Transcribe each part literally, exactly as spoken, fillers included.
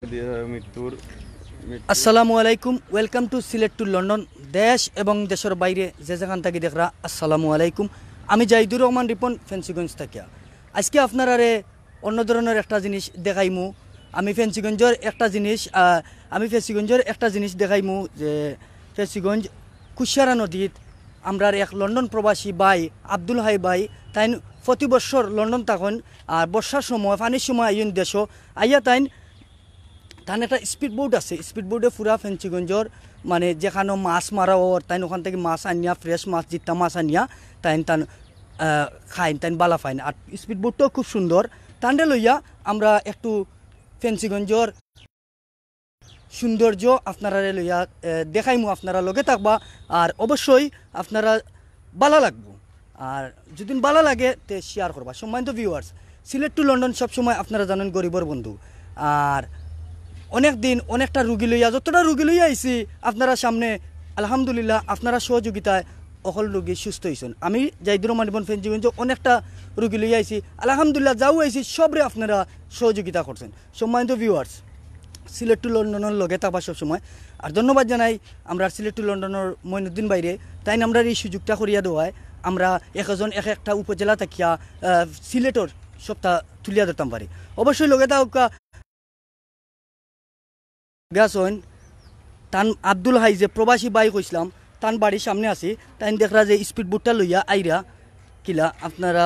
মৃত্যুর মৃত্যু। আসসালামু আলাইকুম, welcome to Sylhet to London. দেশ এবং দেশর বাইরে যে যেখান থাকি দেখরা, আসসালামু আলাইকুম। আমি জাহিদুর রহমান রিপন, ফেঞ্চুগঞ্জ থাকিয়া। আজকে আপনারারে অন্য ধরনের একটা জিনিস দেখাইমু। আমি ফেঞ্চুগঞ্জর একটা জিনিস, আহ, আমি ফেঞ্চুগঞ্জর একটা জিনিস দেখাইমু যে ফেঞ্চুগঞ্জ কুশিয়ারা নদীত আমরার এক লন্ডন প্রবাসী ভাই আব্দুল হাই ভাই, তাইন প্রতি বছর লন্ডন থাকইন। আর বর্ষার সময়, পানির সময় আইন দেশো আইয়া তাইন, তান একটা স্পিড বোট আছে, স্পিড বোটে পুরা ফেঞ্চুগঞ্জর মানে যেখানো মাছ মারা অর, তাইন ওখান থাকি মাছ আনিয়া, ফ্রেশ মাছ, জিত্তা মাছ আনিয়া তাইন তান, আহ, খাইন, তাইন বালা পাইন। আর স্পিড বোটটাও খুব সুন্দর। তানরে লইয়া আমরা একটু ফেঞ্চুগঞ্জর সৌন্দর্য আপনারারে লইয়া, আহ, দেখাইমু, আপনারা লগে থাকবা। আর অবশ্যই আপনারা বালা লাগবো। আর যদি বালা লাগে, তে শেয়ার করবা। সম্মানিত ভিউয়ার্স, সিলেট to লন্ডন সবসময় আপনারা জানেন গরিবর বন্ধু। আর অনেক দিন অনেকটা রুগী লইয়া, যতটা রুগী লইয়া আইছি আপনারা সামনে, আলহামদুলিল্লাহ, আপনারা সহযোগিতায় অকল রুগী সুস্থ হইছেন। আমি জাহিদুর রহমান রিপন ফেঞ্চুগঞ্জ অনেকটা রুগী লইয়া আইছি, আলহামদুলিল্লাহ, যাও আইছি, সবরে আপনারা সহযোগিতা করছেন। সম্মানিত ভিউয়ার্স, সিলেট to লন্ডনর লগে থাকবা সবসময়। আর ধন্যবাদ জানাই আমরা সিলেট to লন্ডনর মইনুদ্দিন ভাইরে, তাইন আমরার এই সুযোগটা করিয়া দেওয়ায় আমরা একজন এক একটা উপজেলা থাকিয়া, আহ, সিলেটর সবটা তুলিয়া ধরতাম পারি। অবশ্যই লগে থাকুক্কা। গেছইন, তান আব্দুল হাই যে প্রবাসী ভাই কইছিলাম, তান বাড়ির সামনে আছি, তাইন দেখরা যে স্পিড বোটটা লইয়া আইরা কিলা আপনারা,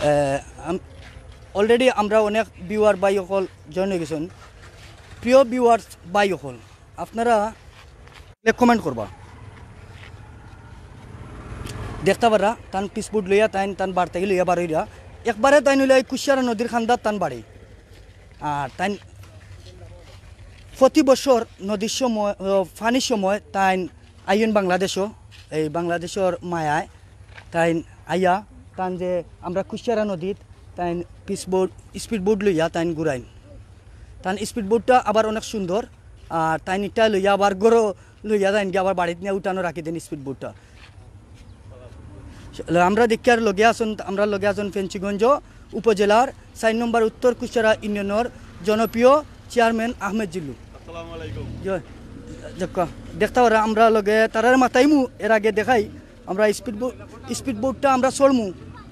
আহ, আম-, already আমরা অনেক ভিউয়ার ভাই অকল জয়েন হয়ে গেছেন। প্রিয় ভিউয়ার্স ভাই অকল, আপনারা কমেন্ট করবা। দেখতা পাররা, তান পিসবুট লইয়া, তাইন তান বাড়ি থাকি লইয়া বার হইরা। একবারে তাইন হইলে এই কুশিয়ারা নদীর খান্দাত তান বাড়ি। আর তাইন প্রতি বছর নদীর সময়, ও, পানির সময় তাইন আইন বাংলাদেশও, এই বাংলাদেশর মায়ায় তাইন আইয়া, তান যে আমরা কুশিয়ারা নদীত তাইন পিসবুট, স্পিড বোট লইয়া তাইন ঘুরাইন। তান স্পিড বোটটা আবার অনেক সুন্দর। আর তাইন ইটা লইয়া আবার গরো লইয়া যাইন গিয়া আবার বাড়িত নিয়ে উঠানো রাখি দেন স্পিড বোটটা। আমরা দেখি আর লগে আছেন, আমরা লগে আছেন ফেঞ্চুগঞ্জ উপজেলার চার নম্বর উত্তর কুশিয়ারা ইউনিয়নের জনপ্রিয় চেয়ারম্যান আহমেদ জিল্লু। আসসালামু আলাইকুম। জয়। দেখো, দেখতে পারা আমরা লগে তারার মাতাইমু, এর আগে দেখাই আমরা স্পিড বোট, স্পিড বোটটা আমরা চড়মু,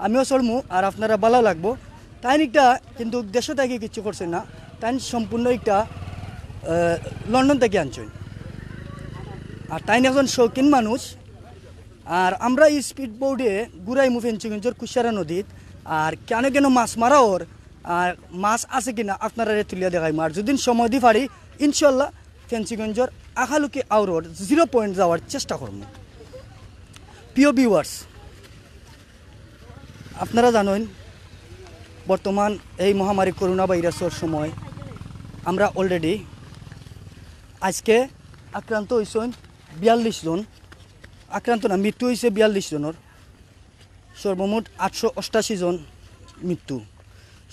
আমিও চড়মু, আর আপনারা ভালো লাগবো। তাইন একটা কিন্তু দেশো থাকি কিছু করছে না, তাইন সম্পূর্ণ একটা, আহ, লন্ডন থাকি আনছইন। আর তাইন একজন শৌখিন মানুষ। আর আমরা এই স্পিড বোটে ঘুরাইমু ফেঞ্চুগঞ্জর কুশিয়ারা নদীত। আর কেন কেন মাছ মারা অর, আর মাছ আছে কিনা আপনারারে তুলিয়া দেখাইমু। আর যদি সময় দি পারি, ইনশাল্লাহ ফেঞ্চুগঞ্জর আখালুকি আওরর জিরো পয়েন্ট যাওয়ার চেষ্টা করমু। প্রিয় ভিউয়ার্স, আপনারা জানেন, বর্তমান এই মহামারী করোনা ভাইরাসর সময় আমরা already আজকে আক্রান্ত হইছইন বিয়াল্লিশ জন, আক্রান্ত না, মৃত্যু হইছে বিয়াল্লিশ জনর, সর্বমোট আটশো অষ্টাশি জন মৃত্যু।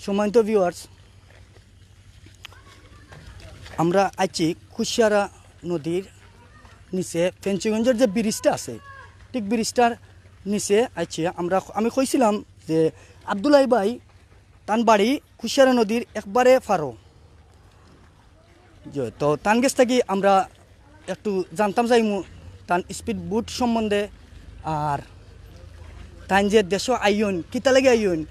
সম্মানিত ভিউয়ার্স, আমরা আইছি কুশিয়ারা নদীর নিচে ফেঞ্চুগঞ্জর যে ব্রিজটা আছে, ঠিক ব্রিজটার নিচে আইছি আমরা। আমি কইছিলাম যে আব্দুল হাই ভাই, তান বাড়ি কুশিয়ারা নদীর একবারে পারো। জি, তো তান গেছ থাকি আমরা একটু জানতাম চাইমু তান স্পিড বোট সম্বন্ধে, আর তাইন যে দেশো আইন, কিতা লাগি আইন,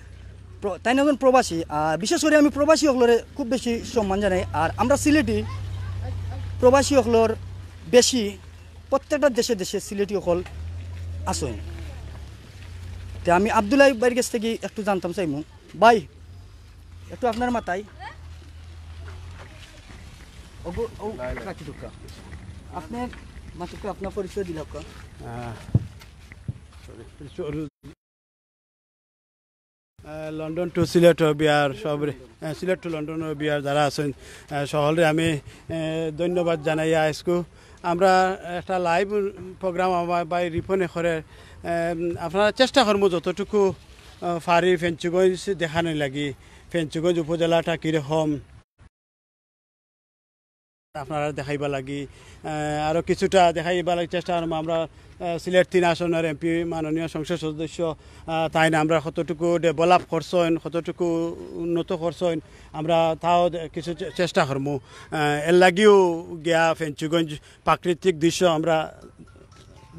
প্র-, তাইন একজন প্রবাসী। আর বিশেষ করে আমি প্রবাসী অকলরে খুব বেশি সম্মান জানাই। আর আমরা সিলেটি প্রবাসী অকলর বেশি, প্রত্যেকটা দেশে দেশে সিলেটি অকল আছইন। তে আমি আব্দুল হাই ভাইর গেছ থাকি একটু জানতাম চাইমু। ভাই, একটু আপনার মাতাই। ওগো, ও, রাখি দুকা। আপনার মাতুকা, আপনার পরিচয় দিলাউক্কা। আহ, sorry, sorry। আহ, লন্ডন to সিলেট বিয়ার সবরে, আহ, সিলেট to লন্ডন বিয়ার যারা আছেন, আহ, সকলরে আমি, আহ, ধন্যবাদ জানাই। আজকু আমরা একটা লাইভ প্রোগ্রাম আমার ভাই রিপনে করে, আহ, আপনারা চেষ্টা করবো যতটুকু, আহ, পারি ফেঞ্চুগঞ্জ দেখানোর লাগি, ফেঞ্চুগঞ্জ উপজেলাটা কীরকম। আপনারা দেখাইবা লাগি, আহ, আরো কিছুটা দেখাইবা লাগি চেষ্টা করমু। আমরা, আহ, সিলেট তিন আসনর এমপি মাননীয় সংসদ সদস্য, আহ, তাইন আমরা কতটুকু ডেভেলপ করছইন, কতটুকু উন্নত করছইন, আমরা তাও দে-, কিছু চে-, চেষ্টা করমু। আহ, এর লাগিও গিয়া ফেঞ্চুগঞ্জ প্রাকৃতিক দৃশ্য আমরা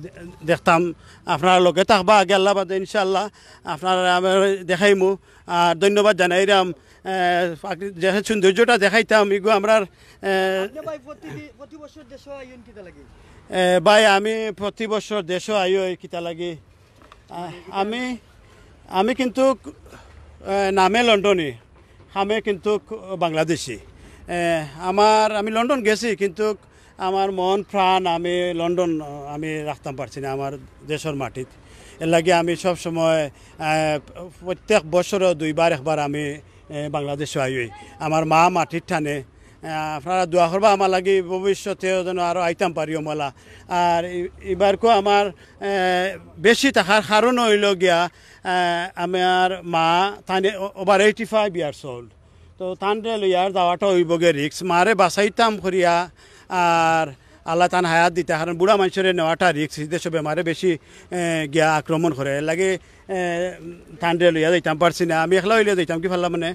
দে-, দেখতাম। আপনারা লগে থাকবা আগে আল্লাহ বাদে ইনশাআল্লাহ আপনারা আমরা দেখাইমু। আর ধন্যবাদ জানাইরাম, আহ, প্রাকৃ-, যে সৌন্দর্যটা দেখাইতাম এগু আমরার, আহ, আপনি ভাই প্রতিদি-, প্রতি বছর দেশো আইন কিতা লাগে? এ, ভাই, আমি প্রতি বছর দেশো আই ওই কিতা লাগি। আ, আমি, আমি কিন্তু, এ, নামে লন্ডনী, কামে কিন্তু বাংলাদেশি। এ, আমার, আমি লন্ডন গেছি, কিন্তু আমার মন প্রাণ আমি লন্ডন, আমি রাখতাম পারছি না আমার দেশর মাটিত। এর লাগি আমি সব সময়, এ, প্রত্যেক বছরও দুইবার একবার আমি, এ, বাংলাদেশো আই ওই। আমার মা মাটির টানে আহ, আপনারা দোয়া করবা আমার লাগি, ভবিষ্যতে যেন আরো আইতাম পারি অমলা। আর ই-, এবারকু আমার, আহ, বেশি থাকার কারণ অইলো গিয়া, আহ, আমার মা তানে ও-, over eighty five years old। তো তানরে লইয়ার যাওয়াটা অইবো গে রিস্ক। মারে বাঁচাইতাম করিয়া, আর আল্লাহ তান হায়াত দিতা, কারণ বুড়া মানষরে নেওয়াটা রিস্ক, দেশো বেমারে বেশি, আহ, গিয়া আক্রমণ করে। এর লাগি, আহ, তানরে লইয়া যাইতাম পারছি না, আমি একলা অইলে যাইতাম কি পারলাম মানে।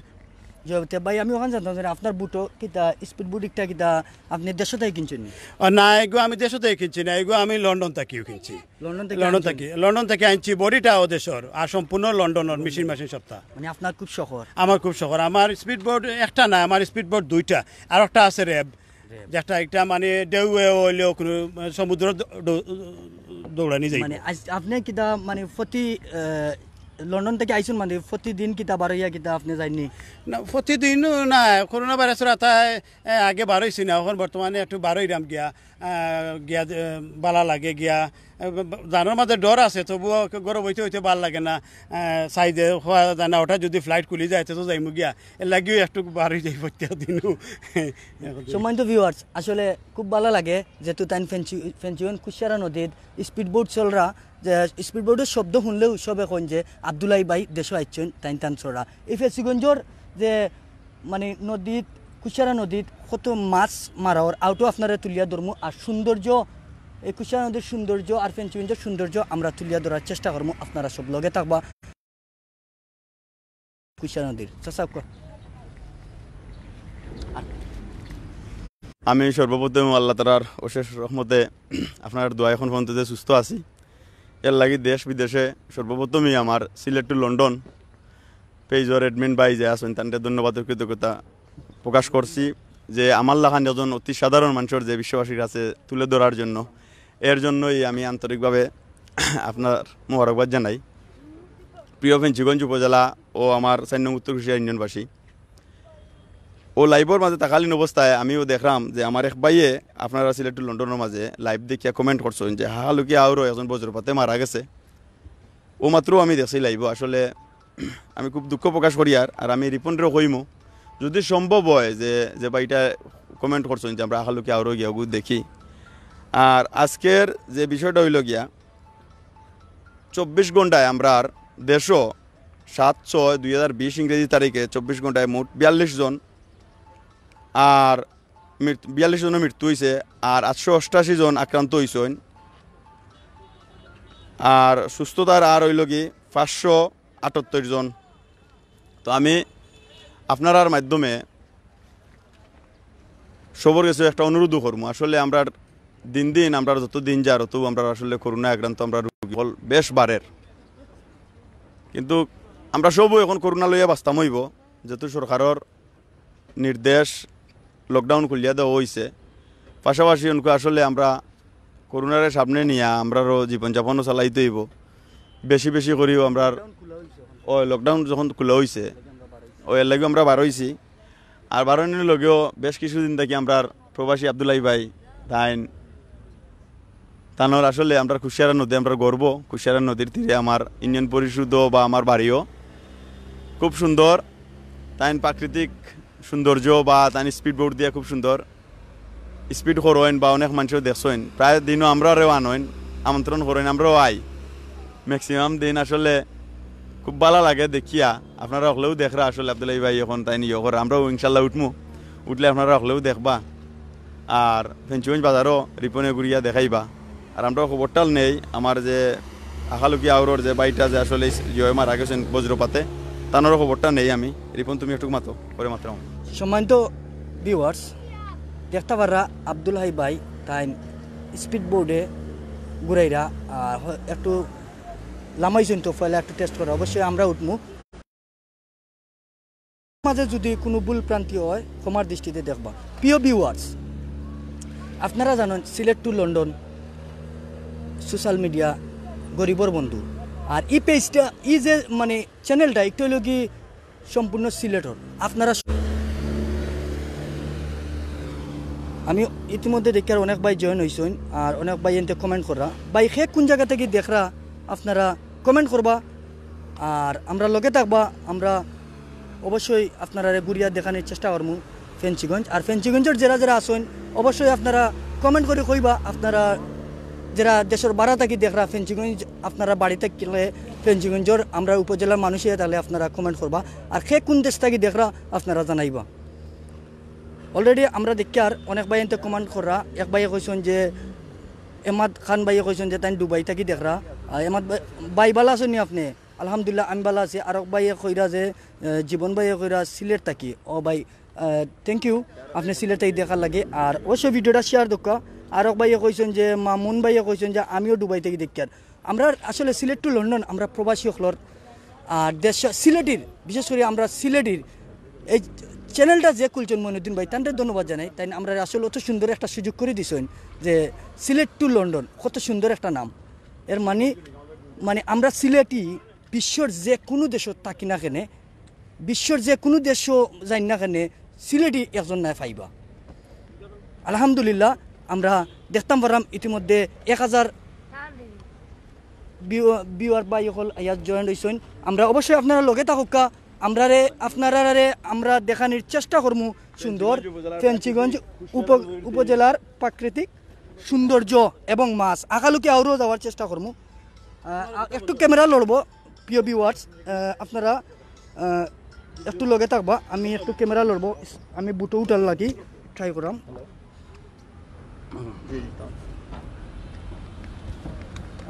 জি, তে ভাই, আমি অখান জানতাম যে আপনার বুটো কিতা, স্পিড বুট একটা কিতা, আপনি দেশো থাকি কিনছইন নি? ও না, এগু আমি দেশো থাকি কিনছি না, এগু আমি লন্ডন থাকিও কিনছি। লন্ডন থাকি লন্ডন আনছইন? থাকি, লন্ডন থাকি আনছি, বডিটাও দেশর, আর সম্পূর্ণ লন্ডনর, মেশিন মেশিন সপ্তাহ। মানে আপনার খুব শখর? আমার খুব শখর। আমার স্পিড বোট একটা না, আমার স্পিড বোট দুইটা, আর একটা আছে রেব, রেব। যেটা একটা মানে ঢেউয়ে অইলেও কোনো সমুদ্র দৌ-, দৌ-, দৌড়ানি যায়। মানে আজ আপনি কিতা মানে প্রতি, আহ, লন্ডন থাকি আইছইন মানে প্রতিদিন কিতা বারইয়া কিতা আপনি যাইননি? না, প্রতিদিনও না, করোনা ভাইরাসর আতায়, এ, আগে বারইছি না, অখন বর্তমানে একটু বারইরাম গিয়া, আহ, গিয়া, এ, বালা লাগে গিয়া। এ, ব-, ব-, জানর মাঝে ডর আছে, তবুও ঘরো বইতে বইতে বালা লাগে না। আহ, সাইডে খোয়া যায় না, ওটা যদি ফ্লাইট খুলি যায়, তো যাইমু গিয়া। এর লাগিও একটু বারই যাই প্রত্যেক দিনও। সম্মানিত ভিউয়ার্স, আসলে খুব বালা লাগে, যেহেতু তাইন ফেঞ্চু-, ফেঞ্চুগঞ্জ কুশিয়ারা নদীর স্পিড বোট চলরা, যে স্পিড বোটর শব্দ শুনলেও সবে কইন যে আব্দুল্লাহ ভাই দেশো আইছইন, তাইন তান চলরা। এই ফেঞ্চুগঞ্জর যে মানে নদীত, কুশিয়ারা নদীত কত মাছ মারা অর, অউটাও আপনারে তুলিয়া ধরমু। আর সৌন্দর্য, এই কুশিয়ারা নদীর সৌন্দর্য আর ফেঞ্চুগঞ্জর সৌন্দর্য আমরা তুলিয়া ধরার চেষ্টা করমু, আপনারা সব লগে থাকবা। কুশিয়ারা নদীর চাচা, কো। আমি সর্বপ্রথম আল্লাহ তাআলার অশেষ রহমতে আপনার দোয়া এখন পর্যন্ত যে সুস্থ আছি, এর লাগি দেশ বিদেশে সর্বপ্রথমই আমার সিলেট to লন্ডন পেজর অ্যাডমিন ভাই যে আছইন, তানরে ধন্যবাদ ও কৃতজ্ঞতা প্রকাশ করছি যে আমার লাখান একজন অতি সাধারণ মানষর যে বিশ্ববাসীর কাছে তুলে ধরার জন্য, এর জন্যই আমি আন্তরিকভাবে আপনার মোবারকবাদ জানাই। প্রিয় ফেঞ্চুগঞ্জ উপজেলা ও আমার চার নং উত্তর কুশিয়ারা ইউনিয়নবাসী, ও লাইভর মাঝে থাকালীন অবস্থায় আমিও দেখলাম যে আমার এক ভাইয়ে আপনারা সিলেট to লন্ডনর মাঝে লাইভ দেখিয়া কমেন্ট করছইন যে হাহালুকি আউরও একজন বজ্রপাতে মারা গেছে। ও মাত্র আমি দেখছি লাইভও। আসলে আমি খুব দুঃখ প্রকাশ করিয়ার, আর আমি রিপনরেও কইমু, যদি সম্ভব হয় যে, যে ভাইটা কমেন্ট করছইন যে আমরা হাহালুকি আউরও গিয়া ওগু দেখি। আর আজকের যে বিষয়টা অইলো গিয়া, চব্বিশ ঘন্টায় আমরার দেশো সাত ছয় দুই হাজার বিশ ইংরেজি তারিখে চব্বিশ ঘন্টায় মোট বিয়াল্লিশ জন, আর মৃত্যু, বিয়াল্লিশ জনর মৃত্যু অইছে, আর আটশো অষ্টাশি জন আক্রান্ত অইছইন, আর সুস্থতার আর অইলো গি পাঁচশো আটাত্তর জন। তো আমি আপনারার মাধ্যমে সবর গেছে একটা অনুরোধও করমু। আসলে আমরার দিন দিন, আমরার যত দিন যার, অত আমরার আসলে করোনা আক্রান্ত আমরার রোগী অকল বেশ বাড়ের। কিন্তু আমরা সবও এখন করোনা লইয়া বাঁচতাম অইবো, যেহেতু সরকারর নির্দেশ, লকডাউন খুলিয়া দেওয়া অইছে। পাশাপাশি অনকু আসলে আমরা করোনারে সামনে নিয়া আমরারও জীবনযাপনও চালাইতে অইবো। বেশি বেশি করিও আমরার, ও লকডাউন যখন খোলা অইছে, ও এর লাগিও আমরা বারইছি। আর বারইনর লগেও বেশ কিছুদিন থাকি আমরার প্রবাসী আব্দুল্লাহ ভাই, তাইন, তানর আসলে আমরার কুশিয়ারা নদী, আমরার গর্ব, কুশিয়ারা নদীর তীরে আমার ইউনিয়ন পরিষদও বা আমার বাড়িও খুব সুন্দর। তাইন প্রাকৃতিক সৌন্দর্য বা তাইন স্পিড বোট দিয়া খুব সুন্দর স্পিড করইন বা অনেক মানষেও দেখছইন, প্রায় দিনও আমরারেও আনইন, আমন্ত্রণ করইন, আমরাও আই। ম্যাক্সিমাম দিন আসলে খুব বালা লাগে দেখিয়া। আপনারা হকলেও দেখরা আসলে আব্দুল্লাহ ভাই এখন তাইন ইয়ে করে, আমরাও ইনশাল্লাহ উঠমু, উঠলে আপনারা হকলেও দেখবা। আর ফেঞ্চুগঞ্জ বাজারও রিপনে ঘুরিয়া দেখাইবা। আর আমরাও খবরটা নেই, আমার যে আখালুকি আউরর যে ভাইটা যে আসলে জয় মারা গেছইন বজ্রপাতে, তানরও খবরটা নেই আমি। রিপন, তুমি একটু মাতো, পরে মাত্র। সম্মানিত ভিউয়ার্স, দেখতা পাররা আব্দুল হাই ভাই তাইন স্পিড বোর্ডে ঘুরাইরা, আর হ-, একটু লামাইছইন তো, পয়লা একটু টেস্ট করা, অবশ্যই আমরা উঠমু। মাঝে যদি কুনু ভুল ভ্রান্তি অয়, ক্ষমার দৃষ্টিতে দেখবা। প্রিয় ভিউয়ার্স, আপনারা জানইন Sylhet to London social media গরিবর বন্ধু। আর ই পেজটা, ই যে মানে চ্যানেলটা, একটা অইলো কি সম্পূর্ণ সিলেটর। আপনারা স-, আমি ইতিমধ্যে দেখিয়ার অনেক ভাই জয়েন অইছইন, আর অনেক ভাই এনতে কমেন্ট কররা। ভাই, কে কুন জাগা থাকি দেখরা, আপনারা কমেন্ট করবা, আর আমরার লগে থাকবা। আমরা অবশ্যই আপনারারে ঘুরিয়া দেখানির চেষ্টা করমু ফেঞ্চুগঞ্জ। আর ফেঞ্চুগঞ্জর যেরা যেরা আছইন, অবশ্যই আপনারা কমেন্ট করি কইবা, আপনারা যেরা দেশর বারা থাকি দেখরা ফেঞ্চুগঞ্জ, আপনারা বাড়ি থাকলে ফেঞ্চুগঞ্জর আমরার উপজেলার মানুষ অইয়া থাকলে আপনারা কমেন্ট করবা। আর কে কুন দেশ থাকি দেখরা আপনারা জানাইবা। Already আমরা দেখিয়ার অনেক ভাই এনতে কমেন্ট কররা। এক ভাইয়ে কইছইন যে, এমাদ খান ভাইয়ে কইছইন যে তাইন দুবাই থাকি দেখরা। আর এমাদ ভাই, ভাই ভালা আছইন নি আপনে? আলহামদুলিল্লাহ, আমি ভালা আছি। আরক ভাইয়ে কইরা যে, এ, জীবন ভাইয়ে কইরা সিলেট থাকি। ও ভাই, আহ, thank you, আপনে সিলেট থাকি দেখার লাগি। আর অবশ্যই ভিডিওটা শেয়ার দেউক্কা। আরক ভাইয়ে কইছইন যে, মামুন ভাইয়ে কইছইন যে, আমিও দুবাই থাকি দেখিয়ার। আমরা আসলে সিলেট টু লন্ডন, আমরা প্রবাসী অকলর, আর দেশ সিলেটির, বিশেষ করি আমরা সিলেটির এই চ্যানেলটা যে খুলছইন মইনুদ্দিন ভাই, তানরে ধন্যবাদ জানাই। তাইন আমরারে আসলে অত সুন্দর একটা সুযোগ করি দিছইন যে সিলেট টু লন্ডন, কত সুন্দর একটা নাম। এর মানে, মানে আমরা সিলেটি বিশ্বর যে কুনু দেশো থাকি না কেনে, বিশ্বর যে কুনু দেশো যাই না কেনে, সিলেটি একজন নায় পাইবা। আলহামদুলিল্লাহ, আমরা দেখতাম পারলাম ইতিমধ্যে এক হাজার ভিউ-, ভিউয়ার ভাই অকল আইয়া জয়েন অইছইন। আমরা অবশ্যই আপনারা লগে থাকুক্কা, আমরারে, আপনারারে আমরা দেখানির চেষ্টা করমু সুন্দর ফেঞ্চুগঞ্জ উপ-, উপজেলার প্রাকৃতিক সৌন্দর্য এবং মাছ। আখালুকি আউরও যাওয়ার চেষ্টা করমু। আহ, আ-, একটু ক্যামেরা লড়বো, প্রিয় ভিউয়ার্স, আহ, আপনারা, আহ, একটু লগে থাকবা, আমি একটু ক্যামেরা লড়বো, আমি বুটো উঠার লাগি ট্রাই করাম।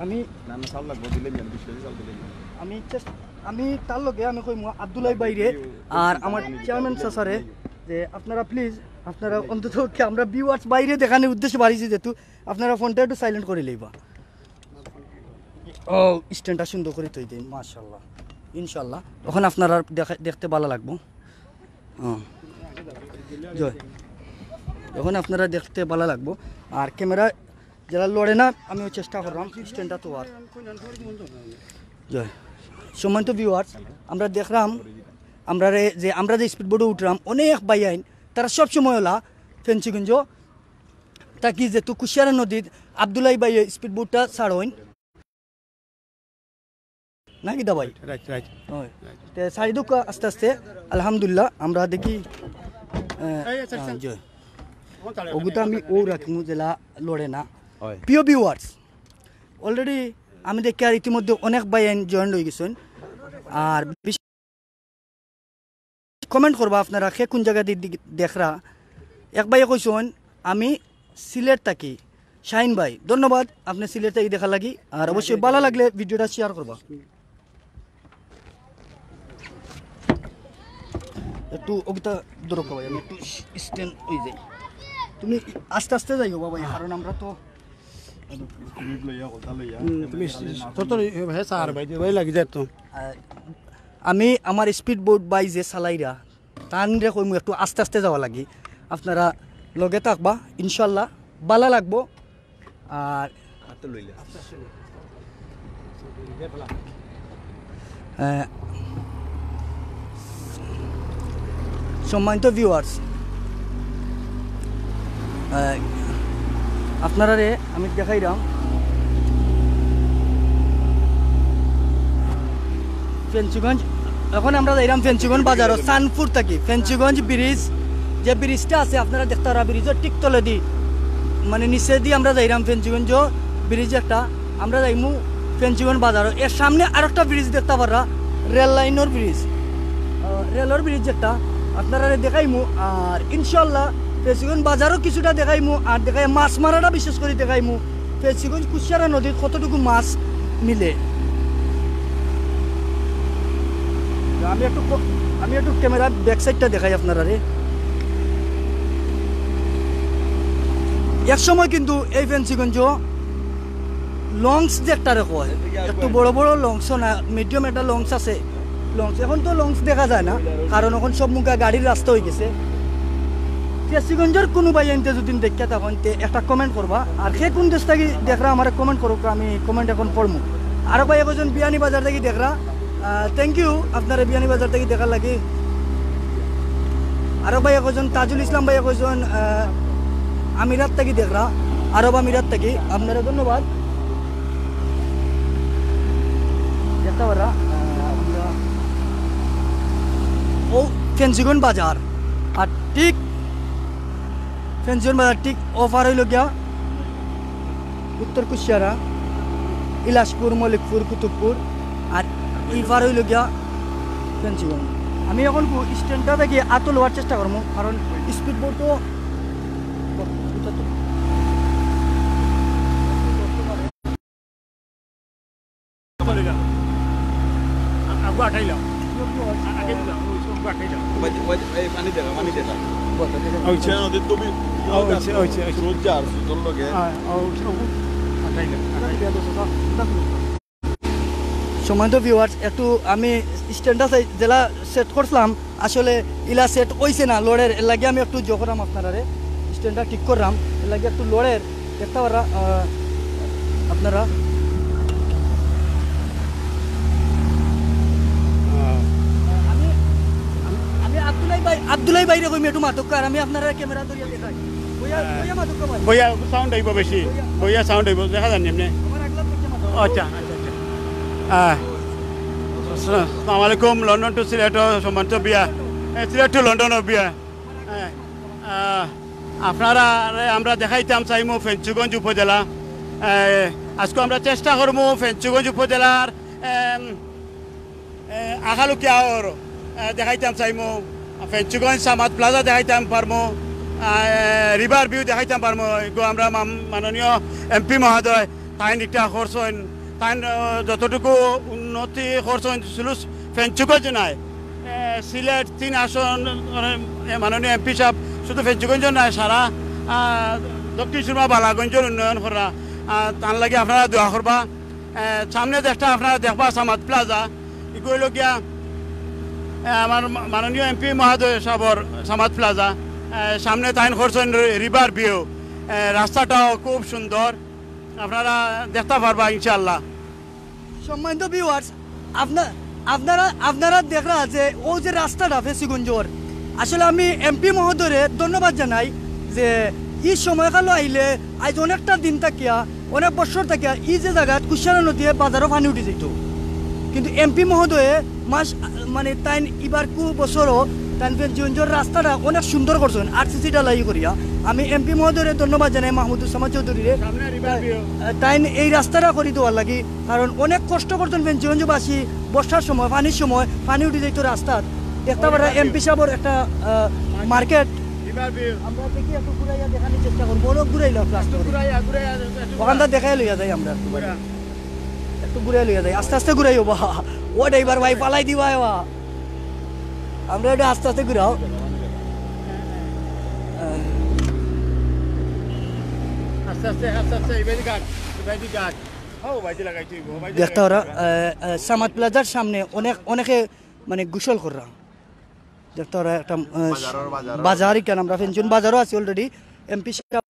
আমি না, না, চাউল লাগবো, দিলে নিয়ে, বিশ কেজি চাউল দিলে নিয়ে। আমি চেষ্টা, আমি তার লগে আমি কইমু আব্দুল্লাহ বাইরে আর আমার চেয়ারম্যান চাচারে যে আপনারা প্লিজ, আপনারা অন্তত কি আমরা ভিউয়ার্স বাইরে দেখানোর উদ্দেশ্যে বাড়িছি যেহেতু, আপনারা ফোনটা একটু সাইলেন্ট করি লইবা। ও, স্ট্যান্ডটা সুন্দর করি থই দেই, মাশাআল্লাহ, ইনশাআল্লাহ। এখন আপনারা দেখা-, দেখতে ভালা লাগবো। ও। জয়। এখন আপনারা দেখতে ভালা লাগবো। আর ক্যামেরা যেরা লড়ে না, আমিও চেষ্টা করলাম স্ট্যান্ডটা থওয়ার। জয়। সম্মানিত ভিউয়ার্স, আমরা দেখলাম, আমরা রে-, যে আমরা যে স্পিড বোটে উঠলাম, অনেক ভাইয়াইন, তারা সব সময় ওলা ফেঞ্চুগঞ্জ থাকি যেহেতু কুশিয়ারা নদীত আব্দুল্লাহ ভাই স্পিড বোটটা ছাড়ইন। নাকি দা ভাই? Right, right. হয়। তে ছাড়ি দেউক্কা আস্তে আস্তে, আলহামদুলিল্লাহ, আমরা দেখি, আহ, এই, আচ্ছা, আচ্ছা। আহ, জয়। ওগুতা আমি ও রাখমু যেলা লড়ে না। হয়। প্রিয় ভিউয়ার্স, already আমি দেখিয়ার ইতিমধ্যে অনেক ভাইয়াইন জয়েন অই গেছইন। আর বিশ কমেন্ট করবা আপনারা, কে কুন জাগা দি দি-, দেখরা। এক ভাইয়ে কইছইন, "আমি সিলেট থাকি।" শাহিন ভাই, ধন্যবাদ, আপনে সিলেট থাকি দেখার লাগি। আর অবশ্যই ভালা লাগলে ভিডিওটা শেয়ার করবা। একটু ওগুতা ধরো ভাই, আমি একটু স্ট্যান্ড অই যাই। তুমি আস্তে আস্তে যাইও বাবা, কারণ আমরা তো হুম, তুমি তো, তো, হে স্যার ভাই, ভাই লাগি যায় তো। আহ, আমি আমার স্পিড বোট ভাই যে চালাইরা, তানরে কইমু একটু আস্তে আস্তে যাওয়া লাগি। আপনারা লগে থাকবা, ইনশাআল্লাহ ভালা লাগবো। আর আহ, সম্মানিত ভিউয়ার্স, আহ, আপনারারে আমি দেখাইরাম ফেঞ্চুগঞ্জ। এখন আমরা যাইরাম ফেঞ্চুগঞ্জ বাজারো, চানপুর থাকি ফেঞ্চুগঞ্জ ব্রিজ, যে ব্রিজটা আছে আপনারা দেখতা পাররা, ব্রিজর ঠিক তলেদি, মানে নিচেদি আমরা যাইরাম ফেঞ্চুগঞ্জ ব্রিজ একটা, আমরা যাইমু ফেঞ্চুগঞ্জ বাজারো। এর সামনে আরেকটা ব্রিজ দেখতা পাররা, রেল লাইনর ব্রিজ, আহ, রেলর ব্রিজ একটা আপনারারে দেখাইমু। আর ইনশাআল্লাহ ফেঞ্চুগঞ্জ বাজারও কিছুটা দেখাইমু, আর দেখাই মাছ মারাটা বিশেষ করি দেখাইমু। ফেঞ্চুগঞ্জ কুশিয়ারা নদীত কতটুকু মাছ মিলে। আমি একটু ক-, আমি একটু camera back side টা দেখাই আপনারারে। এক সময় কিন্তু এই ফেঞ্চুগঞ্জ লঞ্চ যে একটা রেখো হয়, একটু বড় বড় লঞ্চও না, medium একটা লঞ্চ আছে, লঞ্চ। এখন তো লঞ্চ দেখা যায় না, কারণ এখন সব মুখা গাড়ির রাস্তা হয়ে গেছে। ফেঞ্চুগঞ্জের কোনো ভাই এনতে যদি দেখে তখন তে একটা comment করবা, আর সে কোন দেশ থাকি দেখরা আমার comment করুক, আমি comment এখন পড়মু। আরো ভাই একজন বিয়ানীবাজার থাকি দেখরা, থ্যাংক ইউ আপনারা বিয়ানীবাজার থাকি দেখার লাগি। আরো ভাই একজন তাজুল ইসলাম ভাই একজন আহ, আমিরাত থাকি দেখরা, আরব আমিরাত থাকি আপনারা ধন্যবাদ। দেখতে পাররা, আহ, আমরা ও ফেঞ্চুগঞ্জ বাজার, আর ঠিক ফেঞ্চুগঞ্জ বাজার ঠিক ওপার হইল গিয়া উত্তর কুশিয়ারা, ইলাশপুর, মলিকপুর, কুতুবপুর, আর ই পার হইল গিয়া ফেঞ্চুগঞ্জ। আমি এখন স্ট্যান্ডটা থাকি আতো লওয়ার চেষ্টা করবো, কারণ স্পিড বোটও সম্মানিত ভিউয়ার্স, একটু আমি স্ট্যান্ডটা চাই, যেলা সেট করছিলাম, আসলে ইলা সেট হইছে না, লড়ের, এর লাগি আমি একটু জোকরাম আপনারারে, স্ট্যান্ডটা ঠিক করলাম, এর লাগি একটু লড়ের, দেখতে পাররা, আহ, আপনারা। আমি, আমি আব্দুল্লাহ ভাই, আব্দুল্লাহ ভাইরে কইমি একটু মাতক্কা, আর আমি আপনারা ক্যামেরা ধরিয়া দেখাই। বইয়া, হ্যাঁ। বইয়া মাতক্কা ভাই। বইয়া সাউন্ড আইব বেশি। বইয়া। বইয়া সাউন্ড আইব, দেখা যায়নি এমনি। আমার আগলা করছে মাতক্কা। আচ্ছা, আচ্ছা, আচ্ছা। আহ, আসসালামু আলাইকুম, London to সিলেট, সম্মানিত বিয়া। এ, সিলেট to London বিয়া। হ্যাঁ। আহ, আপনারারে আমরা দেখাইতাম চাইমু ফেঞ্চুগঞ্জ উপজেলা। এ, আজকে আমরা চেষ্টা করমু ফেঞ্চুগঞ্জ উপজেলার, এম, এ, আখালুকিয়ার, এ, দেখাইতাম চাইমু। ফেঞ্চুগঞ্জ সামাদ প্লাজা দেখাইতাম পারমু। আ, এ, রিভার ভিউ দেখাইতাম পারমু। এগু আমরা মাম-, মাননীয় এমপি মহোদয় তাইন একটা করছইন, তাইন, আ, যতটুকু উন্নতি করছইন, শুধু ফেঞ্চুগঞ্জ নায়, এ, সিলেট তিন আসন, মানে, এ, মাননীয় এমপি সাহেব শুধু ফেঞ্চুগঞ্জ নায়, সারা, আ, দক্ষিণ সুরমা বালাগঞ্জর উন্নয়ন করা, আ, তার লাগি আপনারা দোয়া করবা। এ, সামনে যেটা আপনারা দেখবা সামাদ প্লাজা, ইগু অইল গিয়া, এ, আমার মা-, মাননীয় এমপি মহোদয় সাহেবর সামাদ প্লাজা। এ, সামনে তাইন করছইন রি-, রিভার ভিউ। এ, রাস্তাটাও খুব সুন্দর, আপনারা দেখতে পারবা ইনশাআল্লাহ। সম্মানিত ভিউয়ার্স, আপনা-, আপনারা, আপনারা দেখরা যে ও যে রাস্তাটা ফেঞ্চুগঞ্জর, আসলে আমি এমপি মহোদয়রে ধন্যবাদ জানাই যে ই সময়কালো আইলে আইজ অনেকটা দিন থাকিয়া, অনেক বছর থাকিয়া ই যে জাগাত কুশিয়ারা নদীয়ে বাজারও পানি উঠি যাইতো, কিন্তু এমপি মহোদয়ে মাস, মানে, তাইন ইবার কু বছরও তাইন ফেঞ্চুগঞ্জর রাস্তাটা অনেক সুন্দর করছইন, আরসিসি ঢালাই করিয়া। আমি এমপি মহোদয়রে ধন্যবাদ জানাই, মাহমুদুজ্জামান চৌধুরীরে। সামনে রিভার ভিউ। তাইন এই রাস্তাটা করি দেওয়ার লাগি, কারণ অনেক কষ্ট করছইন ফেঞ্চুগঞ্জবাসী বর্ষার সময়, পানির সময় পানি উঠি যাইতো রাস্তাত। দেখতে পাররা এমপি সাহেবর একটা, আহ, মার্কেট। River view. আমরা দেখি একটু ঘুরাইয়া দেখানোর চেষ্টা করবো, অনেক ঘুরাইলাম প্লাস একটু করে। ঘুরাইয়া, ঘুরাইয়া, একটু ওখানটা ঘুরাইয়া। দেখাই লইয়া যাই আমরা একটু ঘুরাইয়া। একটু ঘুরাই লইয়া যাই, আস্তে আস্তে ঘুরাই হবা। ও ড্রাইভার ভাই, পালাই দিবা এবার। আমরা একটু আস্তে আস্তে ঘুরাও। আস্তে আস্তে, আস্তে আস্তে, এই বাইদি গাছ, এই বাইদি গাছ। ও, বাইদি লাগাইতে হইব, বাইদি দেখতে লাগাইতে ওরা, হইব। আহ, আহ, সামাদ প্লাজার সামনে অনেক, অনেকে মানে গোসল কররা। দেখতে ওরা একটা, আহ, বাজারও, বাজারও। বাজার এখানে আমরা ফেঞ্চুগঞ্জ বাজারও আছি already। এমপি সাহেব,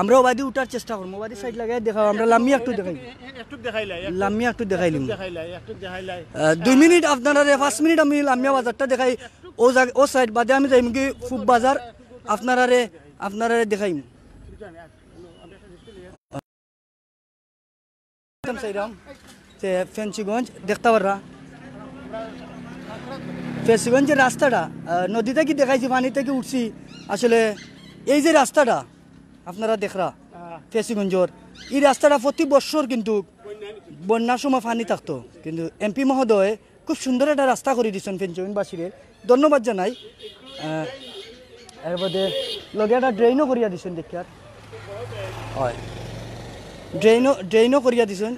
আমরা ওবাদি উঠার চেষ্টা করবো, ওবাদি সাইড লাগাই দেখাও, আমরা লামিয়া একটু দেখাই। এ-, এ-, একটু দেখাইলাই, একটু লামিয়া একটু দেখাইলিমু। দেখাইলাই, একটু দেখাইলাই। আহ, দুই মিনিট আপনারা, পাঁচ মিনিট আমি লামিয়া বাজারটা দেখাই। ও জাগ-, ও সাইড বাদে আমি যাইমু কি ফুব বাজার, আপনারারে, আপনারারে দেখাইমু। চাইরাম যে ফেঞ্চুগঞ্জ দেখতে পাররা, ফেঞ্চুগঞ্জের রাস্তাটা, আহ, নদী থাকি দেখাইছি, পানি থাকি উঠছি। আসলে এই যে রাস্তাটা আপনারা দেখরা ফেঞ্চুগঞ্জর, এই রাস্তাটা প্রতি বছর কিন্তু বন্যার সময় পানি থাকতো, কিন্তু এমপি মহোদয় খুব সুন্দর একটা রাস্তা করি দিছইন ফেঞ্চুগঞ্জবাসীরে, ধন্যবাদ জানাই। আহ, এর বাদে লগে একটা ড্রেইনও করিয়া দিছইন দেখিয়ার। অয়। ড্রেইনও, ড্রেইনও করিয়া দিছইন।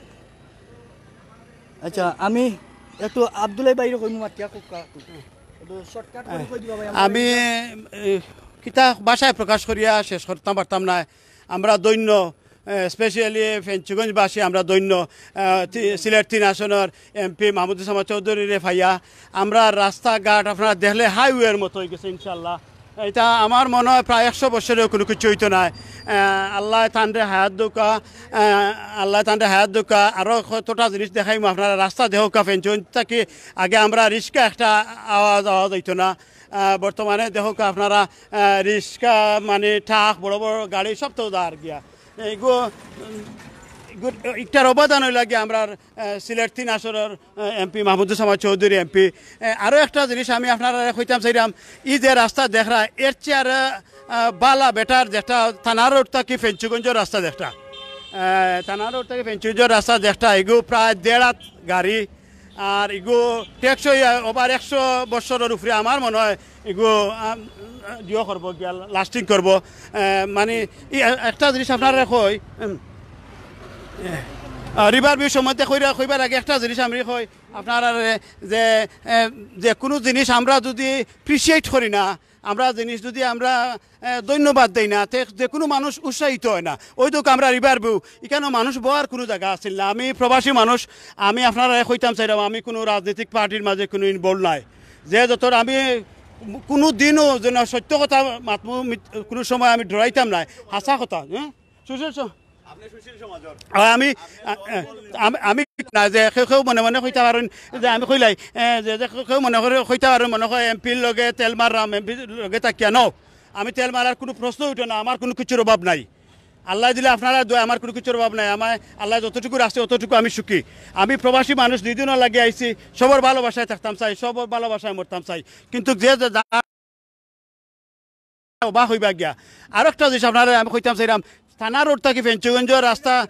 আচ্ছা, আমি একটু আব্দুল্লাহ ভাইরে কইমু মাতিয়া কুক্কা। একটু shortcut করি কই দিবা ভাই, আমরা আমি, এ, কিতা ভাষায় প্রকাশ করিয়া শেষ করতাম পারতাম না। আমরা ধন্য, এ, specially ফেঞ্চুগঞ্জবাসী আমরা ধন্য, এ, তি-, সিলেট তিন আসনর এমপি মাহমুদুজ্জামান চৌধুরীরে পাইয়া। আমরা রাস্তাঘাট আপনারা দেখলে হাইওয়ের মতো অই গেছে ইনশাআল্লাহ। ইটা আমার মনো অয় প্রায় একশো বছরেও কুনু কিচ্ছু অইতো নায়। আহ, আল্লায় তানরে হায়াত দেউক্কা, আহ, আল্লায় তানরে হায়াত দেউক্কা। আরো কতটা জিনিস দেখাইমু আপনারা, রাস্তা দেখউক্কা, ফেঞ্চুগঞ্জ থাকি আগে আমরা রিক্সা একটা আওয়া যাওয়া যাইতো না। আহ, বর্তমানে দেখউক্কা আপনারা, আহ, রিক্সা মানে ট্রাক, বড় বড় গাড়ি সব তো যার গিয়া। এগু, এগু, ইটার অবদান অইলা গিয়া আমরার, আহ, সিলেট তিন আসনর, আহ, এমপি মাহমুদুজ্জামান চৌধুরী এমপি। আহ, আরো একটা জিনিস আমি আপনারারে কইতাম চাইরাম, ই যে রাস্তা দেখরা, এর চেয়ে আর, আহ, বালা বেটার যেটা থানা রোড থাকি ফেঞ্চুগঞ্জর রাস্তা দেখরা, আহ, থানা রোড থাকি ফেঞ্চুগঞ্জর রাস্তা দেখরা, এগু প্রায় দেড় হাত গাড়ি, আর এগু টেকসই, আহ, over একশো বছরর উপরে আমার মনো অয় এগু, আম, ইয়ে করবো, গিয়া lasting করবো। আহ, মানে, ই এ-, একটা জিনিস আপনারারে কই, উম, আহ, River View সম্বন্ধে কইরা, কইবার আগে একটা জিনিস আমি কই আপনারারে যে, আহ, যে কুনু জিনিস আমরা যুদি appreciate করি না, আমরা জিনিস যুদি আমরা, আহ, ধন্যবাদ দেই না, তে যে কুনু মানুষ উৎসাহিত অয় না। অউ দেখউক্কা আমরা River View, ইখানো মানুষ বওয়ার কুনু জাগা আছিল না। আমি প্রবাসী মানুষ, আমি আপনারারে কইতাম চাইরাম, আমি কুনু রাজনৈতিক পার্টির মাঝে কুনু involve নাই। যে যত আমি কুনু দিনও যেন সত্য কথা মাতমু, মিথ-, কুনু সময় আমি ডরাইতাম নায়, হাছা কথা, হ্যাঁ? সুশীল স-, আর আমি, আ, আ, আমি, আমি না যে কেউ কেউ মনে মনে কইতা পারইন যে আমি কইলাই, এ, যে, যে কেউ কেউ মনে করে কইতা পারইন, মনে কয় এমপির লগে তেল মাররাম, এমপির লগে থাকিয়া ন। আমি তেল মারার কুনু প্রশ্ন উঠে না, আমার কুনু কিছুর অভাব নাই। আল্লায় দিলে আপনারার দোয়ায় আমার কুনু কিছুর অভাব নাই। আমার আল্লায় যতটুকু রাখছে অতটুকু আমি সুখী। আমি প্রবাসী মানুষ, দুই দিনর লাগি আইছি, সবর ভালোবাসায় থাকতাম চাই, সবর ভালোবাসায় মরতাম চাই। কিন্তু যে যে যা-, অবাক অইবা গিয়া। আরো একটা জিনিস আপনারারে আমি কইতাম চাইরাম, থানা রোড থাকি ফেঞ্চুগঞ্জর রাস্তা,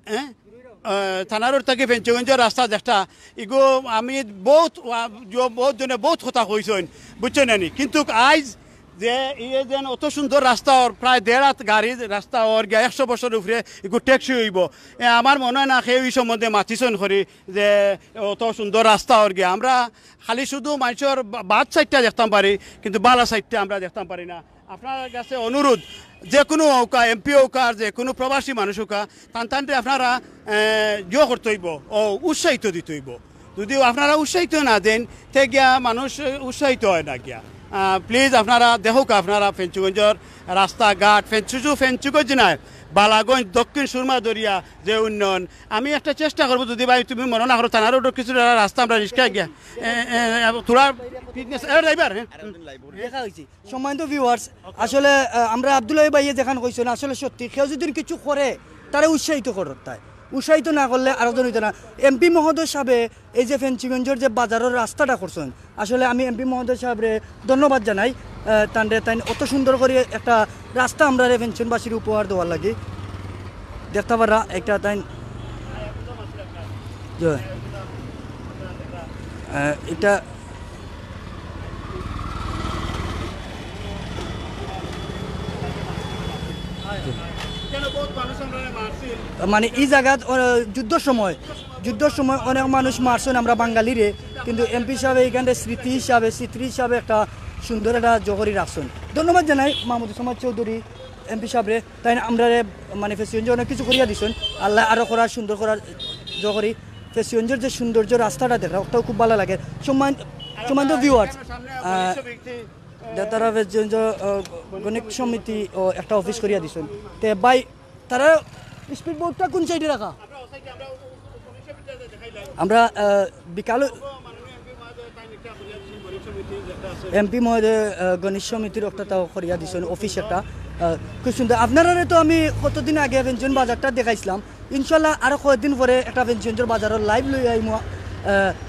হ্যাঁ? আহ, থানা রোড থাকি ফেঞ্চুগঞ্জর রাস্তা যেটা, ইগু আমি বউত, আহ, জ-, বউত জনে বউত কথা কইছইন, বুঝছইন নি? কিন্তু আইজ যে ই যেন অত সুন্দর রাস্তা অর, প্রায় দেড় হাত গাড়ি রাস্তা অর গিয়া একশো বছর উপরে ইগু টেকসই অইবো। এ, আমার মনো অয় না কেউ ই সম্বন্ধে মাতিছইন করি যে অত সুন্দর রাস্তা অর গিয়া। আমরা খালি শুধু মানষর বা-, বাদ সাইডটা দেখতাম পারি, কিন্তু বালা সাইডটা আমরা দেখতাম পারি না। আপনারার গেছে অনুরোধ, যে কুনু অউক্কা, এমপি অউক্কা, আর যে কুনু প্রবাসী মানুষ অউক্কা, তান তানরে আপনারা, এ, ইয়ে করতে অইবো, ও উৎসাহিত দিতে অইবো। যুদি আপনারা উৎসাহিত না দেইন, তে গিয়া মানুষ উৎসাহিত অয় না গিয়া। আহ, please আপনারা দেখউক্কা, আপনারা ফেঞ্চুগঞ্জর রাস্তাঘাট, ফেঞ্চু-, শুধু ফেঞ্চুগঞ্জ নায়, বালাগঞ্জ, দক্ষিণ সুরমা দরিয়া যে উন্নয়ন, আমি একটা চেষ্টা করবো, যুদি ভাই তুমি মনো না করো, থানা রোডর কিছু রাস্তা আমরা রিক্সায় গিয়া, এ, এ, এ, থোড়া ফিটনেস, এ, ড্রাইভার, হ্যাঁ। দেখা অইছে। সম্মানিত ভিউয়ার্স, আসলে, আহ, আমরা আব্দুল্লাহ ভাইয়ে যেখান কইছইন, আসলে সত্যি, কেউ যুদি কিছু করে, তারে উৎসাহিত করতায়। উৎসাহিত না করলে আরো জন অইতো না। এমপি মহোদয় সাবে এই যে ফেঞ্চুগঞ্জর যে বাজারর রাস্তাটা করছইন, আসলে আমি এমপি মহোদয় সাবরে ধন্যবাদ জানাই। আহ, তানরে তাইন অত সুন্দর করি একটা রাস্তা আমরারে ফেঞ্চুগঞ্জবাসীরে উপহার দেওয়ার লাগি। দেখতা পাররা একটা তাইন, জি। আহ, এটা মানে ই জাগাত, আহ, যুদ্ধর সময়, যুদ্ধর সময় অনেক মানুষ মারছইন আমরা বাঙালিরে, কিন্তু এমপি সাবে ইখানরে স্মৃতি হিসাবে, স্মৃতি হিসাবে একটা সুন্দর একটা জহরি রাখছইন। ধন্যবাদ জানাই মাহমুদুজ্জামান চৌধুরী এমপি সাবরে, তাইন আমরারে মানে ফেঞ্চুগঞ্জে অনেক কিছু করিয়া দিছইন। আল্লায় আরো করার, সুন্দর করার জহরি। ফেঞ্চুগঞ্জর যে সৌন্দর্য রাস্তাটা দেখরা, ওটাও খুব ভালা লাগে। সম্মান-, সম্মানিত ভিউয়ার্স, আহ, যারা ফেঞ্চুগঞ্জ, আহ, গণিত সমিতি ও একটা অফিস করিয়া দিছইন। তে ভাই, তারা স্পিড বোটটা কোন সাইডে রাখা? আমরা, আহ, বিকাল এমপি মহোদয়, আহ, গণিত সমিতির একটা তাও করিয়া দিছইন অফিস একটা, আহ, খুব সুন্দর। আপনারারে তো আমি কতদিন আগে ফেঞ্চুগঞ্জ বাজারটা দেখাইছিলাম, ইনশাল্লাহ আরো কয়েকদিন পরে একটা ফেঞ্চুগঞ্জর বাজারর live লই আইমু, আহ,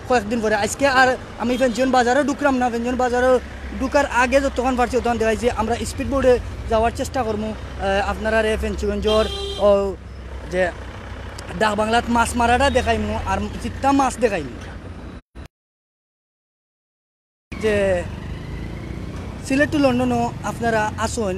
কয়েকদিন পরে। আজকে আর আমি ফেঞ্চুগঞ্জ বাজারো ঢুকরাম না, ফেঞ্চুগঞ্জ বাজারো ঢুকার আগে যতক্ষণ পারছি ততক্ষণ দেখাইছি। আমরা স্পিড বোটে যাওয়ার চেষ্টা করমু, আহ, আপনারারে ফেঞ্চুগঞ্জর ও যে ডাক বাংলাত মাছ মারাটা দেখাইমু আর চিত্তা মাছ দেখাইমু। যে সিলেট টু লন্ডনও আপনারা আসইন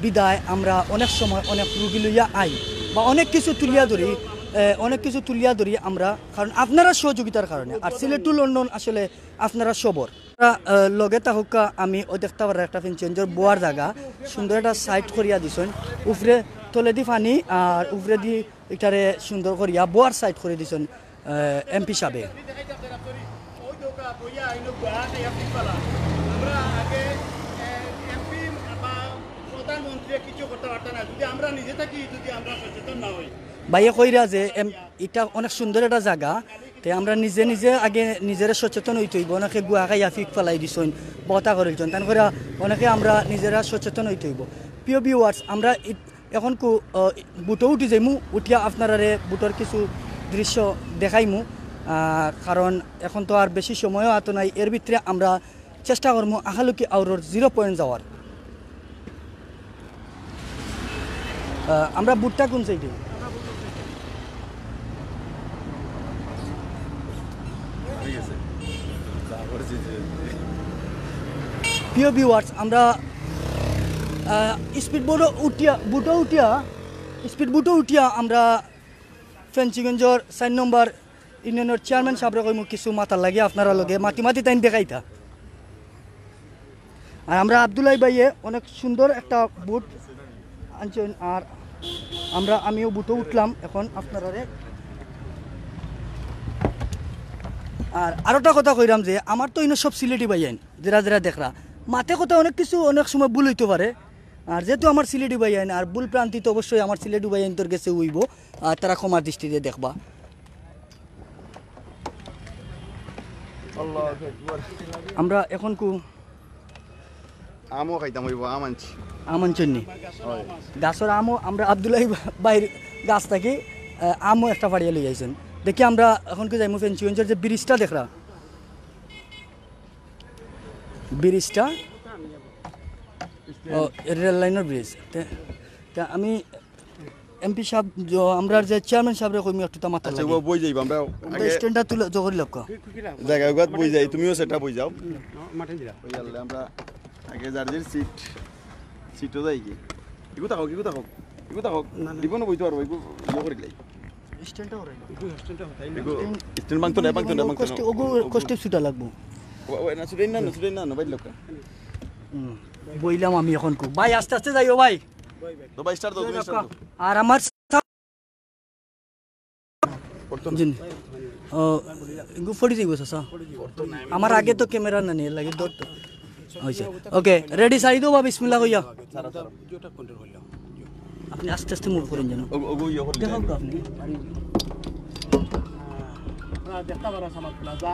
বিদায় আমরা অনেক সময় অনেক রুগী লইয়া আই বা অনেক কিছু তুলিয়া ধরি, এ, অনেক কিছু তুলিয়া ধরি আমরা, কারণ আপনারা সহযোগিতার কারণে। আর সিলেট টু লন্ডন আসলে আপনারা সবর। আপনারা, এ, লগে থাকুক্কা, আমি অউ দেখতা পাররা একটা ফেঞ্চুগঞ্জর বওয়ার জাগা, সুন্দর একটা সাইড করিয়া দিছইন, উপরে তলেদি পানি আর উপরেদি ইটারে সুন্দর করিয়া বওয়ার সাইড করি দিছইন। এমপি সাহেবে। ভাইয়ে কইরা যে এম-, ইটা অনেক সুন্দর একটা জাগা, তে আমরা নিজে নিজে আগে নিজেরে সচেতন অইতে অইবো। অনেকে গুয়া খাইয়া ফিক ফালাই দিছইন, বতা করিলছইন, তান কইরা অনেকে আমরা নিজেরা সচেতন অইতে অইবো। প্রিয় ভিউয়ার্স, আমরা ই-, এখন কু, আহ, বুটো উঠি যাইমু, উঠিয়া আপনারারে বুটোর কিছু দৃশ্য দেখাইমু। আহ, কারণ এখন তো আর বেশি সময়ও আতো নাই, এর ভিতরে আমরা চেষ্টা করমু আখালুকি আউরর জিরো পয়েন্ট যাওয়ার। আহ, আমরা বুটটা কোন সাইডে? প্রিয় ভিউয়ার্স, আমরা, আহ, স্পিড বোটও উঠিয়া, বুটও উঠিয়া, স্পিড বুটও উঠিয়া আমরা ফেঞ্চুগঞ্জর চাইর নম্বর ইউনিয়নর চেয়ারম্যান সাবরে কইমু কিছু মাতার লাগি আপনারা লগে মাতি মাতি তাইন দেখাইতা। আর আমরা আব্দুল্লাহ ভাইয়ে অনেক সুন্দর একটা বুট আনছইন, আর আমরা, আমিও বুটো উঠলাম এখন আপনারারে। আর আরোটা কথা কইরাম যে আমার তো ইনো সব সিলেটি ভাইয়াইন, যেরা যেরা দেখরা, মাতে কথা অনেক কিছু অনেক সময় ভুল অইতো পারে। আর যেহেতু আমার সিলেটি ভাইয়াইন, আর ভুল ভ্রান্তি তো অবশ্যই আমার সিলেটি ভাইয়াইনতর গেছে অইবো, আর তারা ক্ষমার দৃষ্টিতে দেখবা। আমরা এখন কু আমও খাইতাম অইবো, আম আনছি। আম আনছইন নি? গাছর আমও আমরা আব্দুল্লাহ ভাইর গাছ থাকি, আহ, আমও একটা ফাড়িয়া লই আইছইন। দেখি আমরা এখন কু যাইমু ফেঞ্চুগঞ্জর যে ব্রিজটা দেখরা, ব্রিজটা, ও, রেল লাইনর ব্রিজ। তে, তে আমি এমপি সাব, জ-, আমরার যে চেয়ারম্যান সাবরে কইমু একটু তা মাতার লাগি। বই যাইবা, আমরা আমরা আগে স্ট্যান্ডটা তুলে জগরি লক্ষ। জায়গা উগাত বই যাই, তুমিও সেটা বই যাও। ওই আল্লাহ, আমরা আগে যার যার সিট, সিটও যাই কি? ইগু থাকো, ইগু থাকো, ইগু থাকো। না, না। দিব না বইতে পারবো, ইগু ইয়ে করি লাই। স্ট্যান্ডটা ওরাই। ইগু স্ট্যান্ডটা হতাই না। ইগু স্ট্যান্ড ভাঙতো না, ভাঙতো না, ভাঙতো না। কষ্টে, ওগু কষ্টে ছুটা লাগবো। ওই, ওই, না, ছুটাই না, না, ছুটাই না, না, বাইর লোক। হুম। বইলাম আমি এখন খুব। ভাই, আস্তে আস্তে যাইও ভাই। তো ভাই, স্টার্ট দাও, তুমি স্টার্ট দাও। আর আমার জি। ও, এগু ফড়ি যাইবো, চাচা। আমার আগে তো ক্যামেরা না নিয়ে লাগে, ধর তো। হইছে। ওকে, রেডি, সাইড হবা, বিসমিল্লাহ কইয়া। আপনি আস্তে আস্তে মুভ করেন যেন। ও, ওগু ইয়ে করে দেখাও দেন। তো আপনি। আপনারা দেখতা পাররা সামাদ প্লাজা।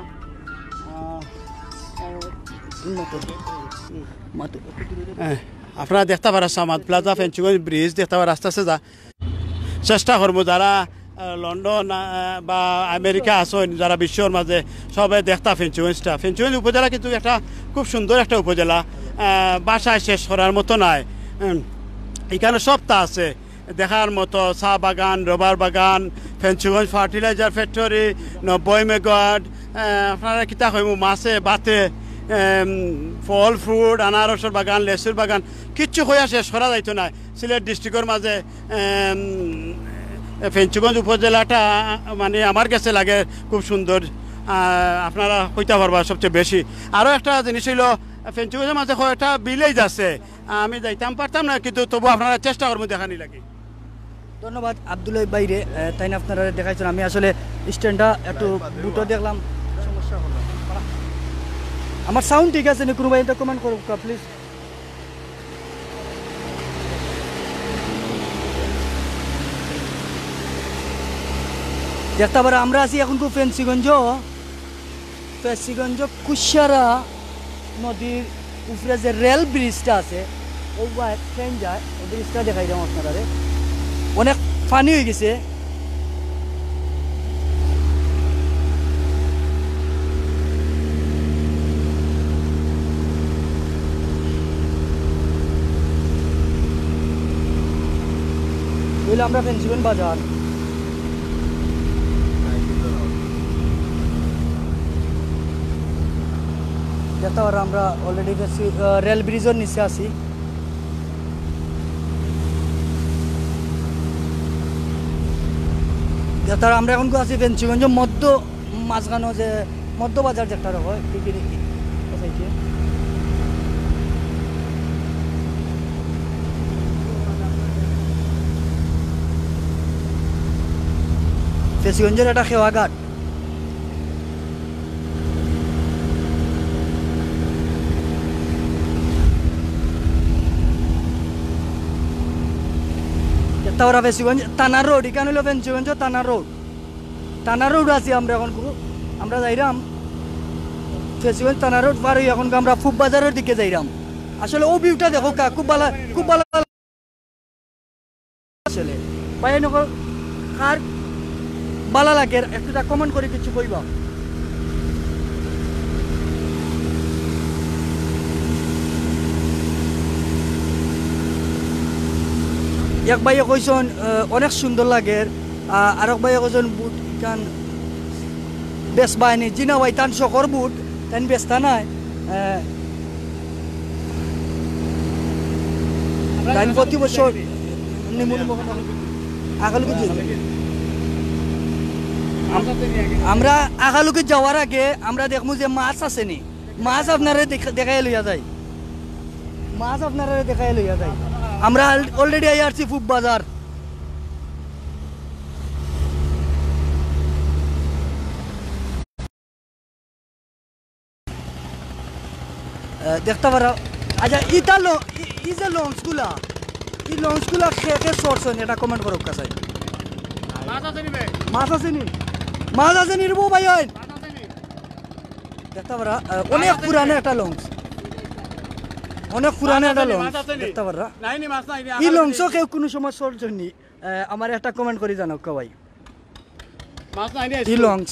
আহ, মাতো। মাতো। হ্যাঁ, আপনারা দেখতা পাররা সামাদ প্লাজা, ফেঞ্চুগঞ্জ ব্রিজ দেখতা পাররা আস্তে আস্তে যা। চেষ্টা করমু যারা, আহ, লন্ডন, আহ, বা আমেরিকা আছইন, যারা বিশ্বর মাঝে সবে দেখতা ফেঞ্চুগঞ্জটা। ফেঞ্চুগঞ্জ উপজেলা কিন্তু একটা খুব সুন্দর একটা উপজেলা। আহ, ভাষায় শেষ করার মতো নায়। উম, এখানে সবতা আছে দেখার মতো, চা বাগান, রাবার বাগান, ফেঞ্চুগঞ্জ ফার্টিলাইজার ফ্যাক্টরি, নব্বই মেগাওয়াট, আহ, আপনারা কিতা কইমু, মাছে, ভাতে, উম, ফল, ফ্রুট, আনারসর বাগান, লেচুর বাগান, কিচ্ছু কইয়া শেষ করা যাইতো নায়। সিলেট ডিস্ট্রিক্টর মাঝে এম, ফেঞ্চুগঞ্জ উপজেলাটা, মানে, আমার গেছে লাগে খুব সুন্দর। আহ, আপনারা কইতা পারবা সবচেয়ে বেশি। আরও একটা জিনিস অইলো, ফেঞ্চুগঞ্জর মাঝে কয়টা ভিলেজ আছে, আমি যাইতাম পারতাম না, কিন্তু তবু আপনারা চেষ্টা করমু দেখানি লাগি। ধন্যবাদ আব্দুল্লাহ ভাইরে, আহ, তাইন আপনারা দেখাইছইন। আমি আসলে স্ট্যান্ডটা একটু বুটো দেখলাম, সমস্যা হলো। আমার সাউন্ড ঠিক আছে নি? কোনো ভাই এটা কমেন্ট করুক প্লিজ। দেখতা পাররা, আমরা আছি এখন খুব ফেঞ্চুগঞ্জ, ফেঞ্চুগঞ্জ কুশিয়ারা নদীর উপরে যে রেল ব্রিজটা আছে, ও বা ট্রেন যায়, ও ব্রিজটা দেখাই দাম আপনারারে। অনেক পানি হয়ে গেছে। অইলো আমরা ফেঞ্চুগঞ্জ বাজার। দেখতে পারো আমরা অলরেডি রেল ব্রিজর নিচে আছি। দেখতে পারো আমরা এখন আছি ফেঞ্চুগঞ্জ মধ্য মাঝখানো যে মধ্য বাজার যেটা হয়, দেখি দেখি। ফেঞ্চুগঞ্জর একটা খেওয়াঘাট। এটা ওরা ফেঞ্চুগঞ্জ থানা রোড, এখান হইলো ফেঞ্চুগঞ্জ থানা রোড। থানা রোড আছি আমরা এখন, খুব আমরা যাইরাম ফেঞ্চুগঞ্জ থানা রোড পার হই এখন আমরা ফুব বাজারের দিকে যাইরাম। আসলে ও ভিউটা দেখো কা, খুব ভালো, খুব ভালো আসলে। ভাই, নকল কার বালা লাগে, একটু তা কমেন্ট করে কিছু কইবা। এক ভাইয়ে কইছন, আহ, অনেক সুন্দর লাগে, আহ, আরক ভাইয়ে কইছন বুট ইখান বেচবায়নি। জি না ভাই, তান শখর বুট, তান বেচতা নাই। আহ, তাইন প্রতি বছর নিমু নিমু আগালুকি যাই। আম-, আমরা আগালুকি যাওয়ার আগে আমরা দেখমু যে মাছ আছে নি, মাছ আপনারে দেখ-, দেখাই লইয়া যাই, মাছ আপনারে দেখাই লইয়া যাই। আমরা আল-, অলরেডি আই আসছি ফুব বাজার। আহ, দেখতে পারো। আচ্ছা, ইটা ল-, ই, ই যে লঞ্চগুলা, ই লঞ্চগুলা খে খে চড়ছইন, এটা কমেন্ট করো কাছে। মাছ আছে নি ভাই? মাছ আছে নি? মাছ আছে নি রে বউ ভাই ওই? মাছ আছে নি? দেখতে পারো, আহ, অনেক পুরানো একটা লঞ্চ, অনেক পুরানো একটা লঞ্চ। দেখতে পারো, নাই নি মাছ নাই নি, ই লঞ্চও কেউ কোনো সময় চড়ছইন নি? আহ, আমার একটা কমেন্ট করি জানাও কা ভাই। মাছ নাই নি ই আজকে। লঞ্চ।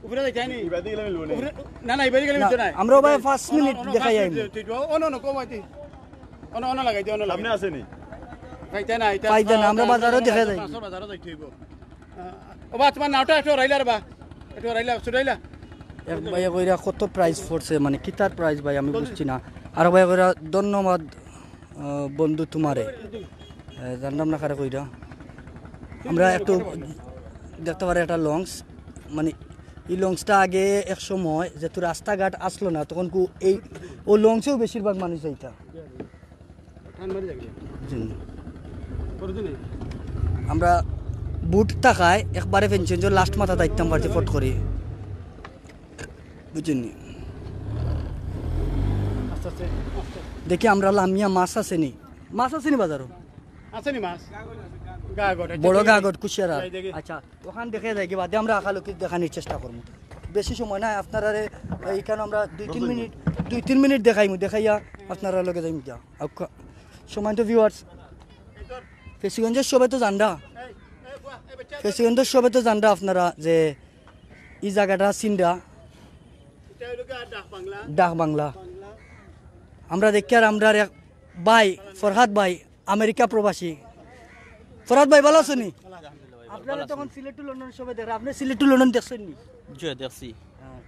উপরে যাইতে হয়নি। ইবাদি গেলে মিলবো নি? উপরে, না, না, ইবাদি গেলে না, মিলতো না। আমরা ভাই পাঁচ অন-, মিনিট অন-, দেখাই পাঁচ আইনি। মিনিট, ঠিক আছে। অন, অন, কম আইতে। অন, অন লাগাইতে, অন লাগাইতে। সামনে আছে নি? পাইতে না, এটা পাইতে না, আমরা বাজারও দেখা যায়। পাঁচশো বাজারও যাইতে হইব। আহ, ও বা, তোমার নাওটা একটু রাইলা রে বা। একটু রাইলা, ছুটাইলা। এক ভাইয়ে কইরা কত প্রাইস পড়ছে, মানে কিতার প্রাইস ভাই আমি বুঝছি না। আর ভাইয়ে কইরা ধন্যবাদ। আহ, বন্ধু তোমারে, আহ, জানলাম না কারে কইরা। আমরা একটু দেখতে পারি একটা লঞ্চ, মানে এই লঞ্চটা আগে এক সময় যেহেতু রাস্তাঘাট আসলো না, তখন কু-, এই ও লঞ্চেও বেশিরভাগ মানুষ যাইতা। জি। আমরা বুট তাকায় একবারে ফেঞ্চুগঞ্জ লাস্ট মাথা দায়িত্ব পারছি ফট করি, বুঝছেন নি? আস্তে আস্তে, আস্তে। দেখি আমরা লামিয়া মাছ আছে নি, মাছ আছে নি বাজারও? আছে নি মাছ? গাগট, আচ্ছা, বড় দেখি। গাগট, কুশিয়ারা। যাই দেখি। আচ্ছা, ওখান দেখে যাই কি বাদে আমরা আকালুকি দেখানির চেষ্টা করমু। বেশি সময় নাই আপনারারে, এইখানে আমরা দুই তিন মিনিট, দুই তিন মিনিট দেখাইমু, দেখাইয়া আপনারা লগে যাইমু গিয়া। আউক্কা, সম্মানিত ভিউয়ার্স, ফেঞ্চুগঞ্জর সবে তো জানরা, ফেঞ্চুগঞ্জর সবে তো জানরা আপনারা যে ই জাগাটা চিনরা। এটা হইলো গিয়া ডাক বাংলা। ডাক বাংলা। বাংলা। আমরা দেখি আর আমরার এক ভাই, ফরহাদ ভাই, আমেরিকা প্রবাসী। ফরহাদ ভাই, ভালা আছো নি? আপনারা তখন সিলেট to লন্ডন সবে দেখরা, আপনি সিলেট to লন্ডন দেখছেন নি? জি, দেখছি। হ্যাঁ।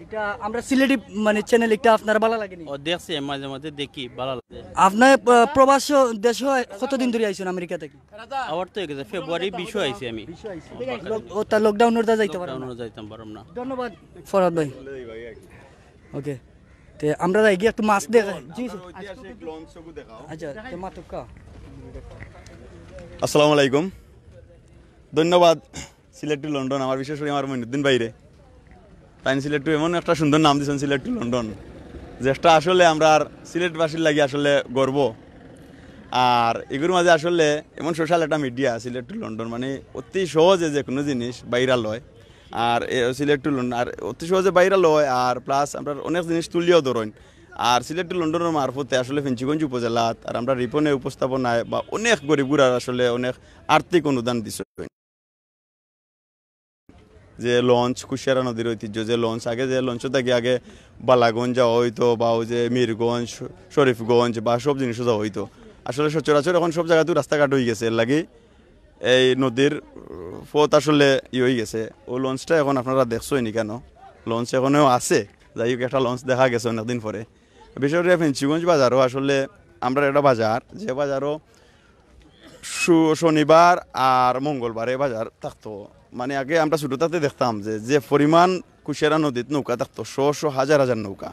এটা আমরা সিলেটি, মানে, চ্যানেল একটা আপনার ভালা লাগে নি? ও, দেখছি, মাঝে মাঝে দেখি, ভালা লাগে। আপনার, আহ, প্রবাস দেশে কতদিন ধরি আইছেন আমেরিকা থাকি? আবার তো হয়ে গেছে, ফেব্রুয়ারি বিশে আইছি আমি। বিশে আইছি। লক-, ও, তা লকডাউনর দা যাইতে পারেন না। লকডাউনর যাইতাম পারলাম না। ধন্যবাদ ফরহাদ ভাই। ওকে, তে আমরা যাই গিয়া একটু মাছ দেখ। জি, জি। ঐতিহাসিক লঞ্চ চকু দেখাও। আচ্ছা, তে মাতুক্কা। আসসালামু আলাইকুম। ধন্যবাদ সিলেট to লন্ডন, আমার বিশেষ করে আমার মইনুদ্দিন ভাইরে। তাইন সিলেট to এমন একটা সুন্দর নাম দিছেন, সিলেট to লন্ডন, যেটা আসলে আমরার সিলেটবাসীর লাগি আসলে গর্ব। আর এগুর মাঝে আসলে এমন সোশ্যাল একটা মিডিয়া, সিলেট to লন্ডন, মানে অতি সহজে যে কোনো জিনিস ভাইরাল হয়। আর এ, সিলেট to লন্ডন, আর অতি সহজে ভাইরাল হয়, আর প্লাস আমরার অনেক জিনিস তুলিয়াও ধরইন। আর সিলেট to লন্ডনর মারফতে আসলে ফেঞ্চুগঞ্জ উপজেলাত আর আমরা রিপনে উপস্থাপনায় বা অনেক গরিব গুড়ার আসলে অনেক আর্থিক অনুদান দিছে। যে লঞ্চ, কুশিয়ারা নদীর ঐতিহ্য, যে লঞ্চ, আগে যে লঞ্চ থাকি আগে বালাগঞ্জ যাওয়া হইতো, বা ওই যে মিরগঞ্জ, শরীফগঞ্জ, বা সব জিনিসও যাওয়া হইতো। আসলে সচরাচর এখন সব জায়গাতেও রাস্তাঘাট হয়ে গেছে, এর লাগি এই নদীর, উম, পথ আসলে ই হয়ে গেছে। ও লঞ্চটা এখন আপনারা দেখছইন নি কেন, লঞ্চ এখনও আছে। যাই হোক, একটা লঞ্চ দেখা গেছে অনেকদিন পরে। বিশেষ করে ফেঞ্চুগঞ্জ বাজারও আসলে আমরার একটা বাজার, যে বাজারও শু-, শনিবার আর মঙ্গলবারে বাজার থাকতো। মানে, আগে আমরা ছোটো থাকতে দেখতাম যে, যে পরিমাণ কুশিয়ারা নদীত নৌকা থাকতো, শ শ হাজার হাজার নৌকা।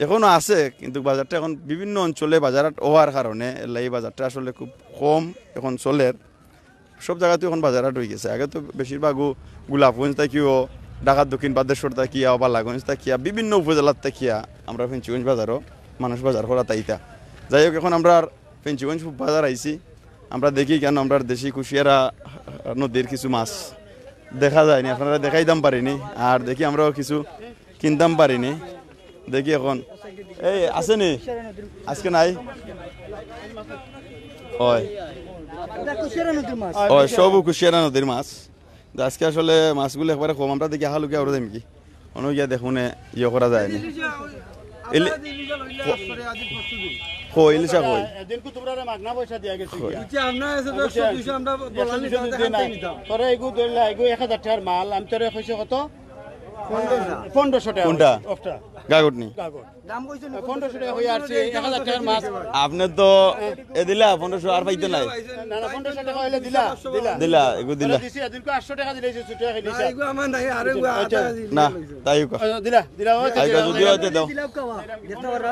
এখনও আছে, কিন্তু বাজারটা এখন বিভিন্ন অঞ্চলে বাজার হাট হওয়ার কারণে এর লাগি বাজারটা আসলে খুব কম এখন চলের। সব জাগাতে এখন বাজার হাট হয়ে গেছে। আগে তো বেশিরভাগও গোলাপগঞ্জ থাকিও, ঢাকার দক্ষিণ বাদেশ্বর থাকিয়া, বালাগঞ্জ থাকিয়া, বিভিন্ন উপজেলার থাকিয়া আমরা ফেঞ্চুগঞ্জ বাজারও মানুষ বাজার করাত আইতা। যাই হোক, এখন আমরা আর ফেঞ্চুগঞ্জ বাজার আইছি। আমরা দেখি কেন আমরা দেশি কুশিয়ারা নদীর কিছু মাছ দেখা যায়নি, আপনারা দেখাইতাম পারিনি। আর দেখি আমরাও কিছু কিনতাম পারিনি। দেখি এখন এই আছে নি, আজকে নাই। হয়, হয়, সবও কুশিয়ারা নদীর মাছ। তো আজকে আসলে মাছগুলো একবারে কম। আমরা দেখি আহালুকি আরো যাইমু কি, অন্য গিয়া দেখুনে ইয়ে করা যায়নি। ইলি-, কো-, কো ইলিশা কই? এদিন কো তোমরা মাগনা পয়সা দিয়া গেছি কই? গিয়া। বুঝছি, আমরা আছে দেড়শো, দুইশো, আমরা বলানি, দুইশো তাতে দিয়ে হাতে নাই। নিতাম। তোরা এগু ধরলা, এগু এক হাজার টাকার মাল, আমি তোরে কইছি কত? পনেরোশো টাকা। কোনটা? ওটা। গাগট নি? গাগট। দাম কইছেন পনেরোশো টাকা হয়ে আসছে, এক হাজার টাকার মাছ। আপনি তো এ দিলা পনেরোশো আর পাইতে নাই। না, না, পনেরোশো টাকা হইলে দিলা, দিলা। দিলা, এগু দিলা। দিছি, এদিন কো আটশো টাকা দিলে, ছোট টাকা দিলে। না, এগু আমার নাই, আরে এগু আচ্ছা। আধা কেজি না, লইছে। তাই হোক। আচ্ছা, দিলা, দিলা, ওই তাই হোক, যদিও হয়তো দাও। দিলাও কাওয়া, দেখতে পাররা।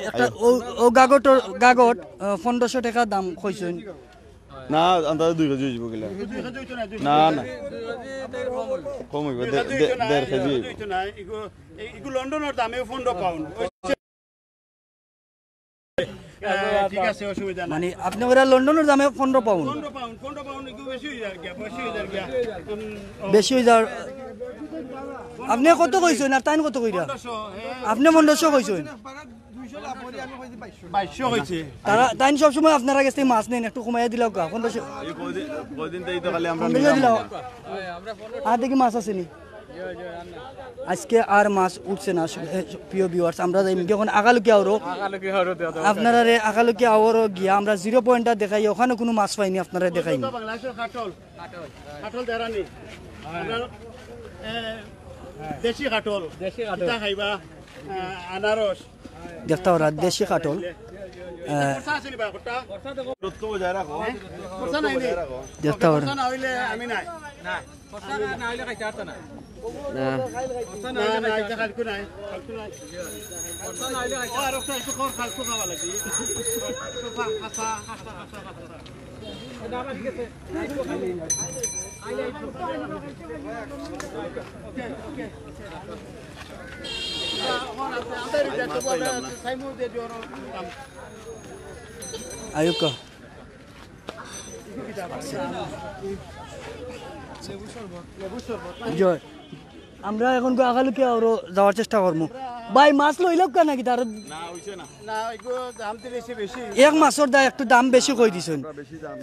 একটা ও, ও গাগটর, গাগট, আহ, পনেরোশো টাকা দাম কইছেন। না, আন্দাজে দুই কেজি হইব কিলা। দুই কেজি হইতো না, দুই না, কেজি। না। কম হইব, দুই দে-, কেজি দে-, হইতো না, দেড় কেজি দুই হইব। কেজি হইতো না। ইগু, এই, ইগু লন্ডনর দামে পনেরো পাউন্ড। হ্যাঁ, ঠিক আছে, অসুবিধা নাই। মানে, আপনি ওরা লন্ডনর দামে পনেরো পাউন্ড। পনেরো পাউন্ড, পনেরো পাউন্ড ইগু বেশি হয়ে যার গিয়া, বেশি হয়ে যার গিয়া। উম, ও। বেশি হয়ে যার। আপনি কত কইছেন আর তাইন কত কইরা? পনেরোশো, হ্যাঁ। আপনি পনেরোশো কইছেন? বাইশশো কইছে। তারা, তাইন সবসময় আপনারা গেছে মাছ নেন, একটু কমাইয়া দিলাও কা, পনেরোশো। এই কয়দিন, কয়দিন তাই তো খালি আমরা পনেরোশো নিলাম দিলাও। না। আর দেখি মাছ আছে নি? আজকে আর মাছ উঠছে না আসলে, এ, প্রিয় viewers, আমরা যাই এখন আগালুকি আওরো। আগালুকি আওরো দেওয়া দরকার। আপনারারে আগালুকি আওরো গিয়া আমরা জিরো পয়েন্টটা দেখাই, ওখানে কোনো মাছ পাইনি, আপনারা দেখাইনি। বাংলাদেশের কাঠল। কাঠল দেরানি। আপনার, এ, দেশি কাঠল। দেশি কাঠল। কিতা খাইবা? আ, আনারস। দেখতা পাররা, দেশি কাঠল। আ, খরচা আছে নি বা, খরচা? খরচা নাই নি? দেখতা পাররা। খরচা না হইলে আমি নাই। না, খরচা না, না হইলে খাইতে পারতো না। না। খরচা না না, হইলে না, খাইতে এটা পারতো না। কালকে নাই, কালকে নাই। খরচা না হইলে খাইতে ও, আর একটা একটু খর, কালকে খাওয়া লাগে। খা, খা, খা, খা, খা, খা। আয়ুকা। জয়। আমরা এখন গো আগালুকি আরো যাওয়ার চেষ্টা করমু। ভাই, মাছ লইলাম কেন নাকি তার? না, হইছে না। না, এগু দাম তো বেশি, বেশি। এক মাছর দা একটু দাম বেশি কই দিছেন।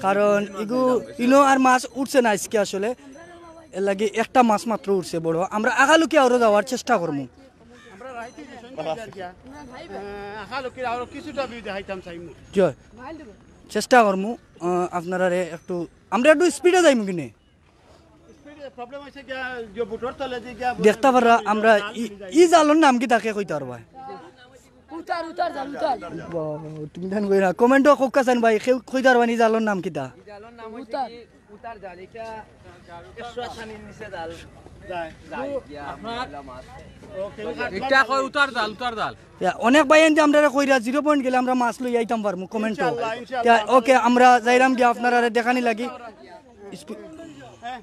কারণ এগু ইনো আর মাছ উঠছে না আজকে আসলে। এর লাগি একটা মাছ মাত্র উঠছে বড়। আমরা আগালুকি আরো যাওয়ার চেষ্টা করমু। আমরা রাইতে যে সন্ধ্যা যার গিয়া, আহ, আগালুকি আরো কিছুটা view দেখাইতাম চাইমু। জয়। চেষ্টা করমু, আহ, আপনারারে একটু, আমরা একটু speed-এ যাইমু কিনে। Speed-এ problem হইছে গিয়া, যে বুটর তলে যে গিয়া দেখতা পাররা, আমরা ই, ই জালর নাম কিতা কে কইতা পারবা? উতার, উতার জাল, উতার। বাহ, তুমি জান কইরা, comment-ও কউক্কা চাইন ভাই, কেউ কইতা পারবা নি জালর নাম কিতা? জালর নাম হইছে উতার। কি? উতার জাল, এটা একশো আশানির নিচে জাল। যায়। যায়, গিয়া, আপনার ময়লা মাছ। এটা কয় উতার জাল, উতার জাল। ইয়া, অনেক ভাই এনতে আমরারে কইরা zero point গেলে আমরা মাছ লই আইতাম পারমু, comment-ও। ইনশাআল্লাহ, ইনশাআল্লাহ। ইয়া, OK, আমরা যাইরাম গিয়া আপনারারে দেখানি লাগি। স্পি-, হ্যাঁ।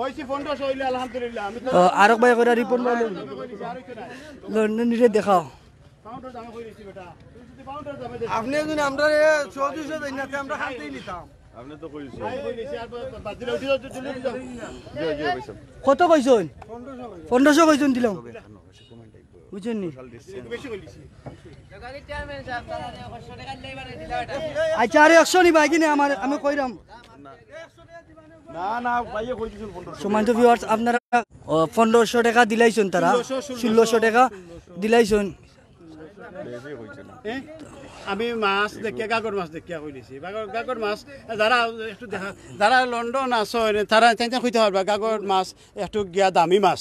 ওইসি পনেরোশো হইলে আলহামদুলিল্লাহ। আমি তো আহ, আরক ভাই কইরা রিপন ভাই লই। লন্ডনীরে দেখাও। আপনি যদি আমরা এ চৌদ্দশো দেন না, তে আমরা খাইতেই নিতাম। আপনি তো কইছেন। জি, জি, ভাই সাহেব। কত কইছেন? পনেরোশো কইছেন, দিলাম। বুঝছেন নি? আচ্ছা, আরে একশো নিবা, কি নে আমার, আমি কইরাম। না, না, ভাইয়ে কই দিছইন পনেরোশো। সম্মানিত viewers, আপনারা, ও, পনেরোশো টাকা দিলাইছইন তারা, ষোলোশো, ষোলোশো। ষোলোশো টাকা দিলাইছইন। বেশি কইছে না। এ? আমি মাছ দেখিয়া, গাগর মাছ দেখিয়া কই দিছি। গাগর, গাগর মাছ, যারা একটু দেখা, যারা লন্ডন আছো, তারা চাইতে কইতে পারবা, গাগর মাছ একটু গিয়া দামি মাছ।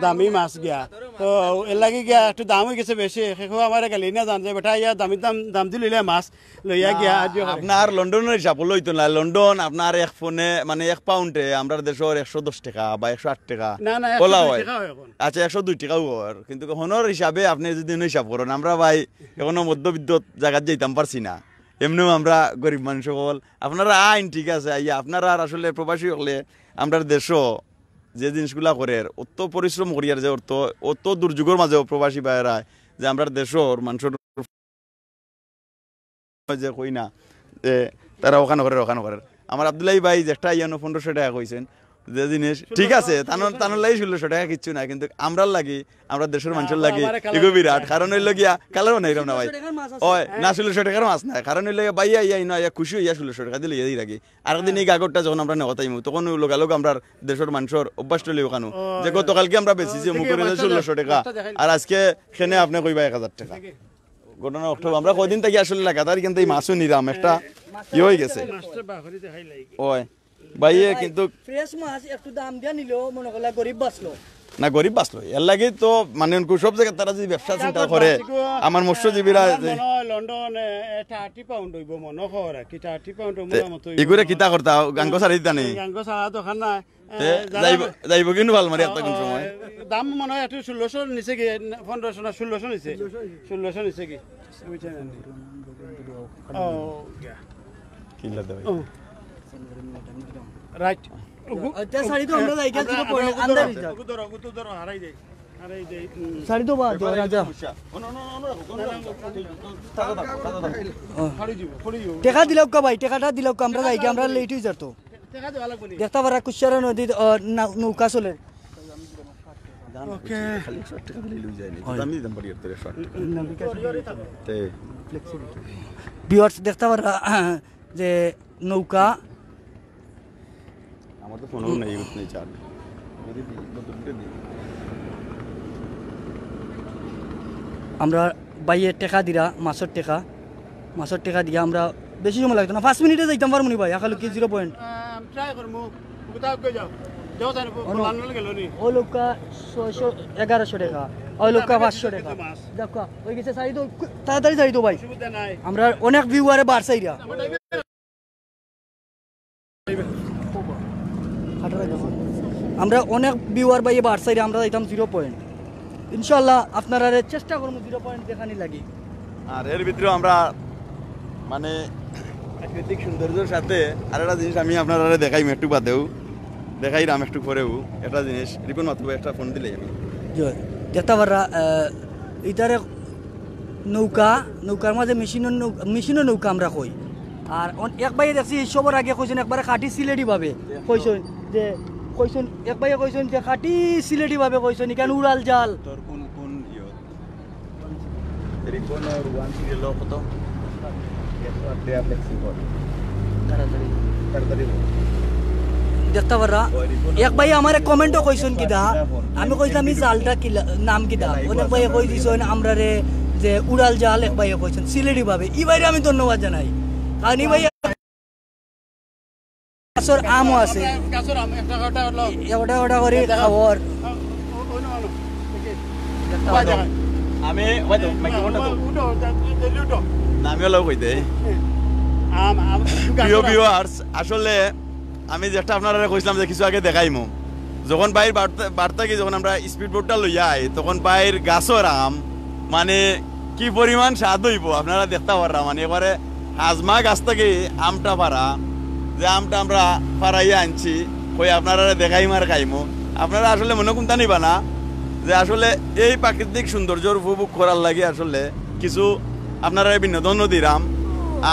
দামি মাছ গিয়া। তো এর লাগি গিয়া একটু দাম অই গেছে বেশি। কেউ আমারে গালি না জান যে বেটা ইয়া দামি দাম, দাম দি লইলে মাছ লইয়া গিয়া আজ আপনার লন্ডনের হিসাব অইলে অইতো না। লন্ডন আপনার এক ফোনে, মানে, এক পাউন্ডে আমরার দেশর একশো দশ টেকা বা একশো আট টেকা না, না, ওলা একশো দুই হয়। টেকা হয় এখন। আচ্ছা, একশো দুই টেকাও হয়, কিন্তু হনর হিসাবে আপনি যদি হিসাব করেন, আমরা ভাই এখনো মধ্যবিত্ত জাগাত যাইতাম পারছি না। এমনেও আমরা গরিব মানুষ অকল। আপনারা আইন ঠিক আছে, আইয়া আপনারা আর আসলে প্রবাসী অকলে আমরার দেশো যে জিনিসগুলা করের, অত পরিশ্রম করিয়ার যে অত, অত দুর্যোগর মাঝেও প্রবাসী ভাইরা যে আমরার দেশর মানুষর যে কই না, যে তারা ওখান করের, ওখান করের। আমার আব্দুল্লাহ ভাই যেটা ইয়ানো পনেরোশো টেকা কইছেন, যে জিনিস ঠিক আছে, তানোর, তানোর লাগি ষোলোশো টেকা কিচ্ছু না, কিন্তু আমরার লাগি, আমরার দেশর মানুষর লাগি এগু বিরাট। কারণ অইলো গিয়া, কালার বানাইলাম না ভাই, ওই না, ষোলোশো টেকার মাছ নাই। কারণ অইলো গিয়া, ভাইয়া ইয়া ইনো আইয়া খুশি অইয়া ষোলোশো টেকা দিলে ইয়া দিরাগি। আরেকদিন এই গাগরটা যখন আমরা নেওয়াত আইমু, তখন ওই লোকালোক আমরার দেশর মানুষর অভ্যাসটা অইলে ওখানো, যে গতকালকে আমরা বেশি যে মুখরে যে ষোলোশো টেকা, আর আজকে খেনে আপনি কইবা এক হাজার টেকা। ঘটনা অক্টোবর, আমরা কয়দিন থাকি আসলে লাগাতার কিন্তু এই মাছও নিরাম একটা ইয়ে হয়ে গেছে। ওই ভাইয়ে কিন্তু ফ্রেশ মাছ একটু দাম দিয়া নিলেও মনে করলে গরিব বাঁচলো। না, গরিব বাঁচলো। এর লাগি তো মানে উনকু সব জায়গায় তারা যদি ব্যবসা চিন্তা করে, আমার মৎস্যজীবীরা যে মনে হয় লন্ডনে থার্টি পাউন্ড হইব, মনে হয় আর কি, থার্টি পাউন্ড তে মোটামুটি হইব। ইগুরে কিতা করতা? গাঙ্গো ছাড়ি দিতা নি? গাঙ্গো ছাড়া দরকার নাই। তে এ, যারা যাইব, যাইব কিন্তু ভালমারি একটা কোন সময়? এ, দাম মনে হয় একটু ষোলোশো নিচে গিয়ে, পনেরোশো না ষোলোশো নিচে, ষোলোশো নিচে কি? বুঝছেন? ও, ইয়া। কিনলা দেবে। ও। রাইট। আচ্ছা, শাড়ি তো আমরা যাই, আমরা, আমরা আন্দাজ অগু ধরো, অগু ধরো, হারাই দেই। হারাই দেই। হুম। শাড়ি তো বাদ দেও, রাজা। ও। পড়ি দিব, পড়ি দিব। টেকা দিলাউক্কা ভাই, টেকাটা দিলাউক্কা, আমরা যাই, আমরা লেট হয়ে যার তো। টেকা দেওয়া লাগবে নি। দেখতা পারা কুশিয়ারা নদীত, আহ, না-, নৌকা চলে। ওকে। খালি একশো টেকা দিলে লই যায়নি। হয়। আমি দিতাম পারি আর তোর একশো টেকা। না, বিকাশ করে দিতাম। তে। ভিউয়ার্স, দেখতা পারা, যে নৌকা। আমার তো ফোনও নাই, ইউজ নেই চার্জ। যদি দি, বোতল দুটো দি। আমরা ভাইয়ে টেকা দিরা, মাছর টেকা, মাছর টেকা দিয়া আমরা বেশি সময় লাগতো না, পাঁচ মিনিটে যাইতাম পারমু নি ভাই, আকালুকি জিরো পয়েন্ট। আহ, ট্রাই করমু। কোথাও কই যাও? যাও, তাই না? ও নু-, লাল লাল গেল নি। ও লোকা ছয়শো, এগারোশো টেকা, ও লোকা পাঁচশো টেকা। মাছ। দেখো, ওই গেছে, সারি তো, তাড়াতাড়ি সারি তো ভাই। অসুবিধা নাই। আমরা অনেক ভিউয়ারে বাড়ছাইরা। আমরা অনেক ভিউয়ার ভাইয়ে বাড়ছাইরা, আমরা যাইতাম জিরো পয়েন্ট। ইনশাআল্লাহ আপনারারে চেষ্টা করমু জিরো পয়েন্ট দেখানি লাগি। আর এর ভিতরে আমরা মানে প্রাকৃতিক সৌন্দর্যর সাথে আর একটা জিনিস আমি আপনারারে দেখাইমু একটু বাদেউ, দেখাইরাম একটু পরেউ একটা জিনিস। রিপন মাতুব একটা ফোন দিলে আমি। জি, দেখতা পাররা, আহ, ইতারে নৌকা, নৌকার মাঝে মেশিনর নৌ-, মেশিনর নৌকা আমরা কই। আর অন-, এক ভাইয়ে দেখছি সবর আগে কইছইন একবারে খাঁটি সিলেটি ভাবে কইছইন যে, কইছইন এক ভাইয়ে কইছইন যে খাঁটি সিলেটি ভাবে কইছইন, ইখান উড়াল জাল। তোর কোন, কোন ইয়ে? রিপন আর ওয়ান সিরিয়াল কত? তাড়াতাড়ি। তাড়াতাড়ি। দেখতা পাররা। এক ভাই আমারে কমেন্টও কইছইন কিতা, আমি কইছিলাম ই জালটা কিলা, নাম কিতা? অনেক ভাইয়ে কই দিছইন আমরারে যে উড়াল জাল, এক ভাইয়ে কইছইন সিলেটি ভাবে। ই ভাইরে আমি ধন্যবাদ জানাই, কারণ ই ভাই গাছর আমও আছে। গাছর আম, একটা, একটা হলো। এ-, ওটা, ওটা করি এটা খাওয়ার। ও, ও, ও, ও, ও, দেখি। আমি, ওই তো, মাইক্রোফোনটা তো। উঠো, উঠো, জলদি উঠো। না, আমি ওলাও কইতে। আম, আম, প্রিয় গাছর আম। ভিউয়ার্স, আসলে আমি যেটা আপনারারে কইছিলাম যে কিছু আগে দেখাইমু, যখন বাইর বাড়তে, বাড়তে গিয়ে যখন আমরা স্পিড বোটটা লইয়া আই, তখন বাইর গাছর আম, মানে, কি পরিমাণ স্বাদ অইবো আপনারা দেখতা পাররা, মানে একবারে হাজমা গাছ থাকি আমটা পারা, যে আমটা আমরা পারাইয়া আনছি, কই আপনারারে দেখাইমু আর খাইমু। আপনারা আসলে মনো কুন্তা নিবা না যে আসলে এই প্রাকৃতিক সৌন্দর্যর উপভোগ করার লাগি আসলে কিছু আপনারারে বিনোদনও দিরাম,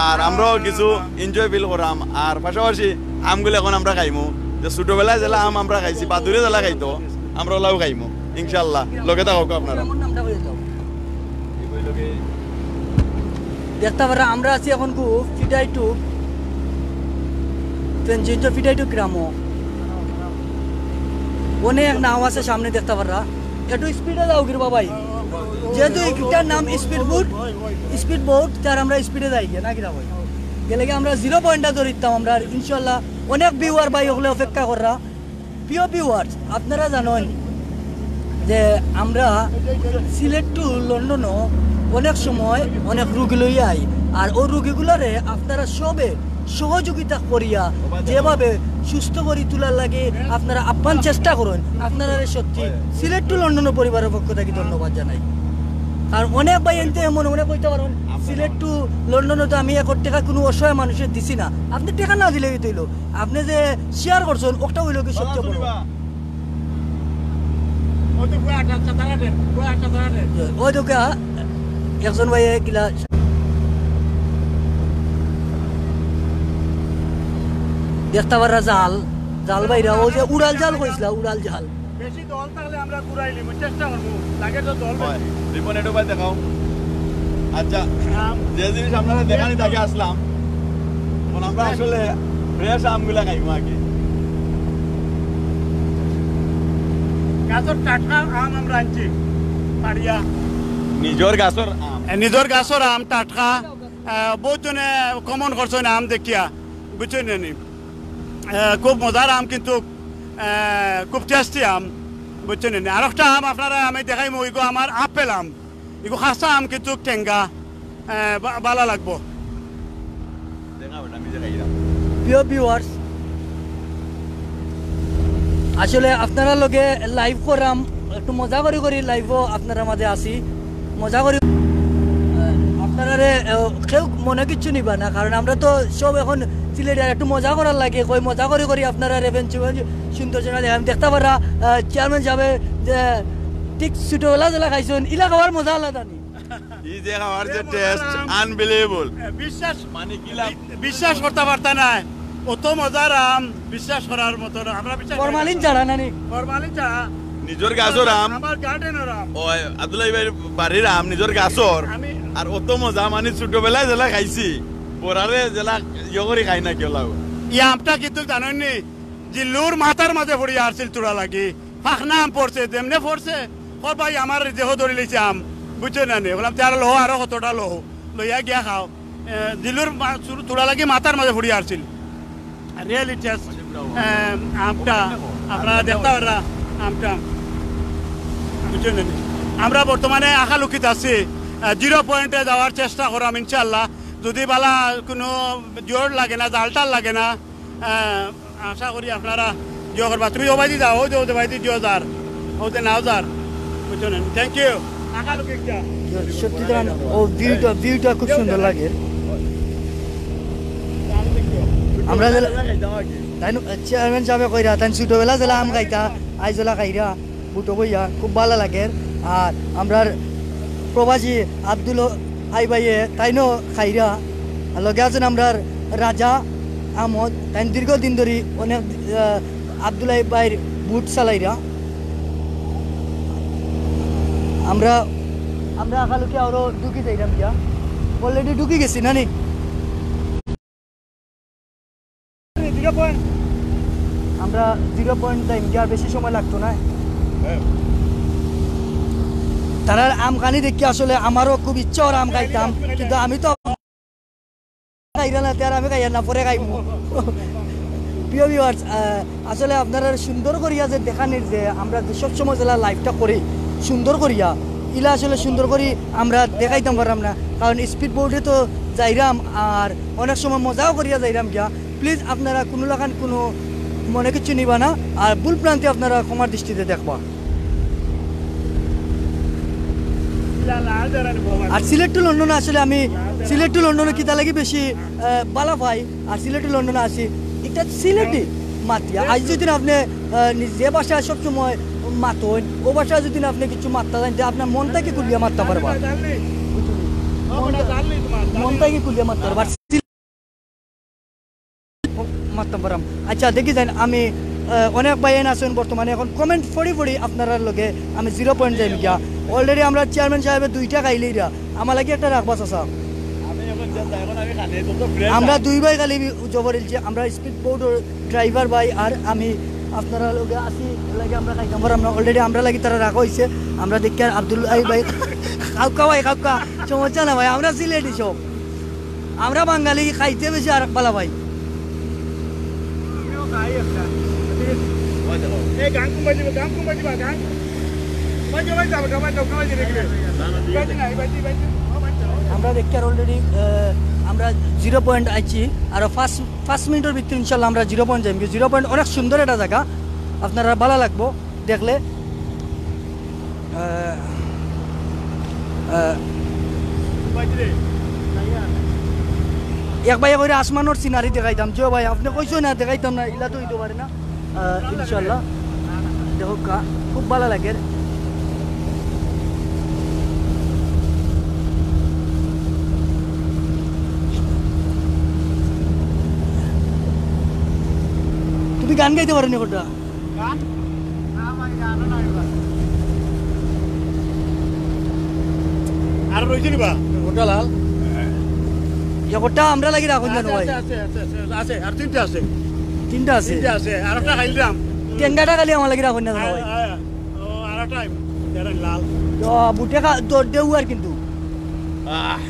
আর আমরাও কিছু এনজয় ফিল করাম, আর পাশাপাশি আমগুলো এখন আমরা খাইমু, যে ছোটবেলায় যেলা আম আমরা খাইছি, বাদুড়ে যেলা খাইতো, আমরা ওলাও খাইমু ইনশাআল্লাহ। লগে থাকউক্কা আপনারা। দেখতা পাররা, আমরা আছি এখন খুব ফিটাই টু, ফেঞ্চুইঞ্চ ফিটাই টু গ্রামো। অনেক নাও আছে সামনে দেখতা পাররা, একটু স্পিডে যাও গিরবা ভাই, যেহেতু এটার নাম স্পিড বোট, স্পিড বোট, তার আমরা স্পিডে যাই গিয়া, না কিতা ভাই? গেলে কি আমরা জিরো পয়েন্টটা ধরিতাম আমরা, আর ইনশাআল্লাহ অনেক ভিউয়ার ভাই ওগুলো অপেক্ষা কররা। প্রিয় ভিউয়ার্স, আপনারা জানেন যে আমরা সিলেট টু লন্ডনও অনেক সময় অনেক রুগী লইয়া আই, আর ওই রুগীগুলারে আপনারা সবে সহযোগিতা করিয়া যেভাবে সুস্থ করি তোলার লাগি আপনারা আপ্রাণ চেষ্টা করইন। আপনারারে সত্যি সিলেট টু লন্ডনও পরিবারের পক্ষ থাকি ধন্যবাদ জানাই। আর অনেক ভাই এনতে মনে মনে কইতা পারইন, সিলেট টু লন্ডনও তো আমি এক টেকা কুনু অসহায় মানুষরে দিছি না। আপনে টেকা না দিলে কিতা অইলো, আপনে যে শেয়ার করছইন, ওটা অইলো কি সবচেয়ে বড়। ওই তো গা, একজন ভাই কিলা দেখতা পাররা জাল, জাল বাইরা, ওই যে উড়াল জাল কইছলা, উড়াল জাল। বেশি দল থাকলে আমরা ঘুরাইলিমু, চেষ্টা করমু। লাগে তো দল হয়। বেশি। রিপন, একটু ভাই দেখাও। আচ্ছা, আম। যে জিনিস আপনারা দেখানি তাকে আসলাম, এখন আমরা আসলে ফ্রেশ আমগুলা খাইমু আগে। গাছর টাটকা আম আমরা আনছি, পাড়িয়া। নিজর গাছর আম। এ, নিজর গাছর আম টাটকা। আহ, বহুত জনে কমেন্ট করছইন আম দেখিয়া, বুঝছইন নি? আহ, খুব মজার আম, কিন্তু, আহ, খুব টেস্টি আম, বুঝছইন নি? আরোকটা আম আপনারারে আমি দেখাইমু, ইগু আমার আপেল আম, ইগু খাসা আম, কিন্তু টেঙ্গা, আহ, বা-, বালা লাগবো। প্রিয় ভিউয়ার্স, আসলে আপনারার লগে লাইভ করাম, একটু মজা করি করি লাইভও আপনারার মাঝে আছি, মজা করি। আহ, আপনারারে, আহ, কেউ মনে কিচ্ছু নিবা না, কারণ আমরা তো সব এখন সিলেটি, আর একটু মজা করার লাগি কই, মজা করি করি আপনারারে বেঞ্চি বেঞ্চি সুন্দর জনা দেখাম। দেখতা পাররা, আহ, চেয়ারম্যান সাবে যে ঠিক ছোটবেলা যেলা খাইছইন, ইলা খাওয়ার মজা আলাদা নি। ই যে খাওয়ার যে টেস্ট, আনবিলিভেবল। এ, বিশ্বাস, মানে কিলা? বি-, বিশ্বাস করতা পারতা নায়, অত মজার আম, বিশ্বাস করার মতো না। আমরা বিশ্বাস করি না। ফরমালিন ছাড়া নানি? ফরমালিন ছাড়া। নিজর গাছর আম। আমার গার্ডেনর আম। ওই আব্দুল্লাহ ভাইর বাড়ির আম, নিজর গাছর। আমি আর অত মজা, মানে ছোটবেলায় যেলা খাইছি, বড়ারে যেলা ইয়ে করি খাই না কেউ লাগো। ই আমটা কিন্তু জানইন নি, জিল্লুর মাথার মাঝে পড়িয়া আছিল তুড়া লাগি। ফাখনা আম পড়ছে, যেমনে পড়ছে, ওর ভাই আমার দেহ ধরি লইছে আম, বুঝছো না নি? বললাম, "তে আরো লও, আরো কতটা লও।" লইয়া গিয়া খাও। এ, জিল্লুর মা-, চুর-, তুড়া লাগি মাথার মাঝে পড়িয়া আছিল। রিয়েলি টেস্ট, এ, আমটা, আপনারা দেখতা পাররা, আমটা। বুঝছো না নি? আমরা বর্তমানে আখালুকিত আছি। এ, জিরো পয়েন্টে যাওয়ার চেষ্টা করাম ইনশাআল্লাহ। যদি বালা কুনু জোর লাগে না, জালটাল লাগে না, আহ, আশা করি আপনারা জিও করবা। তুমি ওবায়দি যাও, ওই যে ওবায়দি জিও যার, ওই যে নাও যার, বুঝছো না? Thank you. সত্যি দাঁড়ান, ও ভিউটা, ভিউটা খুব সুন্দর লাগে। আমরা যেলা, তাইন, চেয়ারম্যান সাবে কইরা, তাইন ছোটবেলা যেলা আম খাইতা, আইজ ওলা খাইরা। বুটো বইয়া খুব ভালা লাগের। আর আমরার প্রবাসী আব্দুল হাই ভাইয়ে তাইনও খাইরা। আর লগে আছইন আমরার রাজা আহমদ, তাইন দীর্ঘদিন ধরি অনেক, আহ, আব্দুল হাই ভাইর বুট চালাইরা। আমরা, আমরা আখালুকি আরো ঢুকি যাইরাম গিয়া, অলরেডি ঢুকি গেছি নানি। আমরা জিরো পয়েন্ট যাইমু, আর বেশি সময় লাগতো না। তারার আম খানি দেখি আসলে আমারও খুব ইচ্ছা অর আম খাইতাম, কিন্তু আমি তো খাইরা না, তে আর আমি খাইয়ার না, পরে খাইমু। প্রিয় ভিউয়ার্স, আসলে আপনারা সুন্দর করিয়া যে দেখানির যে আমরা যে সবসময় যেলা লাইভটা করি সুন্দর করিয়া, ইলা আসলে সুন্দর করি আমরা দেখাইতাম পারলাম না, কারণ স্পিড বোটে তো যাইরাম আর অনেক সময় মজাও করিয়া যাইরাম গিয়া। প্লিজ আপনারা কুনু লাখান কুনু মনে কিচ্ছু নিবা না, আর ভুল ভ্রান্তি আপনারা ক্ষমার দৃষ্টিতে দেখবা। আর সিলেট টু লন্ডন আসলে আমি সিলেট টু লন্ডনে কিতা লাগি বেশি, আহ, বালা পাই, আর সিলেট টু লন্ডনে আছি একটা সিলেটি মাতিয়া। আজ যদি আপনি, আহ, নিজে ভাষায় সবসময় মাতইন, ও ভাষায় যদি আপনি কিছু মাততা জানতে, আপনার মন থাকি খুলিয়া মাততা পারবা, বুঝছইন? মন থা-, মন থাকি খুলিয়া মাততা পারবা। মাততাম পারাম। আচ্ছা, দেখি যাইন, আমি, আহ, অনেক ভাইয়াইন আছইন বর্তমানে, এখন কমেন্ট পড়ি পড়ি আপনারার লগে আমি জিরো পয়েন্ট যাইমু গিয়া। Already আমরা চেয়ারম্যান সাহেবে দুইটা খাইলিরা, আমার লাগি একটা রাখবা চাচা। আমি এখন যা-, এখন আমি খালি, তো, তো ফ্রেশ আমরা আছে। দুই ভাই খালি জবর ইলছি, আমরা স্পিড বোটর ড্রাইভার ভাই আর আমি আপনারার লগে আছি, এর লাগি আমরা খাইতাম পারাম না। Already আমরা লাগি তারা রাখা অইছে, আমরা দেখি আর আব্দুল আই ভাই, খাউক্কা ভাই, খাউক্কা, সমস্যা না ভাই, আমরা সিলেটি সব। আমরা বাঙালি খাইতে বেশি আর বালা পাই। আমিও খাই একটা। এই গান কোন বাজিবা, গান কোন বাজিবা, গান? আমরা দেখি আর অলরেডি আমরা জিরো পয়েন্ট আইছি, আর পাঁচ পাঁচ মিনিটর ভিতরে ইনশাল্লাহ আমরা জিরো পয়েন্ট যাইমু। জিরো পয়েন্ট অনেক সুন্দর একটা জাগা, আপনারা ভালা লাগবো দেখলে। আহ, আহ, এক ভাইয়ে কইরা আসমানর সিনারি দেখাইতাম, যে ভাই আপনে কইছো না দেখাইতাম না, ইলা তো অইতো পারে না। আহ, ইনশাল্লাহ দেখউক্কা, খুব ভালা লাগের। তুমি গান গাইতে পারো নি কোনটা? গান? না ভাই, গানও নাই ভাই। আর রইছে নি বা? ওটা লাল। একটা আমরা লাগি রাখুন জানো ভাই। আছে, আছে, আছে, আছে, আছে, আর তিনটা আছে। তিনটা আছে? তিনটা আছে, আর একটা খাইলাম। টেঙ্গাটা খালি আমার লাগি রাখুন না জানো ভাই। আ, আ, ও, আর একটা আইব। এরা লাল। তো বুটে খা-, তো দেউ আর কিন্তু। আহ।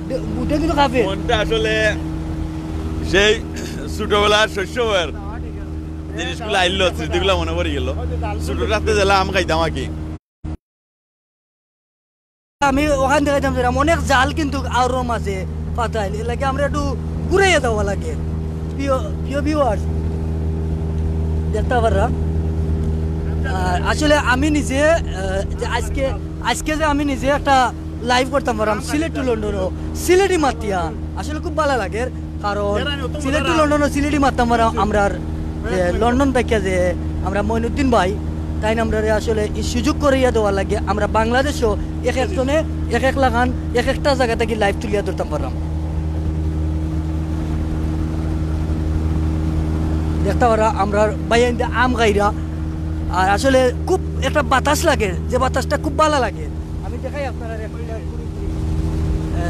দে-, বুটে কিন্তু খাবে। মনটা আসলে সেই ছোটবেলার শৈশবের জিনিসগুলা আইলো, স্মৃতিগুলা মনে পড়ি গেল। ছোট থাকতে যেলা আম খাইতাম আর কি। আমি ওখান দেখাইতাম যেরাম অনেক জাল কিন্তু আওরর মাঝে ফাতাইল, এর লাগি আমরা একটু ঘুরাইয়া দেওয়া লাগে। প্রিয়, প্রিয় ভিউয়ার্স, দেখতা পাররা। আর আসলে আমি নিজে, আহ, যে আজকে, আজকে যে আমি নিজে একটা লাইভ করতাম পারলাম সিলেট টু লন্ডনও সিলেটি মাতিয়া, আসলে খুব ভালা লাগের। কারণ সিলেট টু লন্ডনও সিলেটি মাততাম পারলাম আমরার যে লন্ডন থাকিয়া যে আমরা মইনুদ্দিন ভাই, তাইন আমরারে আসলে ই সুযোগ করিয়া দেওয়ার লাগি আমরা বাংলাদেশও এক একজনে এক এক লাখান এক একটা জাগা থাকি লাইভ তুলিয়া ধরতাম পারলাম। দেখতা পাররা আমরার ভাইয়াইন্তে আম খাইরা, আর আসলে খুব একটা বাতাস লাগে, যে বাতাসটা খুব ভালা লাগে। আমি দেখাই আপনারারে একটা ঘুরি ঘুরি। এ,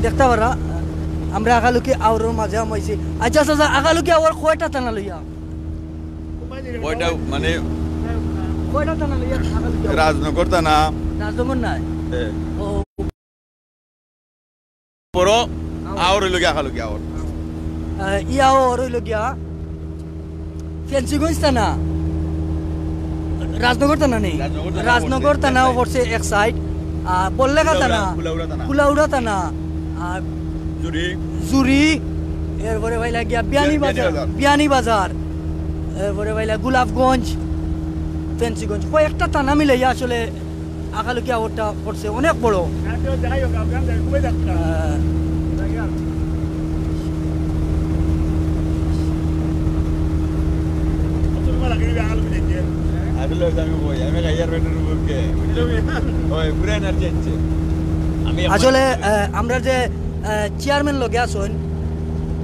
দেখতা পাররা, আমরা আগালুকি আওরর মাঝে হামাইছি। আচ্ছা, আচ্ছা, আচ্ছা, আগালুকি আওর কয়টা থানা লইয়া? কয়টা মানে? কয়টা থানা লইয়া আগালুকি আওর? রাজনগর থানা। রাজনগর নাই? এ। ও। বড় আওর। আওর অইলো গিয়া আগালুকি আওর। আহ, ই আওর অইলো গিয়া ফেঞ্চুগঞ্জ থানা, রাজনগর থানা নি? রাজনগর থানা রাজনগর পড়ছে থানাও এক side। পড়ছে এক side। আহ, বল্লেখা কুলাউড়া, থানা, কুলাউড়া থানা। কুলাউড়া থানা, আর জুড়ি। জুড়ি, এরপরে ভাইলা গিয়া বিয়ানীবাজার, বিয়ানীবাজার। বিয়ানীবাজার, এরপরে ভাইলা গোলাপগঞ্জ, ফেঞ্চুগঞ্জ, কয়েকটা থানা মিলাইয়া আসলে আগালুকি আওরটা পড়ছে, অনেক বড়। আহ, আসলে আমি কই, আমি খাইয়ার পেটের উপরকে। ওই, পুরা energy আছে। আমি এখন আসলে, আহ, আমরা যে, আহ, চেয়ারম্যান লগে আছইন,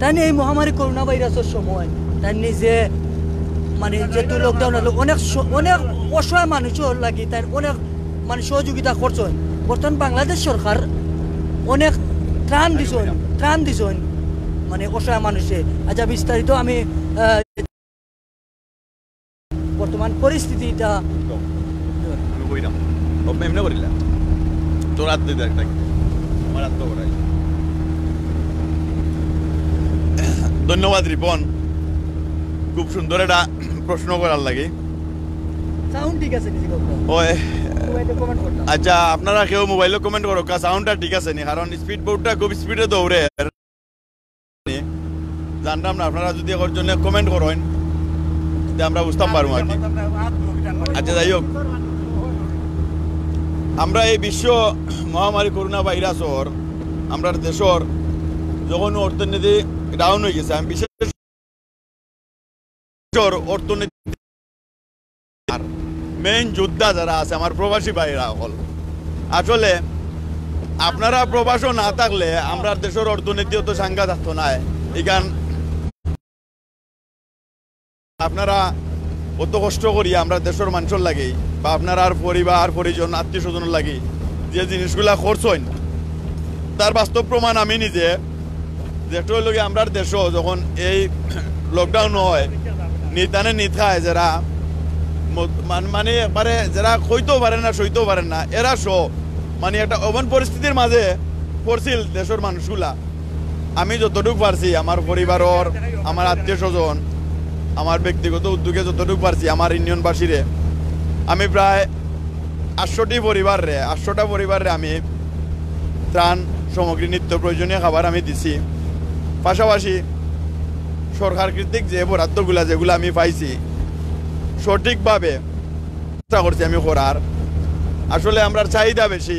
তাইন এই মহামারী করোনা ভাইরাসর সময় তাইন নিজে, মানে, যেহেতু lockdown অইলো, অনেক স-, অনেক অসহায় মানুষর লাগি তাইন অনেক মানে সহযোগিতা করছইন। বর্তমান বাংলাদেশ সরকার অনেক ত্রাণ দিছইন, ত্রাণ দিছইন মানে অসহায় মানুষে। আচ্ছা, বিস্তারিত আমি, আহ, বর্তমান পরিস্থিতি এটা আমি কইরাম। ও এমনে করিলা। তোর হাত দিয়ে দেখ, দেখ। আমার হাত তো ওরাই। ধন্যবাদ রিপন, খুব সুন্দর একটা প্রশ্ন করার লাগি। Sound ঠিক আছে নি, জিগো? ওই। মোবাইলে comment করতাম। আচ্ছা, আপনারা কেউ মোবাইলো comment করউক্কা, soundটা ঠিক আছে নি? কারণ speed boatটা খুব speedএ দৌড়ের। জানতাম না, আপনারা যদি একজনে comment করইন, তে আমরা বুঝতাম পারমু আর কি। আচ্ছা, যাই হোক, আমরা এই বিশ্ব মহামারী করোনা ভাইরাসর, আমরার দেশর যখন অর্থনীতি down অই গেছে, আমি বিশেষ দেশর অর্থনীতি আর main যোদ্ধা যারা আছে, আমার প্রবাসী ভাইরা অকল, আসলে আপনারা প্রবাসও না থাকলে আমরার দেশর অর্থনীতিও তো চাঙ্গা থাকতো নায়। ইখান আপনারা অত কষ্ট করি আমরার দেশর মানষর লাগি বা আপনারার পরিবার, পরিজন, আত্মীয় স্বজনর লাগি যে জিনিসগুলা করছইন, তার বাস্তব প্রমাণ আমি নিজে। যেটা অইলো গিয়া, আমরার দেশও যখন এই lockdown অয়, নিতানে নিত খায়, যেরা ম-, মান-, মানে একবারে যেরা কইতেও পারে না, সইতেও পারে না, এরা সহ মানে একটা এমন পরিস্থিতির মাঝে পড়ছিল দেশর মানুষগুলা। আমি যতটুক পারছি, আমার পরিবারর, আমার আত্মীয় স্বজন, আমার ব্যক্তিগত উদ্যোগে যতটুক পারছি, আমার ইউনিয়নবাসীরে আমি প্রায় আটশোটি পরিবাররে, আটশোটা পরিবাররে আমি ত্রাণ সামগ্রী, নিত্য প্রয়োজনীয় খাবার আমি দিছি। পাশাপাশি সরকার কর্তৃক যে বরাদ্দগুলা, যেগুলা আমি পাইছি, সঠিকভাবে চেষ্টা করছি আমি করার। আসলে আমরার চাহিদা বেশি,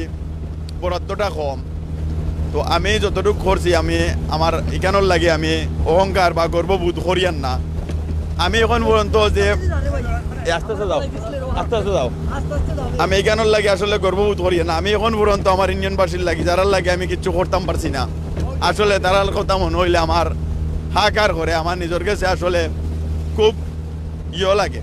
বরাদ্দটা কম। তো আমি যতটুকু করছি, আমি আমার ইখানোর লাগি আমি অহংকার বা গর্ববোধ করিয়ার না। আমি এখন পর্যন্ত যে এ, আস্তে আস্তে যাও, আস্তে আস্তে যাও। আমি ইখানোর লাগি আসলে গর্ববোধ করিয়ার না। আমি এখন পর্যন্ত আমার ইউনিয়নবাসীর লাগি, যারার লাগি আমি কিচ্ছু করতাম পারছি না, আসলে তারার কথা মনে অইলে আমার হাহাকার করে, আমার নিজর গেছে আসলে খুব ইয়ে লাগে।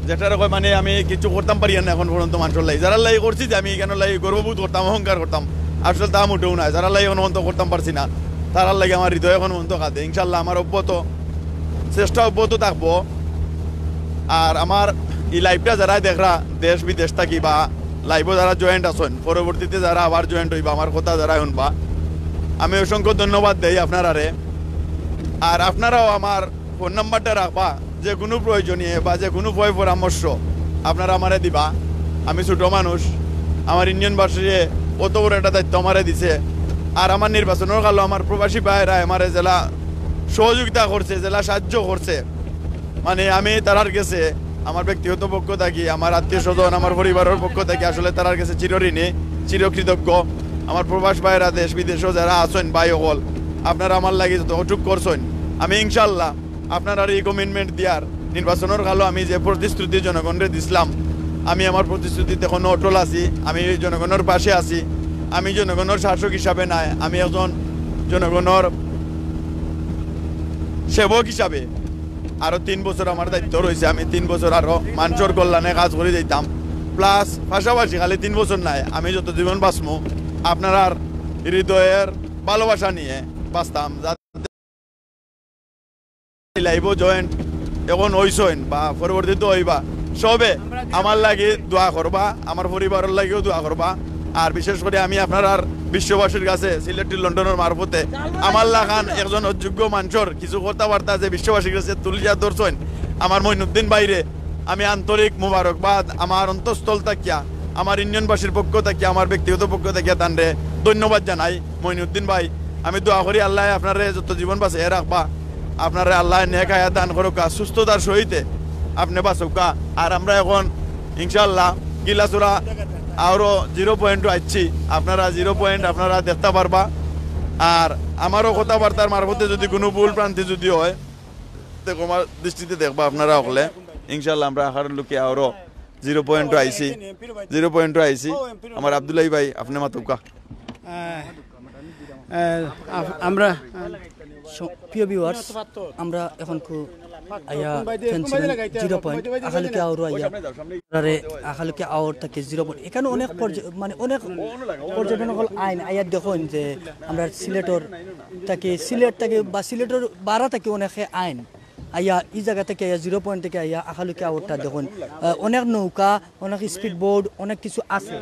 যেটারে কয় মানে আমি কিচ্ছু করতাম পারিয়ার না এখন পর্যন্ত মানষর লাগি। যারার লাগি করছি যে আমি ইখানোর লাগি গর্ববোধ করতাম, অহংকার করতাম, আসলে তা মোটেও নায়। যারার লাগি এখন পর্যন্ত করতাম পারছি না, তারার লাগি আমার হৃদয় এখন পর্যন্ত কাঁদে। ইনশাল্লাহ আমার অব্যাহত চেষ্টা অব্যাহত থাকবো। আর আমার এই live-টা যারা দেখরা দেশ বিদেশ থাকি বা live-ও যারা joined আছইন, পরবর্তীতে যারা আবার joined অইবা, আমার কথা যারা হুনবা, আমি অসংখ্য ধন্যবাদ দেই আপনারারে। আর আপনারাও আমার ফোন নাম্বারটা রাখবা, যে কোনো প্রয়োজনীয় বা যে কোনো ভয় পরামর্শ আপনারা আমারে দিবা। আমি ছোট মানুষ, আমার ইউনিয়নবাসীয়ে অত বড় একটা দায়িত্ব আমারে দিছে। আর আমার নির্বাচনর কালো আমার প্রবাসী ভাইরা আমারে যেলা সহযোগিতা করছে, যেলা সাহায্য করছে, মানে আমি তারার গেছে আমার ব্যক্তিগত পক্ষ থাকি, আমার আত্মীয় স্বজন, আমার পরিবারর পক্ষ থাকি আসলে তারার গেছে চিরঋণী, চিরকৃতজ্ঞ। আমার প্রবাস ভাইরা দেশ বিদেশও যারা আছইন ভাই অকল, আপনারা আমার লাগি যতটুক করছইন, আমি ইনশাল্লাহ আপনারার এই commitment দিয়ার নির্বাচনর কালো আমি যে প্রতিশ্রুতি জনগণরে দিছলাম, আমি আমার প্রতিশ্রুতিতে এখনো অটল আছি। আমি এই জনগণর পাশে আছি। আমি জনগণর শাসক হিসাবে নায়, আমি একজন জনগণর সেবক হিসাবে আরো তিন বছর আমার দায়িত্ব রইছে। আমি তিন বছর আরো মানষর কল্যাণে কাজ করি যাইতাম। Plus পাশাপাশি খালি তিন বছর নায়, আমি যত জীবন বাঁচমু আপনারার হৃদয়ের ভালোবাসা নিয়ে বাঁচতাম। যাতে live-ও joined এখন অইছইন বা পরবর্তীতে অইবা, সবে আমার লাগি দোয়া করবা, আমার পরিবারর লাগিও দোয়া করবা। আর বিশেষ করি আমি আপনারার বিশ্ববাসীর কাছে সিলেটি লন্ডনর মারফতে আমার লাখান একজন অযোগ্য মানষর কিছু কথাবার্তা যে বিশ্ববাসীর কাছে তুলিয়া ধরছইন আমার মইনুদ্দিন ভাইরে, আমি আন্তরিক মোবারকবাদ আমার অন্তঃস্থল থাকিয়া, আমার ইউনিয়নবাসীর পক্ষ থাকিয়া, আমার ব্যক্তিগত পক্ষ থাকিয়া তানরে ধন্যবাদ জানাই। মইনুদ্দিন ভাই, আমি দোয়া করি আল্লায় আপনারে যত জীবন বাঁচাইয়া রাখবা, আপনারে আল্লায় নেক হায়াত দান করউক্কা, সুস্থতার সহিতে আপনে বাঁচউক্কা। আর আমরা এখন ইনশাআল্লাহ গিলাচুরা আরো zero point-ও আইছি, আপনারা zero point আপনারা দেখতা পারবা। আর আমারও কথাবার্তার মারফতে যদি কোনো ভুল ভ্রান্তি যদি হয়, তে ক্ষমার দৃষ্টিতে দেখবা আপনারা হকলে। ইনশাআল্লাহ আমরা আখার লুকে আরো zero point-ও আইছি, zero point-ও আইছি। আমার আব্দুল্লাহ ভাই, আপনে মাতউক্কা। আহ, আহ, আ-, আমরা, আহ, স-, প্রিয় viewers, আমরা এখন কু-, আইয়া ফেন্সিলেন zero point, আখালুকে আওর আইয়া, আরে, আখালুকে আওর থাকি zero point। ইখানো অনেক পর্য-, মানে, অনেক পর্যটন অকল আইন, আইয়া দেখইন যে আমরা সিলেটর থাকি, সিলেট থাকি বা সিলেটর বারা থাকি অনেকে আইন। আইয়া ই জাগা থাকি আইয়া zero point থাকি আইয়া আখালুকে আওরটা দেখইন। আহ, অনেক নৌকা, অনেক speed boat, অনেক কিছু আছে।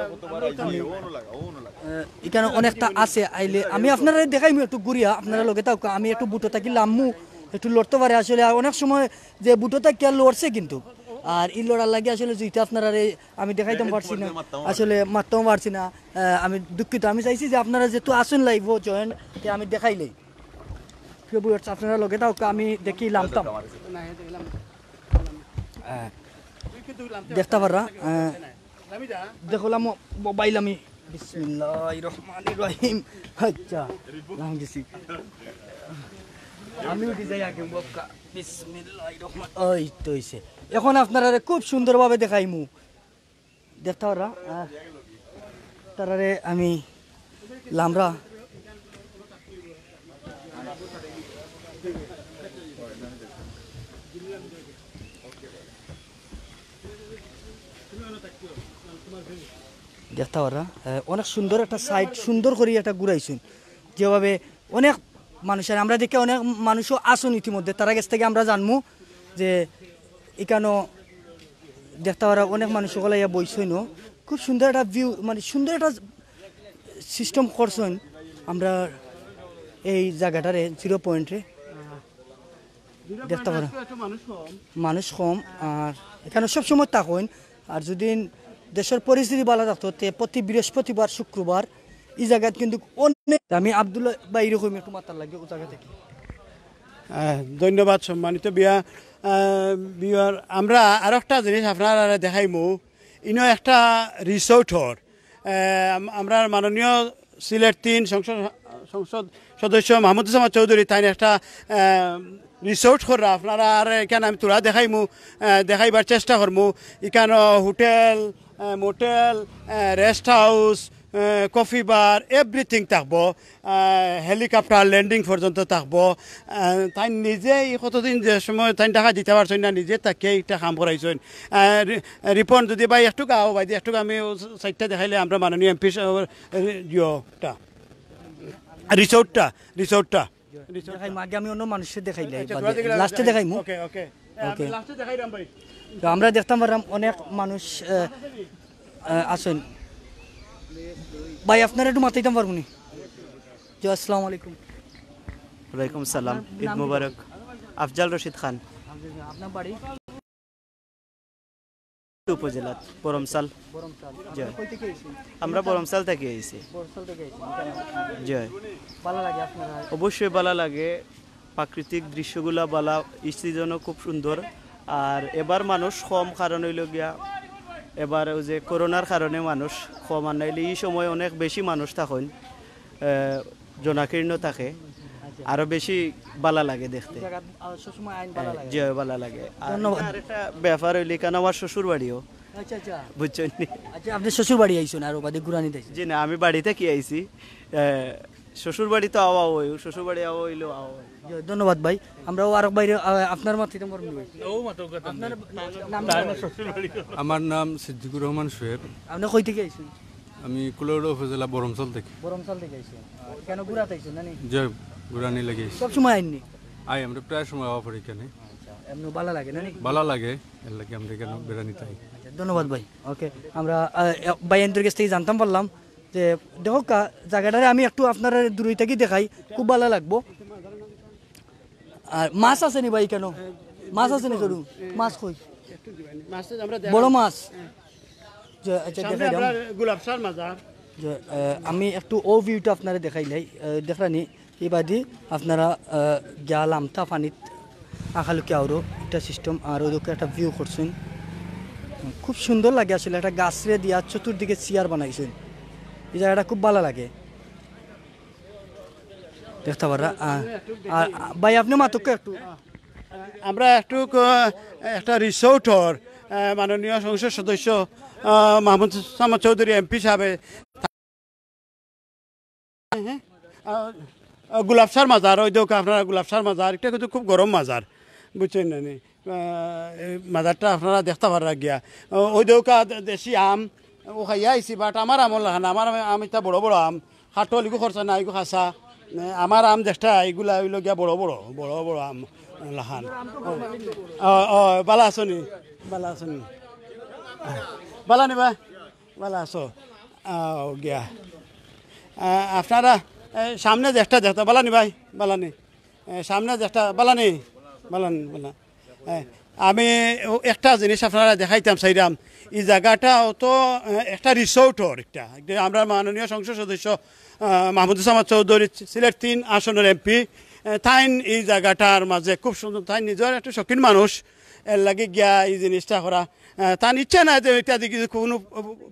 আমি, আহ, ইখানো অনেকটা আছে। আইলে আমি আপনারারে দেখাইমু একটু ঘুরিয়া, আপনারা লগে থাকউক্কা। আমি একটু বুটো থাকি লামমু, একটু লড়তে পারে আসলে। আর অনেক সময় যে বুটো থাকিয়া লড়ছে কিন্তু, আর ই লড়ার লাগি আসলে জুইতে আপনারারে আমি দেখাইতাম পারছি না, আসলে মাততাম পারছি না। আহ, আমি দুঃখিত। আমি চাইছি যে আপনারা যেহেতু আছইন live-ও joined, তে আমি দেখাইলাই। প্রিয় viewers, আপনারা লগে থাকউক্কা, আমি দেখি লামতাম। আহ, দেখতা পাররা, আহ, দেখলাম ও, ও বাইল আমি। বিসমিল্লাহির রহমানির রহিম। আচ্ছা, লাম গেছি। আমি উঠি যাই আগে, বাক্কা। বিসমিল্লাহির রহমান, ওই তো অইছে। এখন আপনারারে খুব সুন্দরভাবে দেখাইমু। দেখতা পাররা, আহ, তারারে আমি লামরা। দেখতা পাররা, আহ, অনেক সুন্দর একটা site, সুন্দর করি একটা ঘুরাইছইন। যেভাবে অনেক মানুষ, আর আমরা দেখি অনেক মানুষও আছইন ইতিমধ্যে, তারার গেছ থাকি আমরা জানমু যে ইখানো দেখতা পাররা অনেক মানুষ অকল আইয়া বইছইন। খুব সুন্দর একটা view, মানে সুন্দর একটা system করছইন। আমরা এই জাগাটারে zero point-এ দেখতা পাররা মানুষ কম, আর ইখানো সব সময় থাকইন। আর যদি দেশর পরিস্থিতি ভালা থাকতো, তে প্রতি বৃহস্পতিবার, শুক্রবার ই জাগাত কিন্তু অনেক, আমি আব্দুল্লাহ ভাইরে কইমু একটু মাতার লাগি ও জাগা থাকি। আহ, ধন্যবাদ সম্মানিত বিয়া, আহ, বিয়ার। আমরা আরো একটা জিনিস আপনারারে দেখাইমু। ইনো একটা রিসোর্ট হর, আহ, আম-, আমরার মাননীয় সিলেট তিন সংসদ, সংসদ সদস্য মাহমুদ হাসান চৌধুরী তাইন একটা, আহ, রিসোর্ট কররা। আপনারারে ইখান আমি থুড়া দেখাইমু, আহ, দেখাইবার চেষ্টা করমু। ইখান হোটেল, আহ, মোটেল, আহ, রেস্ট হাউস, আহ, কফি বার, এভরিথিং থাকবো। আহ, হেলিকপ্টার ল্যান্ডিং পর্যন্ত থাকবো। আহ, তাইন নিজে ই কতদিন যে সময় তাইন ঢাকা দিতে পারছইন না, নিজে থাকিয়া একটা কাম করাইছইন। আহ, রি-, রিপন যদি ভাই একটু গাও ভাই, একটু আমি ও সাইডটা দেখাইলে আমরা মাননীয় এমপি সাহেবের, এ, ইয়োটা, রিসোর্টটা, রিসোর্টটা। দেখাইমু, আগে আমি অন্য মানুষরে দেখাইলাই, আচ্ছা, বাদে, থুড়া দেখি লাস্টে দেখাইমু। ওকে, ওকে। ওকে। আমি লাস্টে দেখাইরাম ভাই। তো আমরা দেখতাম পারলাম অনেক মানুষ, আহ, আহ, আছেন। ভাই, আপনারে একটু মাতাইতাম পারমুনি? জি, আসসালামু আলাইকুম। ওয়ালাইকুম সালাম, আপনার ঈদ নাম কি? মুবারক। আফজাল রশিদ খান। আপনার বাড়ি? উপজেলাত, বরমসাল। বরমসাল। জি। আপনি কই থেকে এসেছেন? আমরা বরমসাল থেকে আইছি। বরমসাল থেকে এসেছেন, কেন? জি। ভালা লাগে আপনারা? অবশ্যই ভালা লাগে, প্রাকৃতিক দৃশ্যগুলা ভালা, ই সিজনও খুব সুন্দর। আর এবার মানুষ কম, কারণ অইলো গিয়া এবার ওই যে করোনার কারণে মানুষ কম, আর নাইলে ই সময় অনেক বেশি মানুষ থাকইন, আহ, জনাকীর্ণ থাকে, আরো বেশি ভালা লাগে দেখতে। এই জায়গা, আহ, সবসময় আইন ভালা লাগে। জি, ভালা লাগে। আর ধন্যবাদ। এটা আরেকটা ব্যাপার অইলো, কারণ আমার শ্বশুর বাড়িও। আচ্ছা, আচ্ছা। বুঝছইন নি? আচ্ছা, আপনি শ্বশুর বাড়ি আইছেন আর ওবাদে ঘুরানি দিয়েছেন? জি না, আমি বাড়ি থাকি আইছি। আহ, শ্বশুর বাড়ি তো আওয়া অয়, শ্বশুর বাড়ি আওয়া অইলো আওয়া অয়। জি, ধন্যবাদ ভাই। আমরাও আরক বাইরে, আহ, আপনার মাতিতে মরম ভাই। ও মাতো কথা আপনার নাম কি? আমার নাম সিদ্দিকুর রহমান শোয়েব। আপনি কই থেকে আইছেন? আমি কুলাউড়া উপজেলা বরমসাল থেকে। বরমসাল থেকে আইছেন। কেন ঘুরাত আইছেন না নি? জি, ঘুরানি লাগি আইছি। সব সময় আইননি? আই, আমরা প্রায় সময় আওয়া পড়ি এখানে। আচ্ছা, এমনি ভালা লাগে না নি? ভালা লাগে, এর লাগি আমরা এখানে বেড়ানি তাই। আচ্ছা, ধন্যবাদ ভাই। ওকে, আমরা, আহ, ভাই এনদের কাছ থেকে জানতাম পারলাম যে, দেখো কা, জায়গাটারে আমি একটু আপনার দূরই থাকি দেখাই, খুব ভালা লাগবো। আর মাছ আছে নি ভাই কেন? মাছ আছে নি সরু? মাছ কই? মাছ তো আমরা বড় মাছ? যে, আচ্ছা, সামনে দেখাই দাও। আমরা গোলাপসার মাজার। যে, আহ, আমি একটু ও ভিউটা আপনারে দেখাইলাই, আহ, দেখরানি, ইবাদি আপনারা, আহ, গিয়া লামতা পানিত আখালুকি আওরো, এটা সিস্টেম, আর ওই দিকে একটা ভিউ করছেন। খুব সুন্দর লাগে আসলে, একটা গাছরে দিয়া চতুর্দিকে চেয়ার বানাইছেন। এই জায়গাটা খুব ভালা লাগে। দেখতা পাররা, আহ, আর, আহ, ভাই, আপনি মাতুক্কা একটু। আমরা একটু ক-, একটা রিসোর্টর, আহ, মাননীয় সংসদ সদস্য, আহ, মাহমুদ সামাদ চৌধুরী এমপি সাহেব, হ্যাঁ, আহ, আহ, গোলাপসার মাজার, ওই দেখো আপনারা গোলাপসার মাজার, এটা কিন্তু খুব গরম মাজার, বুঝছইন না নি? আহ, এই মাজারটা আপনারা দেখতা পাররা গিয়া। ও-, ওই দেখো দে-, দেশি আম, ও খাইয়া আইছি, but আমার আমর লাখান, আমার আম, আম এটা বড় বড় আম, কাঠল ইগু খরচা না, ইগু খাসা। এ, আমার আম যেটা, ইগুলা অইলো গিয়া বড় বড়, বড় বড় আম লাখান। ও, ও, ও, ভালা আছো নি? ভালা আছো নি? ভালা নি ভাই? ভালা আছো? আও গিয়া। আ, আপনারা, এ, সামনে যেটা দেখতা, ভালা নি ভাই? ভালা নি? এ, সামনে যেটা, ভালা নি? ভালা নি, ভালা। এ, আমি ও একটা জিনিস আপনারা দেখাইতাম চাইরাম, ই জাগাটা অত, এ, একটা রিসোর্টর একটা, একটা আমরা মাননীয় সংসদ সদস্য, আ, মাহমুদ সামাদ চৌধুরী, সিলেট তিন আসনর এমপি, এ, তাইন ই জাগাটার মাঝে খুব সুন্দর, তাইন নিজর একটা শৌখিন মানুষ, এর লাগি গিয়া ই জিনিসটা করা। আহ, তান ইচ্ছা নাই যে ইটা দেখি কোনো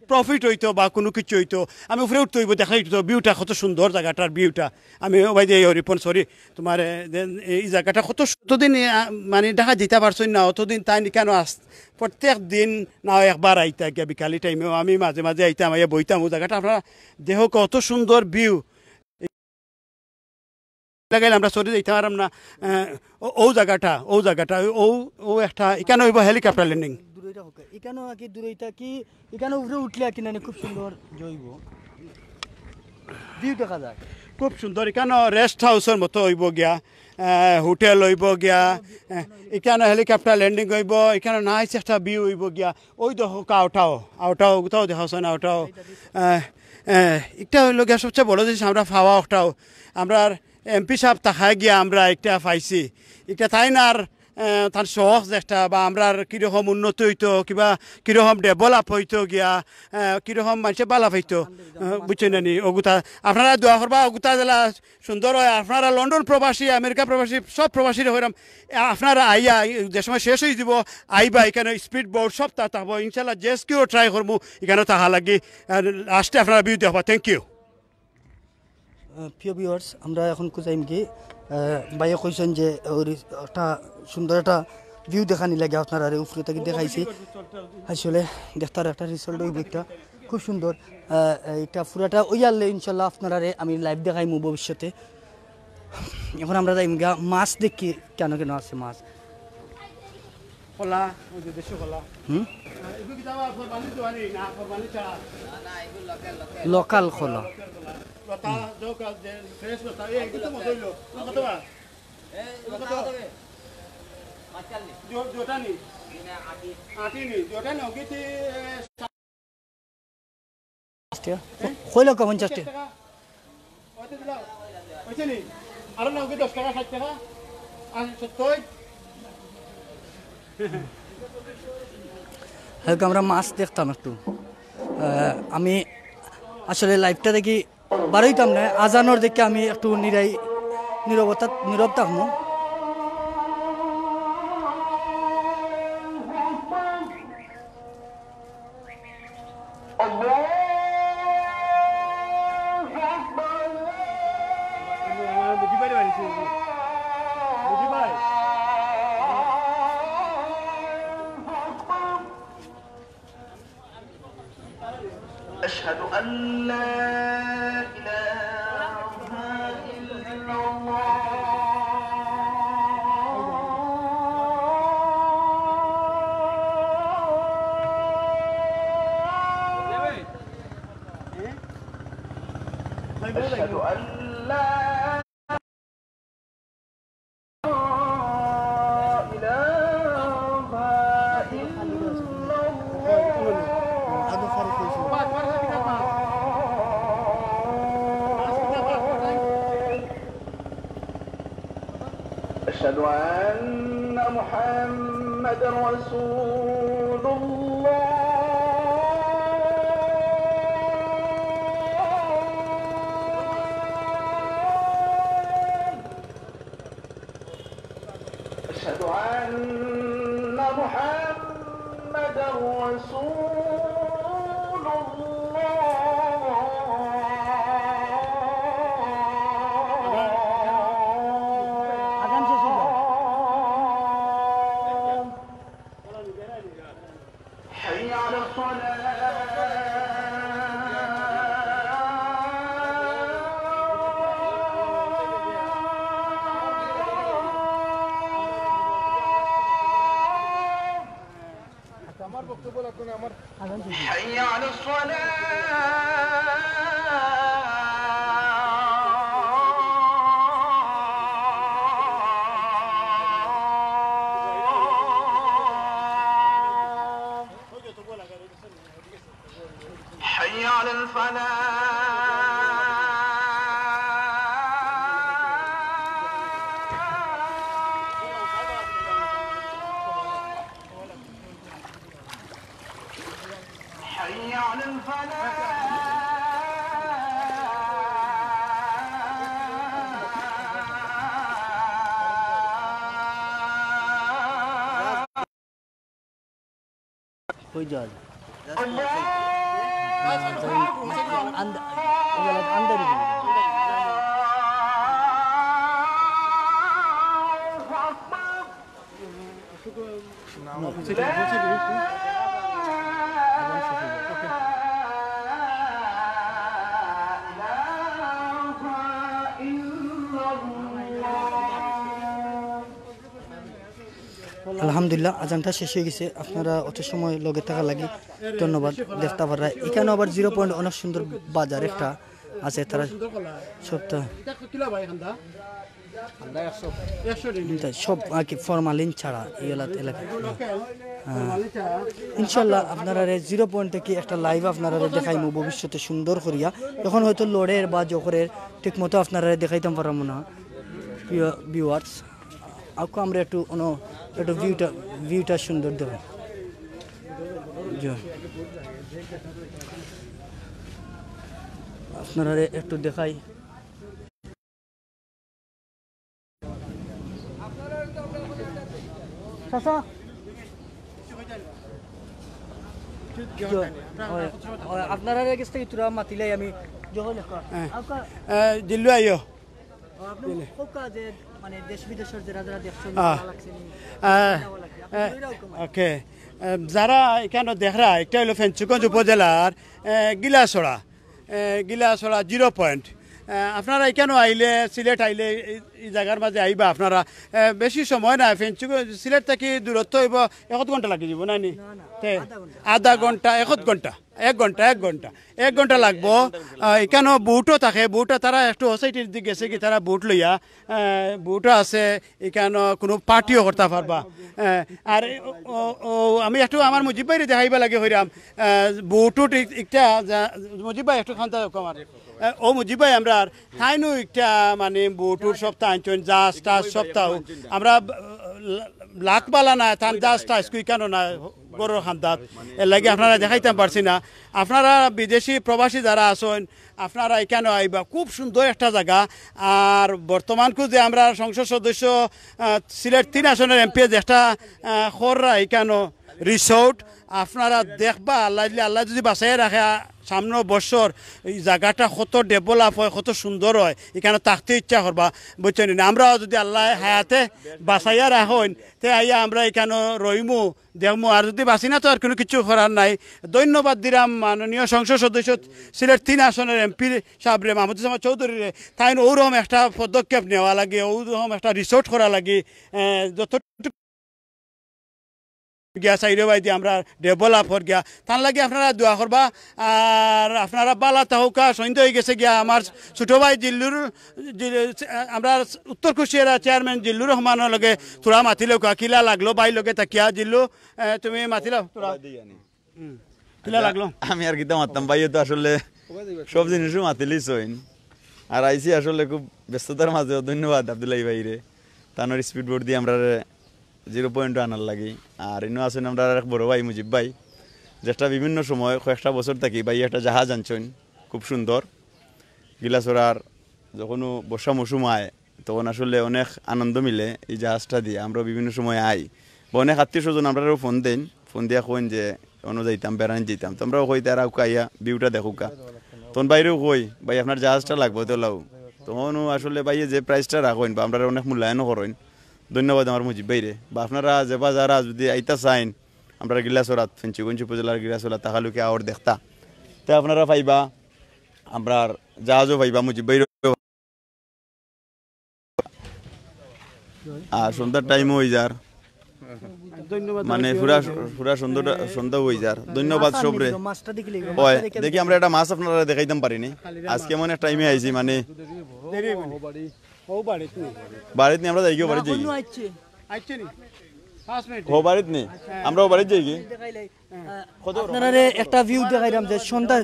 প্রফিট অইতো বা কোনো কিছু অইতো। আমি উপরে উঠতে অইবো, দেখা অইতো ভিউটা কত সুন্দর, জাগাটার ভিউটা। আমি ও ভাই যে, এই রিপন, সরি, তোমার, এ, যে, এই জাগাটা কত সু-, কতদিন, এ, আ, মানে ঢাকা দিতে পারছইন না, অতদিন তাইন কেন আস-, প্রত্যেক দিন না একবার আইতা গিয়া বিকালি টাইমেও আমি মাঝে মাঝে আইতাম, আইয়া বইতাম। ও জাগাটা আপনারা দেখো কত সুন্দর ভিউ। লাগাইলে আমরা সরি যাইতাম পারতাম না। আহ, ও, ও জাগাটা, ও জাগাটা, ও, ও একটা, ইখানো অইবো হেলিকপ্টার ল্যান্ডিং। দূরইটা হোক। ইখানো কি দূরইটা কি, ইখানো উপরে উঠলে কি না খুব সুন্দর অইবো। ভিউ দেখা যায়। খুব সুন্দর, ইখানো রেস্ট হাউসর মতো অইবো গিয়া, আহ, হোটেল অইবো গিয়া, আহ, ইখানো হেলিকপ্টার ল্যান্ডিং অইবো, ইখানো নাইস একটা ভিউ অইবো গিয়া। ওই দেখো আওটাও, আওটাও, কোথাও দেখা যায় না আওটাও। আহ, আহ, একটা অইলো গিয়া সবচেয়ে বড় জিনিস আমরা পাওয়া ওটাও। আমরার এমপি সাহেব থাকায় গিয়া আমরা একটা পাইছি। একটা তাইন আর আহ, তান শখ যেটা বা আমরার কিরকম উন্নতি অইতো, কিবা কিরকম ডেভেলপ অইতো গিয়া, আহ, কিরকম মানষে বালা পাইতো, আহ, বুঝছইন নি? অগুতা আপনারা দোয়া করবা, অগুতা যেলা সুন্দর অয়। আপনারা লন্ডন প্রবাসী, আমেরিকা প্রবাসী, সব প্রবাসীরে কইরাম, আপনারা আইয়া, যে সময় শেষ অইযিবো, আইবা, ইখানো স্পিড বোট সবতা থাকবো। ইনশাল্লাহ, জেট স্কিও ট্রাই করমু ইখানো থাকা লাগি। আহ, লাস্টে আপনারা ভিউ দেখবা। Thank you. আহ, প্রিয় ভিউয়ার্স, আমরা এখন কু যাইমগি, আহ, ভাইয়ে কইছইন যে ওই রি-, একটা সুন্দর একটা ভিউ দেখানি লাগে আপনারারে, উপরে থাকি দেখাইছি। আসলে দেখতারা একটা রিসোর্ট অইবো একটা খুব সুন্দর। আহ, ইটা পুরাটা অইয়ারলে ইনশাল্লাহ আপনারারে আমি লাইভ দেখাইমু ভবিষ্যতে। এখন আমরা যাইমগা মাছ দেখি কেন কেন আছে মাছ। কলা, ওই যে দেশি কলা। হুম? আহ, এগুলো কি দাম আপনার বালি দেওয়া নেই? না, আপনার বালি ছাড়া? লোকাল কলা। লোকাল কলা। লতা, হুম। যে ফ্রেশ লতা, এই, এগুলো তো মজা হইলো। কত বা? কত? জো-, জোটা নি? আটি নি, জোটা নি, ওকে তে, এ, কইলো কে পঞ্চাশ টেকা? ওই তো দিলাম। হইছে নি? আরো নাও কি দশ টাকা, ষাট টাকা? আর সত্তর? হ্যাঁ, আমরা মাছ দেখতাম একটু। আহ, আমি আসলে লাইভটা দেখি বারইতাম না, আজানর দেখে আমি একটু নিরাই, নীরবতা, নীরব থাকমু। أشهد أن لا إله إلا الله. أشهد أن لا إله إلا الله. أشهد أن محمدا رسول الله. أشهد أن محمدا رسول الله. حي على الصلاة. حي على الصلاة. حي على الفلاح. حي على الفلاح. কই যাওয়া যায়? আন্দা-, আন্দারি। আলহামদুলিল্লাহ, আজানটা শেষ অই গেছে। আপনারা অত সময় লগে থাকার লাগি ধন্যবাদ। দেখতা পাররা, ইখানো আবার জিরো পয়েন্ট অনেক সুন্দর বাজার একটা আছে, তারা সবটা এটা কত কিলো ভাই, কান্দা? কান্দা একশো। একশো টেকা। সব আর কি ফরমালিন ছাড়া এই এলাকা, এলাকা। হ্যাঁ। ইনশাল্লাহ আপনারারে জিরো পয়েন্ট থাকি একটা লাইভ আপনারারে দেখাইমু ভবিষ্যতে সুন্দর করিয়া। এখন হয়তো লড়ের বা জখরের ঠিক মতো আপনারারে দেখাইতাম পারমু না, প্রিয় ভিউয়ার্স। আকু আমরা একটু অন্য একটু ভিউটা, ভিউটা সুন্দর দেখো। জি। আপনারারে একটু দেখাই। চাচা। জি। অয়, অয়, আপনারার গেছ থাকি থুড়া মাতিলাই আমি। যখন হ্যাঁ। আপনার এ, জিল্লু আইও। ও, আপনি কোকা যে, মানে, দেশ বিদেশর যারা যারা দেখছইন, আহ, ভালা লাগছে নি? আহ, ভালা লাগছে। আপনি আহ, ওইরকম আর কি। ওকে। আহ, যারা ইখানো দেখরা, একটা অইলো ফেঞ্চুগঞ্জ উপজেলার, আহ, গিলাছড়া, আহ, গিলাছড়া জিরো পয়েন্ট। আহ, আপনারা ইখানো আইলে, সিলেট আইলে, এই, এই জাগার মাঝে আইবা আপনারা। আহ, বেশি সময় না, ফেঞ্চুগঞ্জ, সিলেট থাকি দূরত্ব অইবো একত ঘন্টা লাগি যিবো, না নি? না, না, তে, আধা ঘন্টা। আধা ঘন্টা, একত ঘন্টা। এক ঘন্টা, এক ঘন্টা, এক ঘন্টা লাগবো। আহ, ইখানো বোটও থাকে, বোটও তারা একটু সোসাইটির দিকে গেছে কি, তারা বোট লইয়া, আহ, বোটও আছে, ইখানো কুনু পার্টিও করতা পারবা। আহ, আর ও, ও, ও, আমি একটু আমার মুজিব ভাইরে দেখাইবা লাগি কইরাম, আহ, বোটও ঠিক একটা যা-, মুজিব ভাই একটু খান্তা দেখো আমার। আহ, ও মুজিব ভাই আমরার তাইনও একটা মানে বোটও সবতা আনছইন, জাহাজ টাহাজ সবতাও। আমরা, আহ, লাখ বালা না, তান জাহাজ টাহাজ কই কেন না, ঘরর খান্দাত। এর লাগি আপনারারে দেখাইতাম পারছি না। আপনারা বিদেশি প্রবাসী যারা আছইন, আপনারা ইখানো আইবা, খুব সুন্দর একটা জাগা। আর বর্তমানকু যে আমরার সংসদ সদস্য, আহ, সিলেট তিন আসনর এমপি যে একটা, আহ, কররা ইখানো রিসোর্ট, আপনারা দেখবা, আল্লাহ দিলে, আল্লাহ যদি বাঁচাইয়া রাখে, আ, সামনের বছর এই জাগাটা কত ডেভেলপ অয়, কত সুন্দর অয়, ইখানো থাকতে ইচ্ছা করবা, বুঝছইন নি? আমরাও যদি আল্লায় হায়াতে বাঁচাইয়া রাখইন, তে আইয়া আমরা ইখানো রইমু, দেখমু। আর যদি বাঁচি না, তো আর কুনু কিচ্ছু করার নাই। ধন্যবাদ দিরাম মাননীয় সংসদ সদস্য, সিলেট তিন আসনর এমপি সাবরে, মাহমুদুজ্জামান চৌধুরীরে। তাইন ওরকম একটা পদক্ষেপ নেওয়া লাগি, ওরকম একটা রিসোর্ট করা লাগি, এ, যতটুকু গিয়া চাইরো বায়দি আমরা ডেভেলপ অর গিয়া। তার লাগি আপনারা দোয়া করবা। আর আপনারা বালা থাকউক্কা, সন্ধ্যা অই গেছে গিয়া। আমার ছোট ভাই জিল্লুর, জিল-, আমরা উত্তর কুশিয়ারা চেয়ারম্যান জিল্লুর রহমানর লগে থুড়া মাতিলাউক্কা, কিলা লাগলো ভাইর লগে থাকিয়া। জিল্লু, এ, তুমি মাতিলাও থুড়া। হুম। কিলা লাগলো? আমি আর কিতা মাততাম, ভাইয়ে তো আসলে সব জিনিসও মাতিলিছইন। আর আইছি আসলে খুব ব্যস্ততার মাঝেও, ধন্যবাদ আব্দুল্লাহ ভাইরে। তানর স্পিড বোট দি আমরারে জিরো পয়েন্টও আনার লাগি। আর ইনো আছইন আমরার এক বড় ভাই মুজিব ভাই, যেটা বিভিন্ন সময় কয়েকটা বছর থাকি ভাই একটা জাহাজ আনছইন, খুব সুন্দর। গিলাছড়ার যখনও বর্ষা মৌসুম আয়, তখন আসলে অনেক আনন্দ মিলে এই জাহাজটা দিয়া। আমরাও বিভিন্ন সময় আই, বা অনেক আত্মীয় স্বজন আমরারেও ফোন দেইন, ফোন দিয়া কইন যে অনো যাইতাম, বেড়ানি যাইতাম, তো আমরাও কই তারা আউক্কা আইয়া ভিউটা দেখউক্কা। তখন ভাইরেও কই, "ভাই, আপনার জাহাজটা লাগবো তো লাও।" তখনও আসলে ভাইয়ে যে প্রাইসটা রাখইন বা আমরারে অনেক মূল্যায়নও করইন, ধন্যবাদ আমার মুজিব ভাইরে। বা আপনারা যে বা যারা যদি আইতা চাইন, আমরার গিলাছড়াত, ফেঞ্চুগঞ্জ উপজেলার গিলাছড়াত তাকালুকে আওর দেখতা, তে আপনারা পাইবা, আমরার জাহাজও পাইবা, মুজিব ভাইরও। আর সন্ধ্যার টাইমও অই যার, ধন্যবাদ। মানে পুরা, পুরা সন্ধ্যাটা, সন্ধ্যা অই যার। ধন্যবাদ সবরে। ওই দেখি আমরা একটা মাছ আপনারারে দেখাইতাম পারিনি। আজকে এমন এক টাইমে আইছি, মানে দেরি অইবো নি? ও বাড়িত নি। বাড়িত নি, আমরা যাইগি, বাড়িত যাইগি। আইছে নি? পাঁচ মিনিট। ও বাড়িত নি? আমরাও বাড়িত যাইগি। আপনারারে একটা ভিউ দেখাইরাম যে সন্ধ্যা,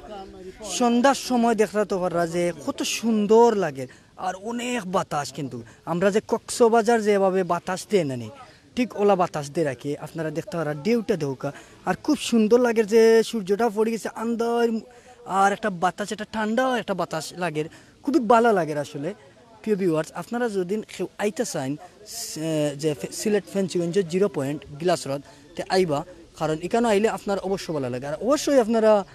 সন্ধ্যার সময় দেখরা তো পাররা যে কত সুন্দর লাগে। আর অনেক বাতাস, কিন্তু আমরা যে কক্সবাজার যেভাবে বাতাস দেয় না নি, ঠিক ওলা বাতাস দে রাখে। আপনারা দেখতা পাররা ঢেউটা দেখউক্কা, আর খুব সুন্দর লাগে যে সূর্যটা পড়ি গেছে আন্দার, আর একটা বাতাস, একটা ঠান্ডা একটা বাতাস লাগে, খুবই ভালা লাগে আসলে। প্রিয় ভিউয়ার্স, আপনারা যদি কেউ আইতা চাইন, সে-, যে ফে-, সিলেট ফেঞ্চুগঞ্জর জিরো পয়েন্ট গিলাছড়াত, তে আইবা, কারণ ইখানো আইলে আপনার অবশ্য ভালা লাগে। আর অবশ্যই আপনারা, আহ,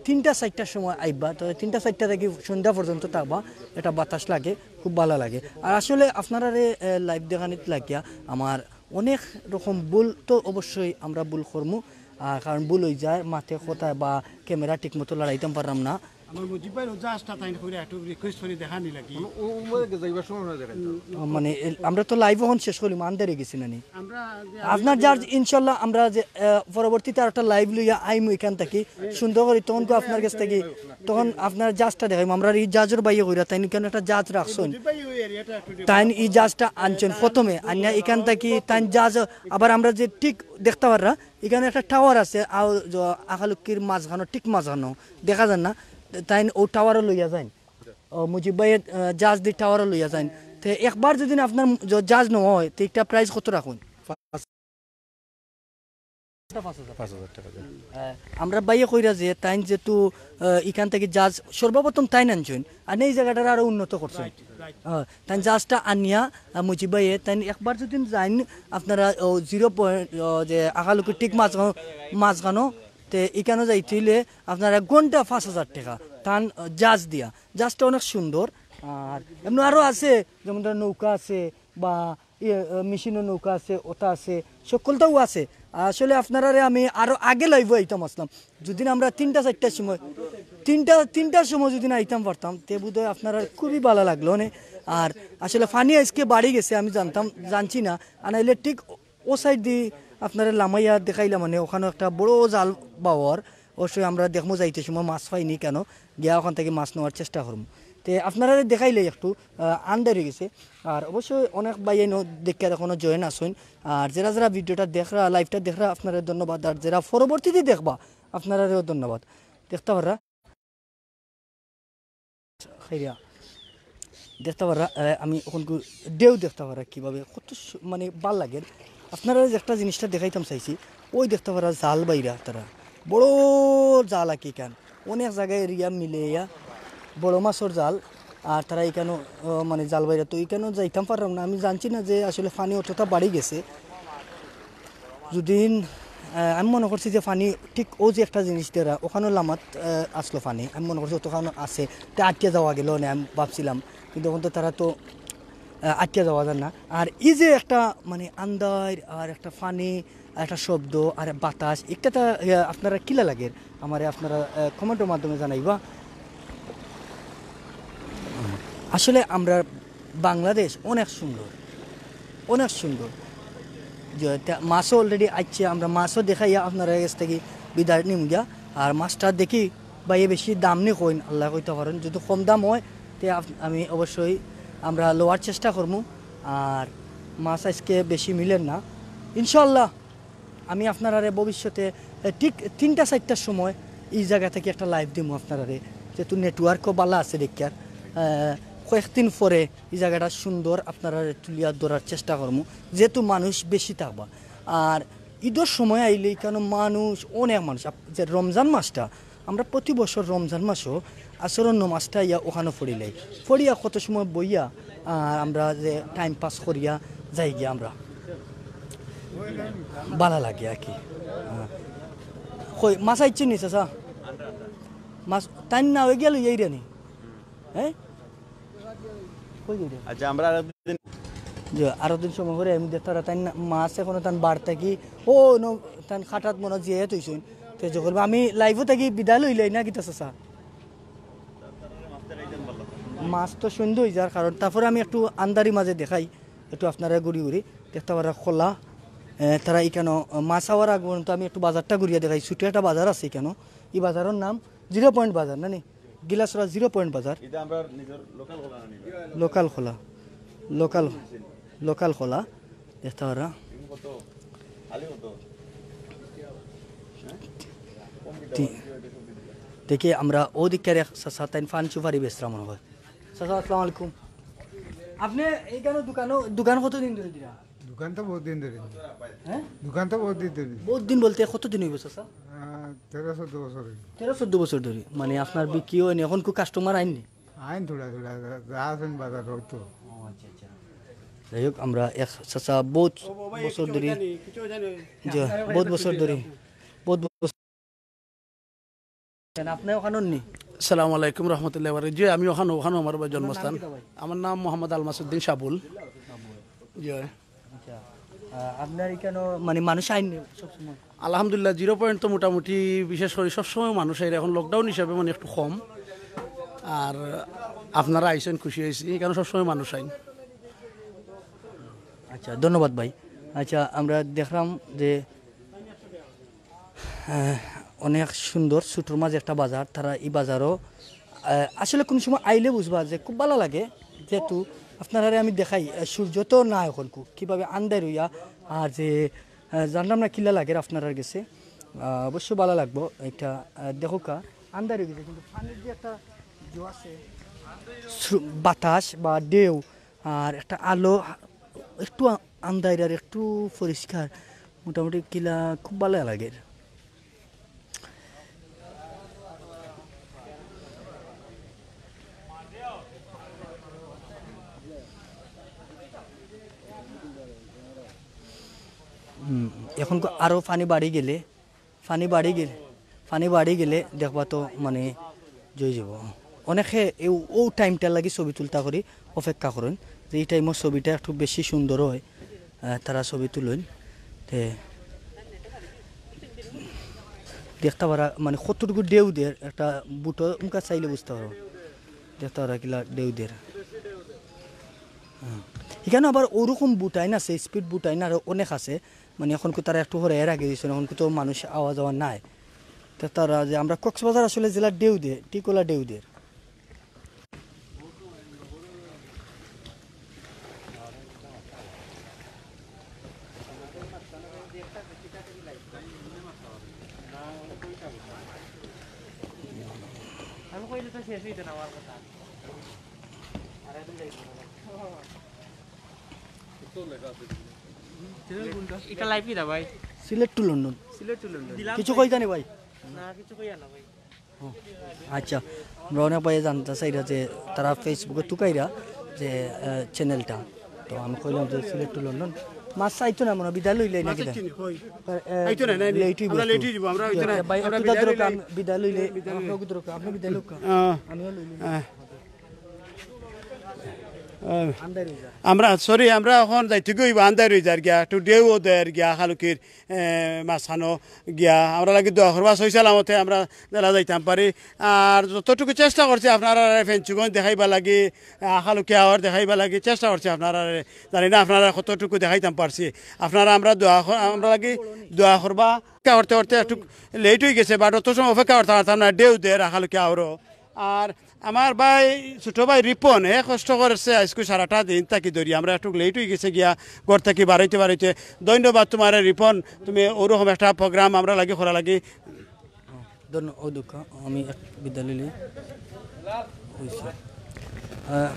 তিনটা চাইরটার সময় আইবা, তো তিনটা চাইরটা থাকি সন্ধ্যা পর্যন্ত থাকবা, এটা বাতাস লাগে, খুব ভালা লাগে। আর আসলে আপনারারে, আহ, লাইভ দেখানিত লাগিয়া আমার অনেক রকম ভুল, তো অবশ্যই আমরা ভুল করমু, আহ, কারণ ভুল অই যায়, মাতে কথায় বা ক্যামেরা ঠিক মতো লড়াইতাম পারলাম না। আমার মুজিব ভাইর ও জাহাজটা তাইন কইরা একটু রিকোয়েস্ট করি দেখানি লাগি। মানে, ও, ও মধ্যে যাইবার সময় না দেখাইতো। ও, মানে, এ, আমরা তো লাইভ অখন শেষ করলাম, আন্দার অই গেছে না নি? আমরা যে আপনার যার ইনশাল্লাহ আমরা যে, আহ, পরবর্তীতে আর একটা লাইভ লইয়া আইমু ইখান থাকি, সুন্দর করি তখন কো আপনার গেছ থাকি, তখন আপনার জাহাজটা দেখাইমু। আমরা এই জাহাজর বাইরে কইরা তাইন ইখান একটা জাহাজ রাখছইন। মুজিব ভাই ওই এরিয়াটা একটু তাইন এই জাহাজটা আনছইন প্রথমে, আনিয়া ইখান থাকি তাইন জাহাজ আবার আমরা যে ঠিক দেখতা পাররা, ইখানো একটা টাওয়ার আছে, আও-, জ-, আখালুকির মাঝখানো, ঠিক মাঝখানো, দেখা যার না, তাইন অউ টাওয়ারও লইয়া যাইন। ও, মুজিব ভাইয়ে, আহ, জাহাজ দি টাওয়ারও লইয়া যাইন। তে একবার যদি আপনার জ-, জাহাজ নেওয়া অয়, তে একটা প্রাইস কত রাখইন? পাঁচ হাজার। পাঁচ হাজার টেকা দিয়া। আহ, আমরা ভাইয়ে কইরা যে তাইন যেহেতু, আহ, ইখান থাকি জাহাজ সর্বপ্রথম তাইন আনছইন, আর এই জাগাটারে আরো উন্নত করছইন। আহ, তাইন জাহাজটা আনিয়া, আহ, মুজিব ভাইয়ে তাইন একবার যদি যাইন, আপনারা, ও, জিরো পয়েন্ট, ও, যে আকালুকি ঠিক মাঝখানো, মাঝখানো, তে ইখানো যাইতে অইলে আপনারা ঘন্টা পাঁচ হাজার টেকা তান, আহ, জাহাজ দিয়া। জাহাজটা অনেক সুন্দর। আর এমনি আরো আছে, যেমন ধরো নৌকা আছে বা ইয়ে, আহ, মেশিনর নৌকা আছে, ওটা আছে, সকলটাও আছে। আসলে আপনারারে আমি আরো আগে live-ও আইতাম আছলাম, যদি আমরা তিনটা চাইরটার সময়, তিনটা, তিনটার সময় যদি আইতাম পারতাম, তে বোধহয় আপনারার খুবই ভালা লাগলো অনে। আর আসলে পানি আইজকে বাড়ি গেছে, আমি জানতাম, জানছি না, আর নাইলে ঠিক ও side দি আপনারে লামাইয়া দেখাইলাম, মানে ওখানো একটা বড় জাল বাওয়ার, অবশ্যই আমরা দেখমু যাইতে সময় মাছ পাইনি কেন, গিয়া ওখান থাকি মাছ নেওয়ার চেষ্টা করমু। তে আপনারারে দেখাইলে একটু, আহ, আন্দাইর অই গেছে। আর অবশ্যই অনেক ভাইয়াইন দেখিয়ার এখনো join আছইন। আর যেরা যেরা video-টা দেখরা, live-টা দেখরা, আপনারারে ধন্যবাদ। আর যেরা পরবর্তীতে দেখবা, আপনারারেও ধন্যবাদ। দেখতা পাররা, খাইরা, দেখতা পাররা, আহ, আমি অখন ঢেউ দেখতা পাররা কিভাবে, কত সু-, মানে, ভালা লাগের। আপনারারে যে একটা জিনিসটা দেখাইতাম চাইছি, ওই দেখতা পাররা জাল বাইরা তারা, বড় জাল আকি কান, অনেক জাগায় area মিলাইয়া বড় মাছর জাল। আর তারা ইখানো, আহ, মানে, জাল বাইরা, তো ইখানো যাইতাম পাররাম না। আমি জানছি না যে আসলে পানি অতটা বাড়ি গেছে। যদিন, আহ, আমি মনে করছি যে পানি ঠিক ও যে একটা জিনিস দেরা, ওখানো লামাত, আহ, আছলো পানি। আমি মনে করছি অতখানো আছে, তে আটিয়া যাওয়া গেলো অনে, আমি ভাবছিলাম। কিন্তু অখন তো তারা তো, আহ, আটিয়া যাওয়া যায় না। আর এই যে একটা, মানে, আন্দাইর আর একটা পানি, একটা শব্দ আর বাতাস, একটা তা, আহ, আপনারার কিলা লাগের? আমারে আপনারা, আহ, comment-র মাধ্যমে জানাইবা। আসলে আমরা বাংলাদেশ অনেক সুন্দর, অনেক সুন্দর। যে তা মাছও already আইছে, আমরা মাছও দেখাইয়া আপনারার গেছ থাকি বিদায় নিমু গিয়া। আর মাছটা দেখি ভাইয়ে বেশি দাম নি কইন, আল্লায় কইতা পারইন। যদি কম দাম অয়, তে আপ-, আমি অবশ্যই আমরা লওয়ার চেষ্টা করমু। আর মাছ আইজকে বেশি মিলের না, ইনশাআল্লাহ। আমি আপনারারে ভবিষ্যতে, এ, ঠিক তিনটা চাইরটার সময় ই জাগা থাকি একটা live দিমু আপনারারে, যেহেতু network-ও ভালা আছে দেখিয়ার। এ, কয়েকদিন পরে ই জাগাটা সুন্দর আপনারারে তুলিয়া ধরার চেষ্টা করমু, যেহেতু মানুষ বেশি থাকবা। আর ঈদর সময় আইলে ইখানো মানুষ, অনেক মানুষ, আপ-, যে রমজান মাসটা, আমরা প্রতি বছর রমজান মাসও আসরর নমাজটা আইয়া ওখানো পড়িলাই। পড়িয়া কত সময় বইয়া, আহ, আমরা যে time pass করিয়া যাই গিয়া আমরা। ভালা লাগে আর কি। আহ, কই, মাছ আইছে নি, চাচা? মাছ, তাইন না অই গেল, এই রে নি। হ্যাঁ? কই গেল? আচ্ছা, আমরা আরো দিন যে আরো দিন সময় করে আমি দেখতারা তাইন না, মাছ এখনো তান বার থাকি, ও, ন-, তান খাটাত মনে জিয়াই থইছইন। তে যখন আমি live-ও থাকি বিদায় লইলাই না কিতা চাচা? মাছ তো সুন্দর অই যার কারণ, তারপরে আমি একটু আন্দারি মাঝে দেখাই, একটু আপনারা ঘুরি ঘুরি দেখতা পাররা খোলা। এ, তারা ইখানো মাছ আওয়ার আগ পর্যন্ত আমি একটু বাজারটা ঘুরিয়া দেখাই। ছোট একটা বাজার আছে ইখানো, ই বাজারর নাম জিরো পয়েন্ট বাজার, না নি? গিলাসরা জিরো পয়েন্ট বাজার। এটা আমরা নিজের লোকাল খোলা না নিবা? লোকাল খোলা, লোকাল, লোকাল খোলা। দেখতা পাররা। কত? আলি কত? তি-, দেখি আমরা অউ দিককার এক চাচা তাইন পান সুপারি বেচরা মনে অয়। চাচা, আসসালামু আলাইকুম। আপনে ইখানো দোকানো, দোকান কতদিন ধরি দিরা? দোকান তো বহুত দিন ধরি। হ্যাঁ? দোকান তো বহুত দিন ধরি। বহুত দিন বলতে কতদিন অইবো চাচা? আহ, তেরো চৌদ্দ বছর অইবো। তেরো চৌদ্দ বছর ধরি। মানে আপনার বিক্রি অয়নি, অখন কু customer আইননি? আইন থুড়া থুড়া, যা, যা আছইন বাজার অইতো। ও আচ্ছা, আচ্ছা। যাই হোক, আমরা এক চাচা বহুত বছর ধরি, জি, বহুত বছর ধরি, বহুত বছর। আপনে ওখানো নি? আসসালামু আলাইকুম রহমতুল্লাহ বারকাতুহু। জি, আমি ওখানো, ওখানো আমার বাড়ি জন্মস্থান। নাম কিতা ভাই? আমার নাম মোহাম্মদ আলমাসউদ্দিন সাবুল। জি। আচ্ছা, আহ, আপনার ইখানো মানে মানুষ আইন নি সবসময়? আলহামদুলিল্লাহ, জিরো পয়েন্ট তো মোটামুটি বিশেষ করি সবসময় মানুষ আইরা, এখন lockdown হিসাবে মানে একটু কম। আর আপনারা আইছেন, খুশি অইছি, ইখানো সবসময় মানুষ আইন। আচ্ছা, ধন্যবাদ ভাই। আচ্ছা, আমরা দেখলাম যে আহ, অনেক সুন্দর, ছোটর মাঝে একটা বাজার। তারা ই বাজারও, আহ, আসলে কুনু সময় আইলে বুঝবা যে খুব ভালা লাগে, যেহেতু আপনারারে আমি দেখাই, আহ, সূর্য তো নাই অখনকু, কিভাবে আন্দাইর অইয়া, আর যে, আহ, জানলাম না কিলা লাগের আপনারার গেছে, আহ, অবশ্য ভালা লাগবো। একটা, আহ, দেখউক্কা, আন্দাইর অই গেছে, কিন্তু পানির যে একটা জো আছে, স্রো-, বাতাস বা ঢেউ, আর একটা আলো, একটু আ-, আন্দাইর আর একটু পরিষ্কার, মোটামুটি কিলা খুব ভালা লাগের। হুম, এখন ক-, আরো পানি বাড়ি গেলে, পানি বাড়ি গেলে, পানি বাড়ি গেলে দেখবা তো মানে জই যাব। অনেকে এই ও টাইমটার লাগি ছবি তুলতা করি অপেক্ষা করইন, যে এই টাইমর ছবিটা একটু বেশি সুন্দর হয়, আহ, তারা ছবি তুলইন। তে দেখতা পারা মানে কতটুকু ঢেউ দের, একটা বুটো উমকা চাইলে বুঝতা পারো, দেখতা পারা কিলা ঢেউ দের। হুম। এখানে আবার ওরকম বুটাইন আছে, স্পিড বুটাইন আরো অনেক আছে। মানে এখন কো তারা একটু হরে এর আগে দিছইন, এখন কো তো মানুষ আওয়া যাওয়া নাই। তো তারা যে আমরা কক্সবাজার আসলে জেলা ঢেউ দে, ঠিক ওলা ঢেউ দের। আমি কইলে তো শেষ হইতো না আমার কথা। এটা লাইভ কিতা ভাই? Sylhet to London. Sylhet to London. কিছু কইতা নি ভাই? না, কিছু কইয়া না ভাই। ও, আচ্ছা, আমরা অনেক ভাই জানতা চাইরা যে তারা Facebook-এ তুকাইরা যে, আহ, চ্যানেলটা। তো আমি কইলাম যে সিলেট টু লন্ডন। মাছ আইতো না মনে হয়, বিদায় লইলে না কিতা? আইতো না, না, না। লেট হইব আমরা একটু। লেট হইব, আমরা আইতো না। ভাই, আমরা একটু বিদায় দাঁড়াও, লইলে। আমি বিদায় লইলে, বিদায় লইলে। আপনি বিদায় লইলে। আহ, আমিও লইলে। আহ। আহ, আমরা, সরি, আমরা এখন যাইতে গই বা আন্দার হয়ে যার গিয়া, একটু ঢেউ দের গিয়া, হালুকির, এ, মাঝখানো গিয়া, আমরা লাগি দোয়া করবা, সহি সালামতে আমরা জেলা যাইতাম পারি। আর যতটুকু চেষ্টা করছি আপনারা ফেঞ্চুগঞ্জ দেখাইবা লাগি, আহ, হালুকি আওয়ার দেখাইবা লাগি চেষ্টা করছি আপনারা, জানি না আপনারা কতটুকু দেখাইতাম পারছি। আপনারা আমরা দোয়া কর-, আমরা লাগি দোয়া করবা। অপেক্ষা করতে করতে একটু লেট হয়ে গেছে, বাট অত সময় অপেক্ষা করতে পারতাম না, ঢেউ দের হালুকি আওরও। আর আমার ভাই, ছোট ভাই রিপন, হে কষ্ট করেছে আজকে সারাটা দিন থাকি ধরি। আমরা একটু লেট হয়ে গেছে গিয়া ঘর থাকি বাড়াইতে বাড়াইতে। ধন্যবাদ তোমারে রিপন, তুমি ওরকম একটা প্রোগ্রাম আমরা লাগি করা লাগি। ধন্য-, ও দুঃখ, আমি এক বিদ্যালয়ে হইছে। আহ,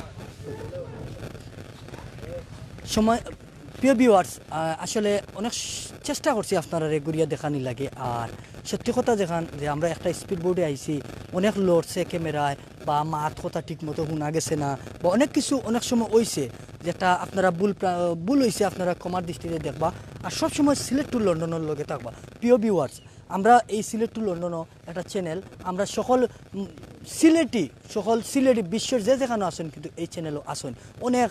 সময়, প্রিয় ভিউয়ার্স, আহ, আসলে অনেক স-, চেষ্টা করছি আপনারারে ঘুরিয়া দেখানি লাগে। আর সত্যি কথা যেখান যে আমরা একটা স্পিড বোটে আইছি, অনেক লড়ছে ক্যামেরায় বা মাত কথা ঠিক মতো শোনা গেছে না বা অনেক কিছু অনেক সময় হইছে, যেটা আপনারা ভুল প্রা-, ভুল হইছে, আপনারা ক্ষমার দৃষ্টিতে দেখবা। আর সব সময় সিলেট টু লন্ডনের লগে থাকবা। প্রিয় ভিউয়ার্স, আমরা এই সিলেট টু লন্ডনও একটা চ্যানেল, আমরা সকল, উম, সিলেটি, সকল সিলেটি বিশ্বর যে যেখানো আছেন কিন্তু এই চ্যানেলও আছেন। অনেক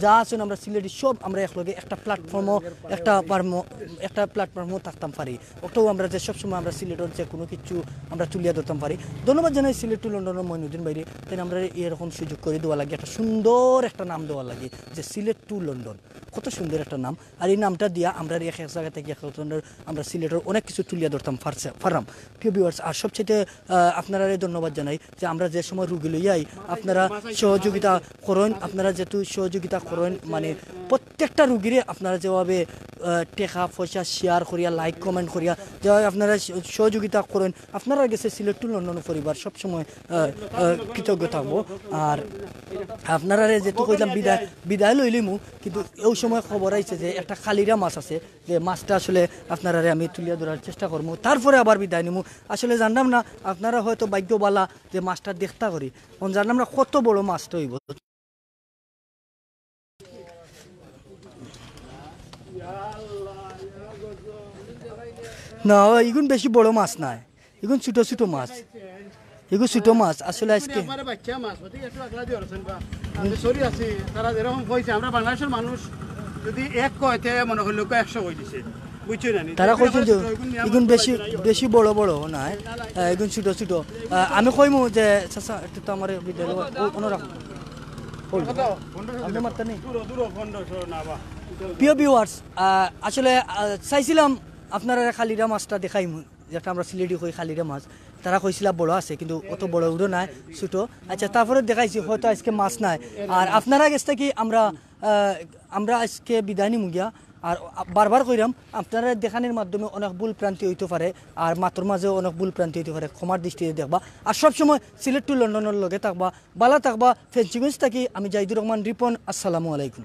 যা আছেন আমরা সিলেটি সব আমরা একলগে একটা প্ল্যাটফর্মও, একটা পারমো-, একটা প্ল্যাটফর্মও থাকতাম পারি। ওটাও আমরা যে সবসময় আমরা সিলেটর যে কোনো কিছু আমরা তুলিয়া ধরতাম পারি। ধন্যবাদ জানাই সিলেট টু লন্ডনের মইনুদ্দিন ভাইরে, তাই আমরা এরকম সুযোগ করে দেওয়া লাগে, একটা সুন্দর একটা নাম দেওয়া লাগে যে সিলেট টু লন্ডন, কত সুন্দর একটা নাম। আর এই নামটা দিয়া আমরা এক এক জায়গা থেকে এক এক ধরনের আমরা সিলেটর অনেক কিছু তুলিয়া ধরতাম পারছে-, পারলাম। প্রিয় ভিউয়ার্স, আর সবচেয়ে, আহ, আপনারারে ধন্যবাদ জানাই যে আমরা যে সময় রুগী লইয়া আই, আপনারা সহযোগিতা করেন, আপনারা যেহেতু সহযোগিতা করেন, মানে প্রত্যেকটা রুগীরে আপনারা যেভাবে, আহ, টেকা পয়সা শেয়ার করিয়া, লাইক কমেন্ট করিয়া, যেভাবে আপনারা স-, সহযোগিতা করেন, আপনারার গেছে সিলেট টু লন্ডন পরিবার সবসময়, আহ, আহ, কৃতজ্ঞ থাকবো। আর আপনারারে যেহেতু কইলাম বিদায়, বিদায় লইলিমু, কিন্তু ওই সময় খবর আইছে যে একটা কালিরা মাছ আছে, যে মাছটা আসলে আপনারারে আমি তুলিয়া ধরার চেষ্টা করমু, তারপরে আবার বিদায় নিমু। আসলে জানলাম না, আপনারা হয়তো ভাগ্য বালা যে মাছটা দেখতা করি, এখন জানলাম না কত বড় মাছটা হইব। না, ইগুন বেশি বড় মাছ নাই, ইগুন ছোট ছোট মাছ, ইগুন ছোট মাছ। আসলে আজকে একবারে বাচ্চা মাছ, ওদিকে একটু আগলা দিয়ে রাখছেন বা। আমি সরি আছি, তারা যেরকম কইছে, আমরা বাংলাদেশের মানুষ যদি এক কয়, তে মনে হইল একশো কই দিছে, বুঝছো না নি? তারা কইছেন যে ইগুন বেশি, বেশি বড় বড় নাই, আহ, ইগুন ছোট ছোট। আহ, আমি কইমু যে, চাচা, একটু তো আমার বিদ্যালয় ও-, অন্যরকম। আপনি মারতে নেই? দূর, দূর, পনেরোশো না বা। প্রিয় ভিউয়ার্স, আহ, আসলে, আহ, চাইছিলাম আপনারা খালিরা মাছটা দেখাইমু, যেটা আমরা সিলেটি কই খালিরা মাছ। তারা কইছিলা বড় আছে, কিন্তু অত বড় উড়ো নাই, ছোট। আচ্ছা, তারপরে দেখাইছি হয়তো আজকে মাছ নাই। আর আপনারা গেছ থাকি আমরা, আহ, আমরা আজকে বিদায় নিমু গিয়া। আর বারবার কইরাম, আপনারা দেখানির মাধ্যমে অনেক ভুল ভ্রান্তি হইতে পারে, আর মাতর মাঝেও অনেক ভুল ভ্রান্তি হইতে পারে, ক্ষমার দৃষ্টিতে দেখবা। আর সবসময় সিলেট টু লন্ডনের লগে থাকবা, বালা থাকবা। ফেঞ্চুগঞ্জ থাকি আমি জাহিদুর রহমান রিপন, আসসালামু আলাইকুম।